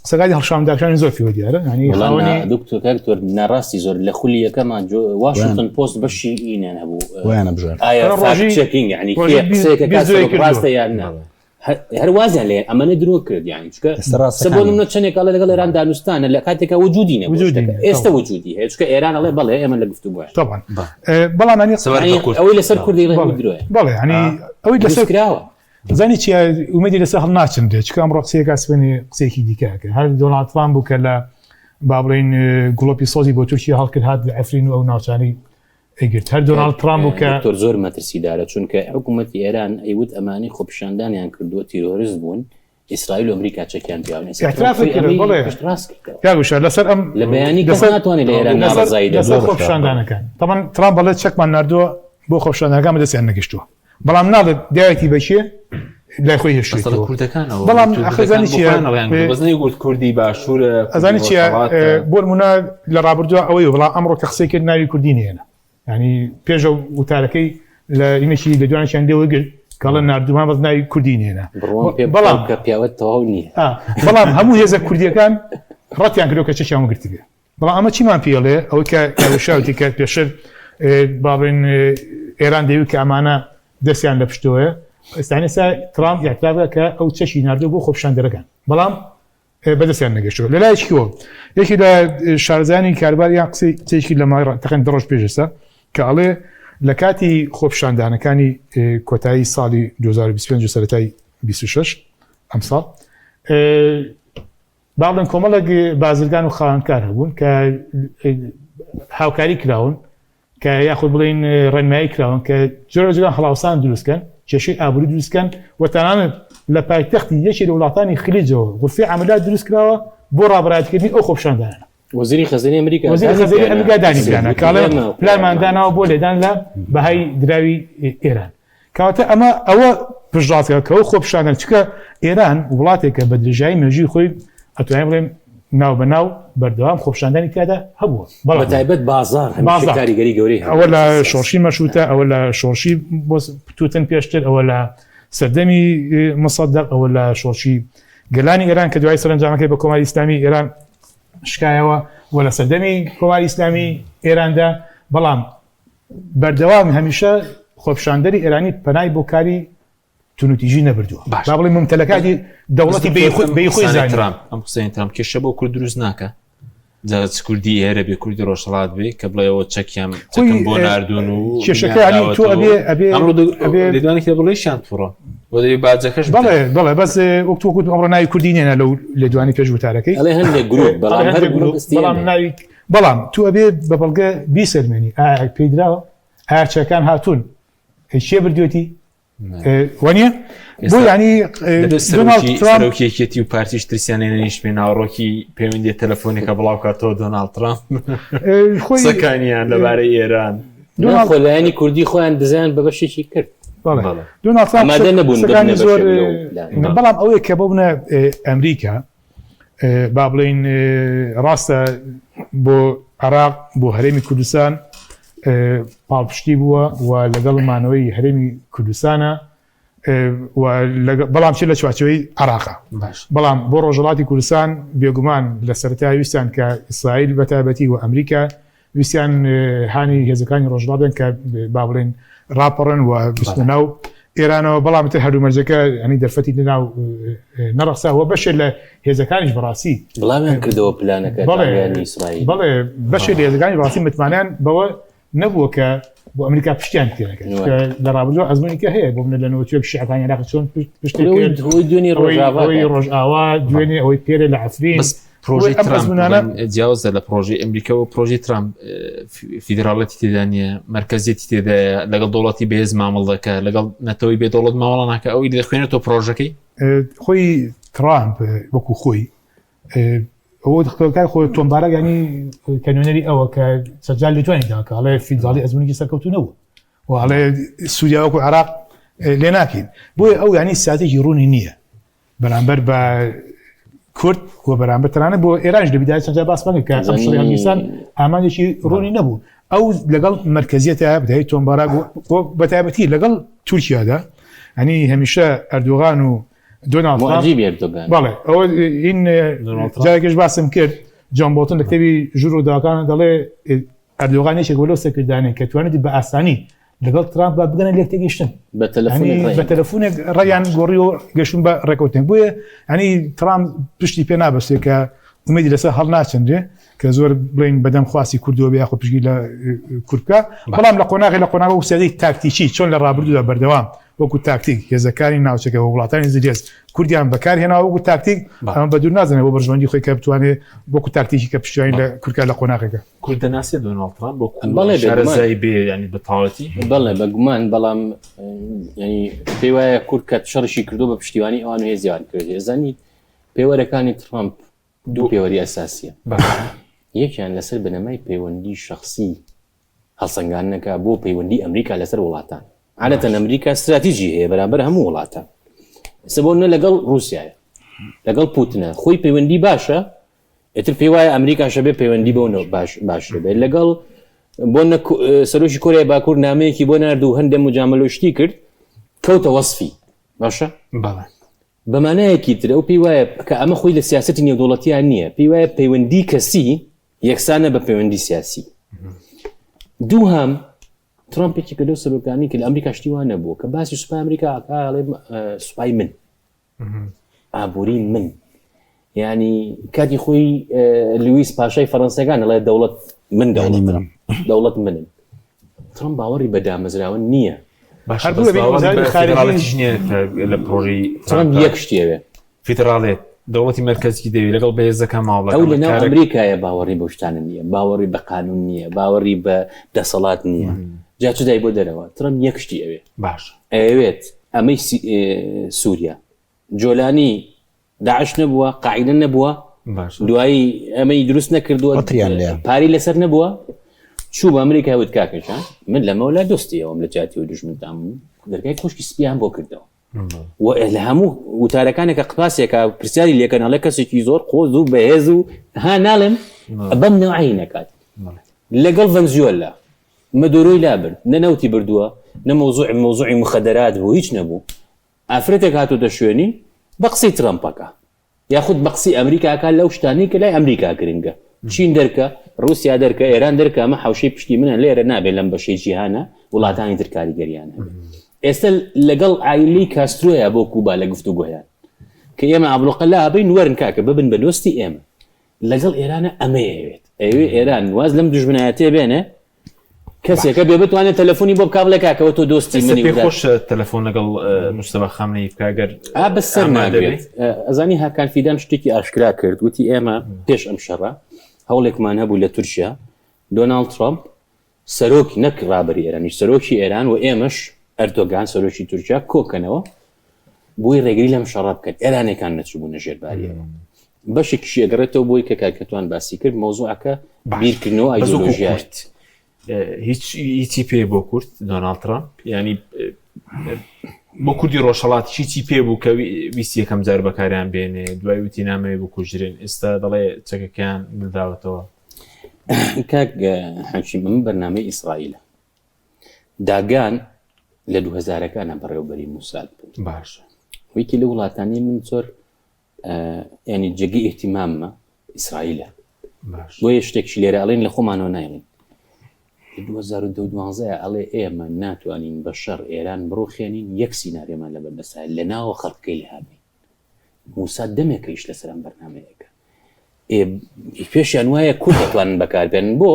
قسەکانی هەڵشانداکانی زۆر پێوە دیارە ینی خاوەنی دکتۆر دکتۆر ناڕاستی زۆر لە خولی یەکەمان واشنگتن پۆست بەشی ئینیان هەبوو وایانە بژار ئایا ڕۆژی checking ینی قسەیەکە ڕاستە یان نا هەر وازیان لێ ئەمەنە درۆ کرد یانی چکە بۆ منە چەندێک ئەڵێ لەگەڵ ئێران دانوستانە لە کاتێکا وجودی نەبوو ئێستا وجودی هەیە چکە ئێران ئەڵێ بەڵێ ئێمە لە گفتوگۆ طبعا بەڵام ینی ئەوەی لەسەر کوردی درۆیە بەڵێ ینی ئەوەی لەسەر کراوە زانی چیا ئومێدی لەسەر هەڵناچنرێت چکە ئەمڕۆ قسەیەکە سبەینێ قسەیەکی دیکەکە هەر دۆناڵد ترامپ بوو کە لە با بڵێین گڵۆپی سۆزی بۆ تورکیا هەڵکرد هات لە عەفرین و ئەو ناوچانەی ئەیگرت هەر دۆناڵد ترامپ بوو کە دکتۆر زۆر مەترسیدارە چونکە حکوومەتی ئێران ئەیوت ئەمانەی خۆپیشاندانیان کردووە تیرۆرست بوون ئیسرائیل و ئەمریکا چەکیان پیاون ئێستا ترامپ خۆی ئەمەی پشتڕاست کردەوە کاک وشار لەسەر ئەم لە بەیانی کەس ناتوانێت لە ئێران ناڕەزایی لەسەر خۆپیشاندانەکان تەبعەن ترامپ بەڵێ چەکمان ناردووە بۆ خۆپیشاندانەکان بەدەستیان نەگەشتووە بەڵام ناڵێت دایەتی بەکێ. لای خۆی هێشتەوە کوردەکانەوە بەڵام ئەخەزانی چیە بەزنەی گوت کوردی باشوور ئەزانی چیە بۆ نمونە لە ڕابردووە ئەوەی بەڵام ئەمڕۆ کە قسەی کرد ناوی کوردی نێنە ینی پێشە وتارەکەی لە ئینێکی لە دوانشیان لێوە گرت کەڵە نردومان بەس ناوی کوردی نێنە بەڵام کە پیاوە تەواو نییە بەڵام هەموو هێزە کوردیەکان ڕەتیان کردو کە چەکیان وەگرتبێ بەڵام ئەمە چیمان پێڵێ ئەوەی کە کاوشاوتی کە پێشتر باڵێن ئێران دەوی کە ئەمانە دەستیان لە پشتەوەیە ئێستانێسا ترامپ اعتراف کە ئەو چەکی ناردوو بۆ خۆپیشاندەرەکان بەڵام بەدەستیان نەگەشتەوە لەلایەکیەوە یەکی لە شارزانی کارباریان قسەی قسەیەکی لە ماوەی تەقەن دە ڕۆژ پێش ئێستا کە ئەڵێ لە کاتی خۆپیشاندانەکانی کۆتایی ساڵی 2025 و سەرەتای 26 ئەمساڵ با بڵێن کۆمەڵێک بازرگان و خاوەنکار هەبوون کە هاوکاری کراون کە یاخود بڵێین ڕێنمایی کراون کە جۆرە جۆران هەڵاوسان دروستکەن کێشەی ئابووری دروستکەن و تەنانەت لە پایتەختی یەکێ لە وڵاتانی خلیجەوە غرفەی عەمەلیات دروست کراوە بۆ ڕابەرایەتیکردنی ئەو خۆپیشاندانانە. وەزیری خەزێنەی ئەمریکا وەزیری خەزێنەی ئەمریکا دانی پیانە کە ئەڵێ پلانمان داناوە بۆ لێدان لە بەهای دراوی ئێران. کەواتە ئەمە ئەوە پشتڕاست کە ئەو خۆپیشاندان چونکە ئێران وڵاتێکە بە درێژایی مێژووی خۆی ئەتوانین بڵێم ناو بە ناو بەردەوام خۆپیشاندانی تیادا هەبووە بەڵام بە تایبەت بازاڕ هەمیشە کاریگەری گەورەی هەبووە ئەوە لە شۆڕشی مەشرووتە ئەوە لە شۆڕشی بۆ توتن پێشتر ئەوە لە سەردەمی مصدق ئەوە لە شۆڕشی گەلانی ئێران کە دوای سەرەنجامەکەی بە کۆماری ئیسلامی ئێران شکایەوە و لە سەردەمی کۆماری ئیسلامی ئێراندا بەڵام بەردەوام هەمیشە خۆپیشاندەری ئێرانی پەنای بۆ کاری تونوتیژی نەبردووە باش. با بڵێین ممتەلەکاتی دەوڵەتی بێ خۆی بێ خۆی قسانەی زانیوە. ترامپ ئەم قسەی ترامپ کێشە بۆ کورد دروست ناکە جا چ کوردی ئێرە بێ کوردی ڕۆژهەڵات بێ کە بڵێەوە چەکیان چەکم بۆ ناردوون و کێشەکە یانی تۆ ئەبێ ئەبێ ئەمڕۆ ئەبێ لێدوانێکی لە بڵێشیان توڕە بۆ دەبێ باجەکەش بدەن. بەڵێ بەڵێ بەس وەک تۆ گوت ئەمڕۆ ناوی کوردی نێنا لەو لێدوانی پێش وتارەکەی ئەڵێ هەندێک گروپ بەڵام ئەڵێ هەر هەندێک گروپ گروپ دەستی بەڵام ئێمەیە. ناوی بەڵام تو ئەبێ بە بەڵگە بیسەلمێنی ئایا پێی دراوە ئایا چەکان هاتوون کێ بردوێتی وەنیە بۆ ینی سەرۆکی یەکێتی و پارتیش ترسیان نێنیش پێ ناوەڕۆکی پەیوەندی تەلەفۆنێکە بڵاو کاتەوە دۆناڵد ترامپ خۆی قسەکانیان لەبارەی ئێران لایەنی کوردی خۆیان دزیان بە بەشێکی کرد دۆناڵد نەبوون زۆر بەڵام ئەوەیە کە بۆ بنە ئەمریکا با بڵێین ڕاستە بۆ عراق بۆ هەرێمی کوردستان پاڵپشتی بووە و لەگەڵ مانەوەی هەرێمی کوردستانە بەڵام چ لە چوارچەوەی عراقە بەڵام بۆ ڕۆژهڵاتی کوردستان بێگومان لە سەرای ویستیان کە ئیسرائیل بەتایبەتی و ئەمریکا ویستیان هانی هێزەکانی ڕۆژهەڵات بدەن کە با بڵێن ڕاپەڕن و بچنە ناو ئێرانەوە بەڵام تر هەلومەرجەکە ینی دەرفەتی ناو نەڕەخسا و بەشێ لە هێزەکانیش بەڕاستی بڵاویان کردەوە پلانەکە بەڵێ ئیسرائیل بەڵێ بەشێ لە هێزەکانی ڕاستی متمانیان بەوە نەبووە کە بۆ ئەمریکا پشتیان تێنەکرد لە ڕابردوو ئەزمونێکی هەیە بۆ منە لە نەوەتوێک شیعەکانی عێراق چۆن پشتی دوێنێ ڕۆژئاوا دوێنێ ئەوەی پێرێ لە عەفرین پرۆژەی ترامپ جیاوازە لە پرۆژەی ئەمریکا و پرۆژەی ترامپ فیدراڵەتی تێدا نییە مەرکەزیەتی تێدایە لەگەڵ دەوڵەتی بەهێز مامەڵ دەکە لەگەڵ نەتەوەی بێ دەوڵەت مامەڵە ناکە ئەوی دەخوێنێتەوە پرۆژەکەی خۆی ترامپ وەکو خۆی ئەوە دەختەکای خۆی تۆمبارە ینی کە نوێنەری ئەوە کە سەجال لێدوانی دا کە ئەڵێ فیدراڵی ئەزمونێکی سەرکەوتوو نەبوو و ئەڵێ سووریا وەکو عێراق لێ ناکەین بۆیە ئەو ینی سیاسەتێکی ڕوونی نییە بەرامبەر بە کورد و بەرامبەر تەنانەت بۆ ئێرانیش لە بیدایەت چەند جار باسمان کرد کە ئەم شەڕی هەڵگیرسان ئامانجێکی ڕوونی نەبوو ئەو لەگەڵ مەرکەزیەتە بەتایبەتی تۆم باراک و بەتایبەتی لەگەڵ تورکیادا ئەنی هەمیشە ئەردۆغان و دۆناڵد ترامپ عجیب ئەردۆغان بەڵێ ئەوە این جارێکیش باسم کرد جۆن بۆڵتن لە کتێبی ژوور ڕووداوەکان دەڵێ ئەردۆغان یەکێک بوو لەو سەرکردانەی کە توانیویەتی بە ئاسانی لەگەڵ ترامپ با بگەنە لێکتێگەیشتن بە تەلەفۆنێک ینی بە تەلەفۆنێک ڕێیان گۆڕی و گەشتون بە ڕێکەوتن بۆیە ینی ترامپ پشتی پێ نابەستێ کە ئومێدی لەسەر هەڵناچنرێ کە زۆر بڵین بەدەم خواستی کوردەوە بێ یاخۆ پشتگیری لە کورد بکە بەڵام لە قۆناغی لە قۆناغ وەکو سیاسەتی تاکتیکی چۆن لە ڕابردوودا بەردەوام وەکو تاکتیک هێزەکانی ناوچەکە و وڵاتانی زلهێز کوردیان بەکارهێناوە وەکو تاکتیک ئەمە بە دوور نازانێت بۆ بەرژەوەندی خۆی کە بتوانێت وەکو تاکتیکی کە پشتیوانی لە کورد بکات لە قۆناغێکە. کورد دەناسێ دۆناڵد ترامپ وەکو بەڵێ بێگومان. شارەزای بێ ینی بە تەواوەتی؟ بەڵێ بەگومان بەڵام ینی پێی وایە کورد کە شەڕیشی کردو بە پشتیوانی ئەوان و هێزیان کرد ئەزانی پێوەرەکانی ترامپ دوو پێوەری ئەساسیە یەکیان لەسەر بنەمای پەیوەندی شخصی هەڵسەنگاندنەکە بۆ پەیوەندی ئەمریکا لەسەر وڵاتان. عادەتەن ئەمریکا ستراتیجی هەیە بەرامبەر هەموو وڵاتان. ئێستا بۆ نە لەگەڵ رووسایە لەگەڵ پوتنە خۆی پەیوەندی باشە ئیتر پێی وایە ئەمریکاشە بێ پەیوەندی بەو باش باش بێت لەگەڵ بۆ سەرۆکی کۆریای باکوور نامەیەکی بۆ نرد و هەندێک مجاملە شتی کرد کەوتە وەصفی باشە بەمانایەکی تر ئەو پێی وایە کە ئەمە خۆی لە سیاستی نێودوڵەتیان نییە پێی وایە پەیوەندی کەسی یەکسانە بە پەیوەندی سیاسی دووهام ترامپ یەکێکە لەو سەرۆکانی کە لە ئەمریکا شتی وا نەبووە کە باسی سوپای ئەمریکا ئەڵێ سوپای من ئابووری من ینی کاتی خۆی لویس پاشای فەڕەنسەکان ئەڵێ دەوڵەت من دەوڵەت منم دەوڵەت منن ترەمپ باوەڕی بە دامەزراوە نییە لە پرۆژی ترەمپ یەک شتیەوێ فیدراڵێت دەوڵەتی مەرکەزی دەوێت لەگەڵ بەهێزەکان ماڵە ئەو لەناو ئەمریکایە باوەڕی بەو شتانە نییە باوەڕی بە قانون نییە باوەڕی بە دەسەڵات نییە جا چ دای بۆ دەرەوە ترەمپ یەک شتی ئەوێ باش ئەوێت ئەمەی سووریا جۆلانی داعش نەبووە قاعدە نەبووە دوایی ئەمەی دروست نەکردووە پاری لەسەر نەبووە چوو بە ئەمریکا وت کاکەشان من لەمەولا دۆستی ئەوم لە جاتی و دژمنتان دەرگای کۆشکی سپیان بۆ کردەوە و لە هەموو وتارەکانێکە قپاسێکە پرسیاری لێکەن ئەڵێ کەسێکی زۆر قۆز و بەهێز و ها ناڵێم بەم نەوعی نەکات لەگەڵ ڤەنزیۆلا مەدۆرۆی لابرد نە نەوتی بردووە نە مەوزوع مەوزوعی مخدرات بوو هیچ نەبوو ئافرەتێک هاتۆتە شوێنی بە قسەی ترەمپەکە یاخود بە قسەی ئەمریکا ئەکا لەو شتانەی کە لای ئەمریکا گرنگە چین دەرکە ڕوسیا دەرکە ئێران دەرکە ئەمە حوشەی پشتی منە لێرە نابێت لەم بەشەی جیهانە وڵاتانی تر کاریگەریان هەبێت ئێستا لەگەڵ عایلەی کاسترۆیە بۆ کوبا لە گفتوگۆیان کە ئێمە ئابلۆقە لابین وەرن کاکە ببن بە دۆستی ئێمە لەگەڵ ئێرانە ئەمەیەوێت ئەوێ ئێران واز لەم دوژمنایەتێ بێنێ کەسێکە بێ بتوانێت تەلەفۆنی بۆ بکا بڵێ کاکەوە تۆ دۆستی منی پێ خۆش تەلەفۆن لەگەڵ مجتەبا خامنەیی بکا گەر ئا بەس سەر ناگرێت ئەزانی هاکان فیدان شتێکی ئاشکرا کرد وتی ئێمە پێش ئەم شەڕە هەوڵێکمان هەبوو لە تورکیا دۆناڵد ترامپ سەرۆکی نەک ڕابەری ئێرانی سەرۆکی ئێران و ئێمەش ئەردۆگان سەرۆکی تورکیا کۆکەنەوە بۆی ڕێگری لەم شەڕە بکەن ئێرانەکان نەچووبوونە ژێرباریەوە بەشێکیشی ئەگەڕێتەوە بۆی کە کاک کەتوان باسی کرد مەوزوعەکە بیرکردنەوە ئایدۆلۆژیایە. کورد هیچ هیچی پێ بۆ کورد دۆناڵد ترامپ ینی بۆ کوردی ڕۆژهڵات هیچی پێ بوو کە ویستی یەکەم جار بەکاریان بێنێ دوای وتی نامەوێ بکوژرێن ئێستا دەڵێ چەکەکەیان ملداوەتەوە. کاک حەکیم ئەمە بەرنامەی ئیسرائیلە داگان لە دوو هەزارەکانە بەڕێوبەری موساد بوو باشە ویکی لە وڵاتانی من زۆر ینی جێگەی ئیهتیماممە ئیسرائیلە بۆیە شتێکشی لێرە ئەڵێن لە خۆمانەوە نایڵین لە 2012 ئەڵێ ئێمە ناتوانین بە شەڕ ئێران بڕوخێنین یەک سیناریۆمان لە بەردەسایە لە ناوە خەڵکەکەی لێ هابین موساد دەمێکە ئیش لەسەر ئەم بەرنامەیەکە پێشیان وایە کورد دەتوانن بەکاربێنن بۆ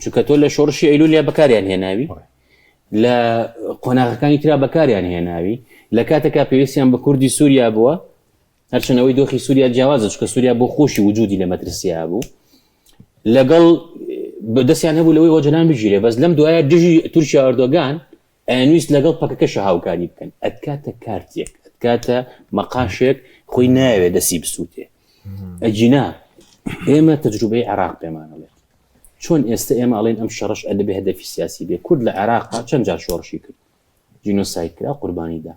چونکە تۆ لە شۆڕشی ئەیلولیا بەکاریان هێناوی لە قۆناغەکانی ترا بەکاریان هێناوی لە کاتێکا پێویستیان بە کوردی سووریا بووە هەرچەنەوەی دۆخی سووریا جیاوازە چکە سووریا بۆ خۆشی وجودی لە مەترسیا بوو لەگەڵ دەستیان هەبوو لەوەی ئۆجەلان بگیرێ بەس لەم دوایە دژی تورکیا ئەردۆگان ئەیانویست لەگەڵ پەکەکەشە هاوکاری بکەن ئەتکاتە کارتێک ئەتکاتە مەقاشێک خۆی ناوێ دەسی بسووتێ ئەگینا ئێمە تەجروبەی عێراق پێمان ئەڵێت چۆن ئێستا ئێمە ئەڵێن ئەم شەڕش ئەدەبێ هەدەفی سیاسی بێ کورد لە عێراق چەند جار شۆڕشی کرد جینۆساید کرا قوربانی دا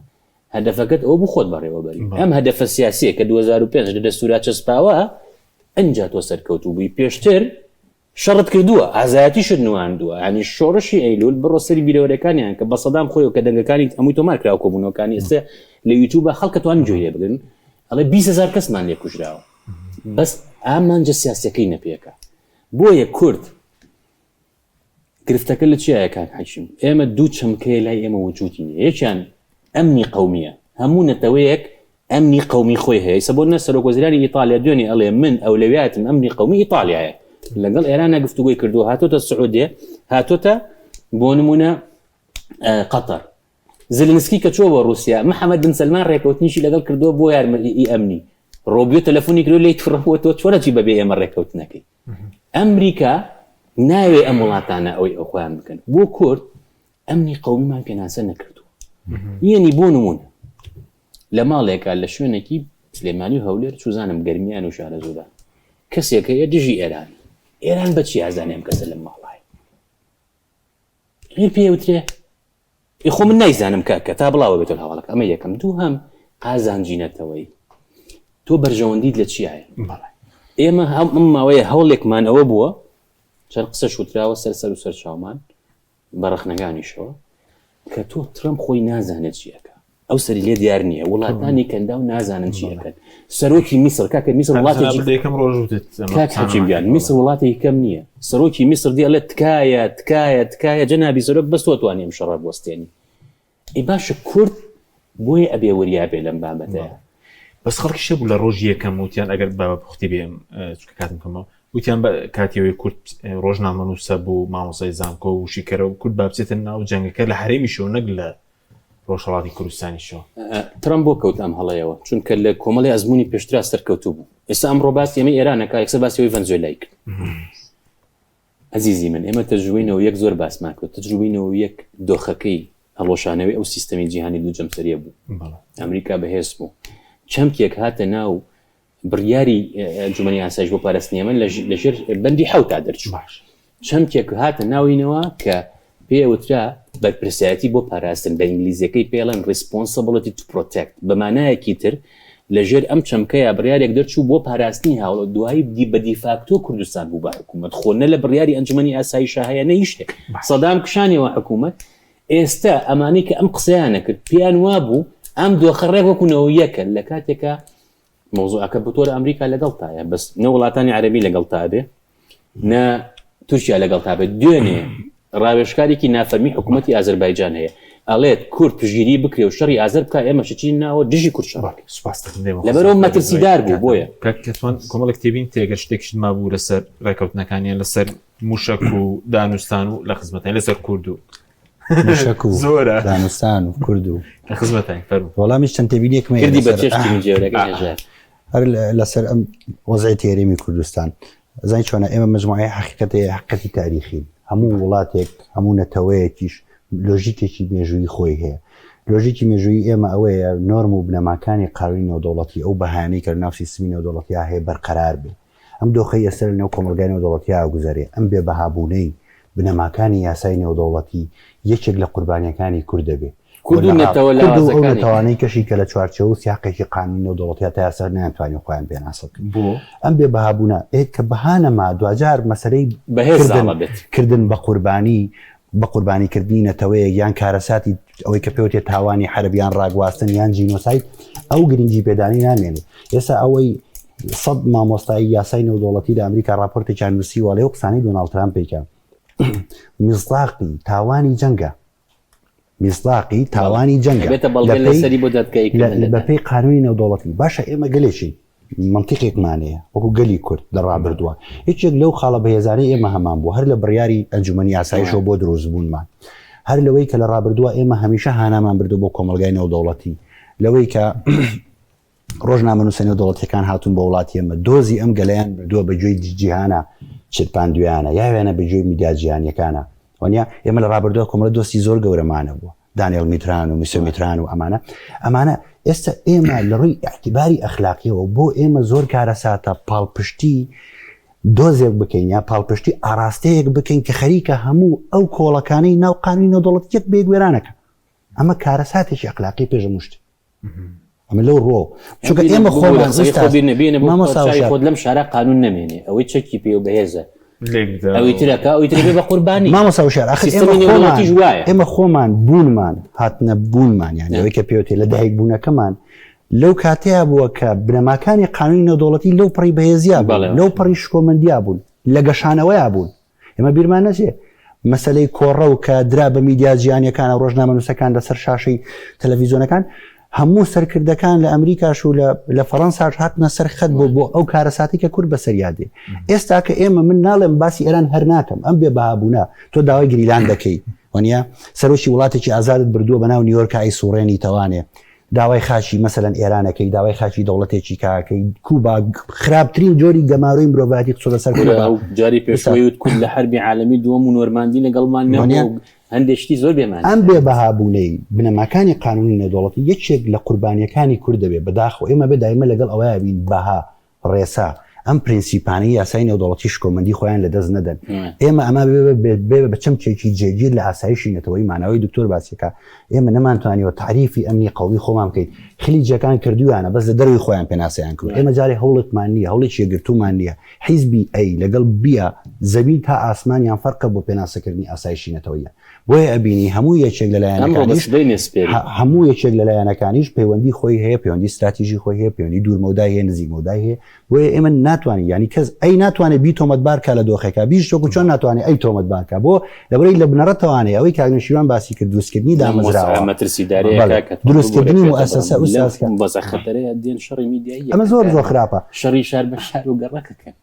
هەدەفەکەت ئەوە بوو خۆت بەڕێوەبەری ئەم هەدەفە سیاسیە کە 2005 لە دەستورا چەسپاوە ئەنجا تۆ سەرکەوتوو بووی پێشتر شەڕت کردووە ئازایەتیشت نواندووە یانی شۆڕشی ئەیلول بڕۆ سەری بیرەوەرەکانیان کە بە سەدام خۆی کە دەنگەکانی هەمووی تۆمار کراوە کۆبوونەوەکانی ئێستا لە یوتیوبە خەڵکە توان گوێ لێ بگرن ئەڵێ 20 هەزار کەسمان لێ کوژراوە بەس ئامانجە سیاسەکەی نەپێکە بۆیە کورد گرفتەکە لە چیایە کاک حەکیم ئێمە دوو چەمکەیە لای ئێمە وجودی نیە یەکیان ئەمنی قەومیە هەموو نەتەوەیەک ئەمنی قەومی خۆی هەیە ئیسە بۆ نە سەرۆک وەزیرانی ئیتالیا دوێنێ ئەڵێ من ئەولەویاتم ئەمنی قەومی ئیتالیایە لەگەڵ ئێرانە گفتوگۆی کردووە هاتۆتە سعودیە هاتۆتە بۆ نمونە قەتەر زلنسکی کە چووە بۆ رووسیا محەممەد بن سەلمان ڕێکەوتنیشی لەگەڵ کردووە بۆ یارمەتی ئەمنی ڕۆبیۆ تەلەفۆنی کردو لێی توڕە بووە تۆ چۆن ئەچی بەبێ ئێمە ڕێکەوتنەکەی ئەمریکا ناوێ ئەم وڵاتانە ئەوەی ئەو خۆیان بکەن بۆ کورد ئەمنی قەومیمان پێناسە نەکردووە یەنی بۆ نمونە لە ماڵێکە لە شوێنێکی سلێمانی و هەولێر چوزانم گەرمیان و شارەزوورە کەسێک هەیە دژی ئێران ئێران بەچی ئازانێ ئەم کەسە لەم ماڵای غیر پێوترێ ئی خۆ من نایزانم کاکە تا بڵاوە بێتەوە هەواڵەکە ئەمە یەکەم دووهەم. قازانجی نەتەوەیی تۆ بەرژەوەندیت لە چیایە؟ ئێمە هەم ئەم ماوەیە هەوڵێکمان ئەوە بووە چەند قسە شوتراوە سەر سەر و سەر چاومان بە ڕەخنەکانیشەوە کە تۆ ترەمپ خۆی نازانێت چی ئەکا ئەو سەری لێ دیار نییە وڵاتانی کەنداو نازانن چی ئەکەن سەرۆکی میسر کاکە میسر وڵاتێکی یەکەم ڕۆژ وتت کاک حەکیم گیان میسر وڵاتێکی کەم نییە سەرۆکی میسر دێڵێت تکایە تکایە تکایە جەنابی سەرۆک بەس تۆ توانی ئەم شەڕە بوەستێنی ئەی باشە کورد بۆیە ئەبێ وریا بێ لەم بابەتەیە. بەس خەڵکیش هەبوو لە ڕۆژی یەکەم وتیان ئەگەر بە پوختی بێم چونکە کاتم کەمە وتیان بە کاتیەوەی کورد ڕۆژنامەنووسە بوو مامۆسای زانکۆ و شیکەرە و کورد با بچێتە ناو جەنگەکە لە هەرێمیشەوە نەک لە ڕۆژهەڵاتی کوردستانیشەوە. ترەمپ بۆ کەوتە ئەم هەڵەیەوە؟ چونکە لە کۆمەڵی ئەزموونی پێشترا سەرکەوتوو بوو. ئێستا ئەمڕۆ باسی ئەمەی ئێران ئەکا یەکسەر باسی ئەوەی ڤەنزوێلای کرد. ئەزیزی من ئێمە تەجروبەی 91 زۆر باسمان کرد تەجروبەی 91 دۆخەکەی هەڵوەشانەوەی ئەو سیستەمی جیهانی دوو جەمسەریە بوو ئەمریکا بەهێز بوو چەمکێک هاتە ناو بڕیاری ئەنجومەنی ئاسایش بۆ پاراستنی یەمەن لەژێر بەندی حەوتا دەرچوو باش چەمکێک هاتە ناوینەوە کە پێوترا بەرپرسایەتی بۆ پاراستن بە ئینگلیزیەکەی پێڵێن responsibility to protect بە مانایەکی تر لەژێر ئەم چەمکەیا بڕیارێک دەرچوو بۆ پاراستنی هاوڵ دوایی دی بە دیفاکتۆ کوردستان بوو بە حکوومەت خۆ نە لە بڕیاری ئەنجومەنی ئاسایشا هەیە نە هیچ شتێک سەدام کشانیەوە حکوومەت ئێستا ئەمانەی کە ئەم قسەیانە کرد پێیان وابوو ئەم دۆخە ڕێک وەکو نەوەیەکە لە کاتێکا مەوزوعەکە بتۆ لە ئەمریکا لەگەڵتایە بەس نە وڵاتانی عەرەبی لەگەڵتا بێ نە تورکیا لەگەڵتا بێت دوێنێ ڕاوێژکارێکی نافەرمی حکوومەتی ئازەربایجان هەیە ئەڵێت کورد پشگیری بکرێ و شەڕی ئازەر بکە ئێمە چین ناوە دژی کورد شەڕ سوپاس لەبەرەوە مەترسیدار بوو بۆیە کەتوان کۆمەڵێک تێبین تێگەر شتێکیشت مابوو لەسەر ڕێکەوتنەکانیان لەسەر موشک و دانوستان و لە خزمەتان لەسەر کورد و موشک و زۆرە دانوستان و کورد و لە خزمەتان فەرموو وەڵامیش چەند تێبینیەکم هەیە کردی بە لەسەر- چێشتی من جێورەکەی هەژار هەر لەسەر ئەم وەزعی هەرێمی کوردستان زانی چۆنە ئێمە مجموعەی حەقیقەت هەیە حەقیقەتی تاریخین هەموو وڵاتێک هەموو نەتەوەیەکیش لۆژیکێکی مێژوویی خۆی هەیە لۆژیکی مێژوویی ئێمە ئەوەیە نۆرم و بنەماکانی قانونی نێودەوڵەتی ئەو بەهانەی کە لە ناو سیستمی نێودەوڵەتیا هەیە بەرقەرار بێ ئەم دۆخەی ئێستا لە نێو کۆمەڵگای نێودەوڵەتیا گوزەرێ ئەم بێ بەهابوونەی بنەماکانی یاسای نێودەوڵەتی یەکێک لە قوربانیەکانی کورد دەبێ. کورد و نەتەوە کورد و ئەو لاوازەکانی. نەتەوانەی کەشی کە لە چوارچێوە و سیاقێکی قانونی نێودەوڵەتیا تا ئێستا نەیانتوانیوە خۆیان پێناسە بکەن. بۆ؟ ئەم بێ بەهابوونە ئێ کە بەها نەما دواجار مەسەلەی بەهێز کردن زاڵە بێت. کردن بە قوربانی بە قوربانی کردنی نەتەوەیەک یان کارەساتی ئەوەی کە پێوتێ تاوانی حەرب یان ڕاگواستن یان جینۆساید ئەو گرنگی پێدانی نامێنێ. ئێستا ئەوەی سەد مامۆستای یاسای نێودەوڵەتی لە ئەمریکا ڕاپۆرتێکیان نووسیوە لەو قسانەی دۆناڵد ترامپێکە میسداقی تاوانی جەنگە میسداقی تاوانی جەنگە بێتە بەڵگە لەسەری بۆ دادگایی کردن بەپێی قانونی نێودەوڵەتی باشە ئێمە گەلێکین مەنتیقێکمان هەیە وەکو گەلی کورد لە ڕابردووە یەکێک لەو خاڵە بەهێزانەی ئێمە هەمان بوو هەر لە بڕیاری ئەنجومەنی ئاسایشەوە بۆ دروستبوونمان هەر لەوەی کە لە ڕابردووە ئێمە هەمیشە هانامان بردو بۆ کۆمەڵگای نێودەوڵەتی لەوەی کە ڕۆژنامەنووسە نێودەوڵەتیەکان هاتوون بۆ وڵاتی ئێمە دۆزی ئەم گەلەیان بردووە بە گوێی جیهانە چرپاندویانە یاوێنە بە گوێی میدیا جیهانیەکانە وانە ئێمە لە ڕابردووە کۆمەڵە دۆستی زۆر گەورەمانە بووە دانیل میتران و میسۆ میتران و ئەمانە ئەمانە ئێستا ئێمە لە ڕووی اعتباری ئەخلاقیەوە بۆ ئێمە زۆر کارەساتە پاڵپشتی دۆزێک بکەین یا پاڵپشتی ئاراستەیەک بکەین کە خەریکە هەموو ئەو کۆڵەکانەی ناو قانونی نێودەوڵەتی یەک بە یەک وێرانەکە ئەمە کارەساتێکی ئەخلاقی پێش هەموو شتێک ئەمە لەو ڕۆ چونکە ئێمە خۆمان خۆت لەم شارە قانون نەمێنێ ئەوەی چەکی پێ و بەهێزە ئەوی ترەکە ئەوی ترێ بە قوربانی مامۆستا وشار ئەخر ئێمە ئێمە خۆمان بوونمان هاتنە بوونمان یان ئەوەی کە پێوتێ لە دایک بوونەکەمان لەو کاتەیە بووە کە بنەماکانی قانونی نێودەوڵەتی لەو پەڕی بەهێزیا بوون لەو پەڕی شکۆمەندیا بوون لە گەشانەوەیا بوون ئێمە بیرمان نەچێ مەسەلەی کۆڕەو کە درا بە میدیا جیهانیەکان و ڕۆژنامەنووسەکان لەسەر شاشەی تەلەڤیزیۆنەکان هەموو سەرکردەکان لە ئەمریکاش و لە فەڕەنساش هاتنە سەر خەت بۆ بۆ ئەو کارەساتی کە کورد بەسەریا دێ ئێستا کە ئێمە من ناڵێم باسی ئێران هەر ناکەم ئەم بێ بەهابوونە تۆ داوای گریلان دەکەی وەنیە سەرۆکی وڵاتێکی ئازادت بردووە بەناو نیویۆرکا ئەی سوڕێنی تەوانێ داوای خاکی مەسەلەن ئێران ئەکەی داوای خاکی دەوڵەتێکی کە ئەکەی کوبا خراپترین جۆری گەمارۆی مرۆڤایەتی خستۆتە سەر کوبا جاری پێشوەی وت کورد لە حەربی عالەمی دووەم و نۆرماندی لەگەڵمان نەبوو هەندێک شتی زۆر بێمانە ئەم بێ بەهابوونەی بنەماکانی قانونی نێودەوڵەتی یەکێک لە قوربانیەکانی کورد دەبێت بەداخەوە ئێمە بێ دایمە لەگەڵ ئەوەیا بین بەها ڕێسا. ئەم پرینسیپانەی یاسای نێودەوڵەتی شکۆمەندی خۆیان لەدەست نەدەن. ئێمە ئەمە بێ بە چەمکێکی جێگیر لە ئاسایشی نەتەوەیی مانەوەی دکتۆر باسیەکە ئێمە نەمانتوانیوە تەعریفی ئەمنی قەومی خۆمان بکەین. خلیجەکان کردویانە بەس لە دەرەوەی خۆیان پێناسەیان کردوە. ئێمە جارێ هەوڵێکمان نییە، هەوڵێکی یەکگرتوومان نییە. حیزبی ئەی لەگەڵ بیە زەمین تا ئاسمانیان فەرقە بۆ پێناسەکردنی ئاسایشی نەتەوەییان. بۆیە ئەبینی هەموو یەکێک لە لایەنەکانیش هەموو یەکێک لە لایەنەکانیش پەیوەندی خۆی هەیە پەیوەندی ستراتیژی خۆی هەیە پەیوەندی دوورمەودای هەیە نزیک مەودای هەیە بۆیە ئێمە ناتوانین ینی کەس ئەی ناتوانێت بی تۆمەتبار کا لە دۆخێکا بیش وەکو چۆن ناتوانێت ئەی تۆمەتبار کا بۆ لەبەرەی لە بنەڕەتەوانەیە ئەوەی کاک نەوشیروان باسی کرد دروستکردنی دامەزراوە مەترسیدارەیە دروستکردنی موئەسەسە ئوستاز بەزە خەتەرەیە دێن شەڕی میدیایی ئەمە زۆر زۆر خراپە شەڕی شار بە شار و گەڕەکەکەن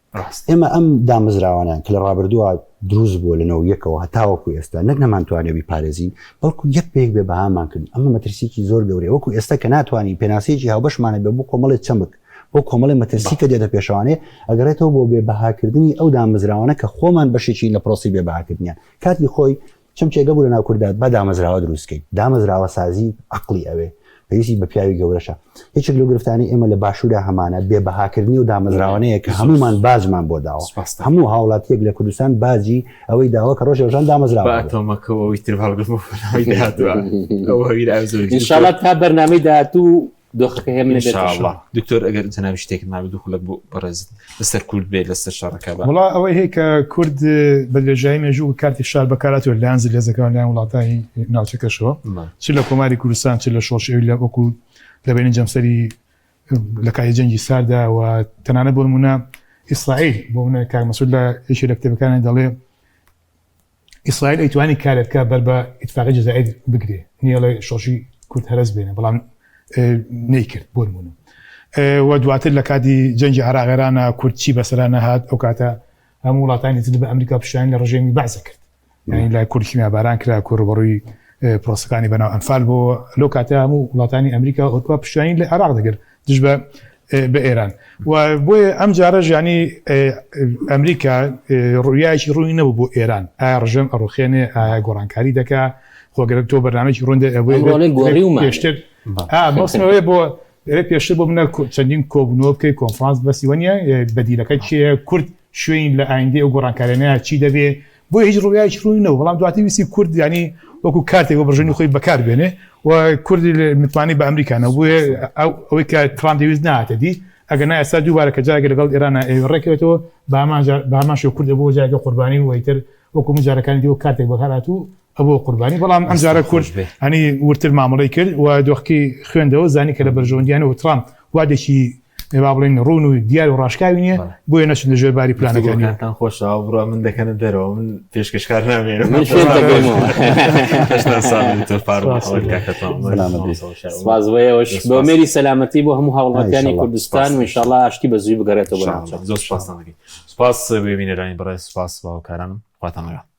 ئێمە ئەم دامەزراوانە کە لە ڕابردووە دروست بووە لە نەوەیەکەوە هەتاوەکو ئێستا نەک نەمانتوانێ بیپارێزین بەڵکو یەک بە یەک بێ بەهامان کردن ئەمە مەترسیکی زۆر گەورەیە وەکو ئێستا کە ناتوانین پێناسەیەکی هاوبەشمان هەبێ بۆ کۆمەڵێ چەمک بۆ کۆمەڵێ مەترسی کە دێتە پێشەوانێ ئەگەڕێتەوە بۆ بێ بەهاکردنی ئەو دامەزراوانە کە خۆمان بەشێکین لە پرۆسی بێ بەهاکردنیان کاتی خۆی چەمکێک هەبوو لەناو کوردا با دامەزراوە دروست کەین دامەزراوە سازی عەقڵی ئەوێ پێویستی بە پیاوی گەورەشە یەکێک لەو گرفتانەی ئێمە لە باشوورا هەمانە بێ بەهاکردنی و دامەزراوانەیە کە هەموومان باجمان بۆ داوە هەموو هاوڵاتیەک لە کوردستان باجی ئەوەی داوە کە ڕۆژێ ڕۆژان دامەزراوە بە ئەتۆمەکەوە ئەوی تر هەڵگرم و بەرنامەی داهاتووە ئەوە هەویر ئاو زۆر ئینشاڵڵا تا بەرنامەی داهاتوو دۆخەکە هێمن نەبێت ئینشاڵڵا دکتۆر ئەگەر جەنابی شتێکت مابێت دوو خولەک بۆ بەڕێزت لەسەر کورد بێت لەسەر شەڕەکە بە وڵا ئەوەی هەیە کە کورد بە درێژایی مێژوو کارتی فشار بەکاراتوە لایەن زلهێزەکان لایەن وڵاتانی ناوچەکەشەوە چ لە کۆماری کوردستان چ لە شۆڕشی ئەوی لە وەکو لە بینی جەمسەری لە کاتی جەنگی ساردا و تەنانەت بۆ نمونە ئیسرائیل بۆ منە کاک مەسعود لە یەکێ لە کتێبەکانی دەڵێ ئیسرائیل ئەیتوانی کارێ بکا بەر بە ئیتفاقی جەزائیر بگرێ نیەڵێ شۆڕشی کورد هەرەس بێنێ بەڵام نەیکرد بۆ نمونە و دواتر لە کاتی جەنگی عراق ئێرانە کورد چی بەسەرا نەهات ئەو کاتە هەموو وڵاتانی تر بە ئەمریکا پشتیوانی لە ڕژێمی بەعس کرد یعنی لای کورد کیمیاباران کرا کورد ڕووبەڕووی پرۆسەکانی بەناو ئەنفال بۆ لەو کاتە هەموو وڵاتانی ئەمریکا و ئەوروپا پشتیوانی لە عێراق دەگرت دژ بە بە ئێران و بۆیە ئەم جارە ژیانی ئەمریکا ڕویایکی ڕووی نەبوو بۆ ئێران ئایا ڕژێم ئەڕوخێنێ ئایا گۆڕانکاری دەکا خۆگەر تۆ بەرنامەیەکی ڕوون پێشتر مەسەوەیە بۆ پێشتر بۆ منە چەندین کۆبوونەوە بکەی کۆنفرانس بەسی وە نیە بەدیلەکە چیە کورد شوێن لە ئایندەی ئەو گۆڕانکاریانەیە چی دەبێ بۆیە هیچ ڕویایەکی ڕوونی نەبوو بەڵام دواتر ویستی کورد یانی وەکو کارتێک بۆ بەرژەوەندی خۆی بەکار بێنێ و کوردی متمانەی بە ئەمریکا نەبوو بۆیە ئەوەی کە ترامپ دەیویست نەهاتە دی ئەگەر نا ئێستا دووبارە کە جارێک لەگەڵ ئێران ڕێکەوێتەوە بە هەمان جار بە هەمان شێوە کورد ئەبووە جارێک قوربانی و ئیتر وەکو من جارەکانی دی وەک کارتێک بەکار هاتوو ئەبووە قوربانی بەڵام ئەم جارە کورد هەنی وردتر مامەڵەی کرد و دۆخەکەی خوێندەوە زانی کە لە بەرژەوەندیانە و ترامپ وادێکی با بڵێین ڕوون و دیار و ڕاشکاوی نییە بۆیە نەچون لە ژێر باری پلانەکانی. گفتوگۆکانتان خۆشە بڕوا من دەکەنە دەرەوە من پێشکەشکار نامێنم. من شوێن دەگەمەوە. هەشتا ساڵ دکتۆر فاروق محەمەد کاکە تەواو. سەلامەت بی. سپاس بۆ ئێوەش بۆ مێری سەلامەتی بۆ هەموو هاوڵاتیانی کوردستان و ئینشاڵڵا ئاشتی بە زووی بگەڕێتەوە بۆ ناوچەکە. زۆر سپاستان دەکەین. سپاس بۆ بینەرانی بەڕێز سپاس بۆ هاوکارانم خواتان لەگەڵ.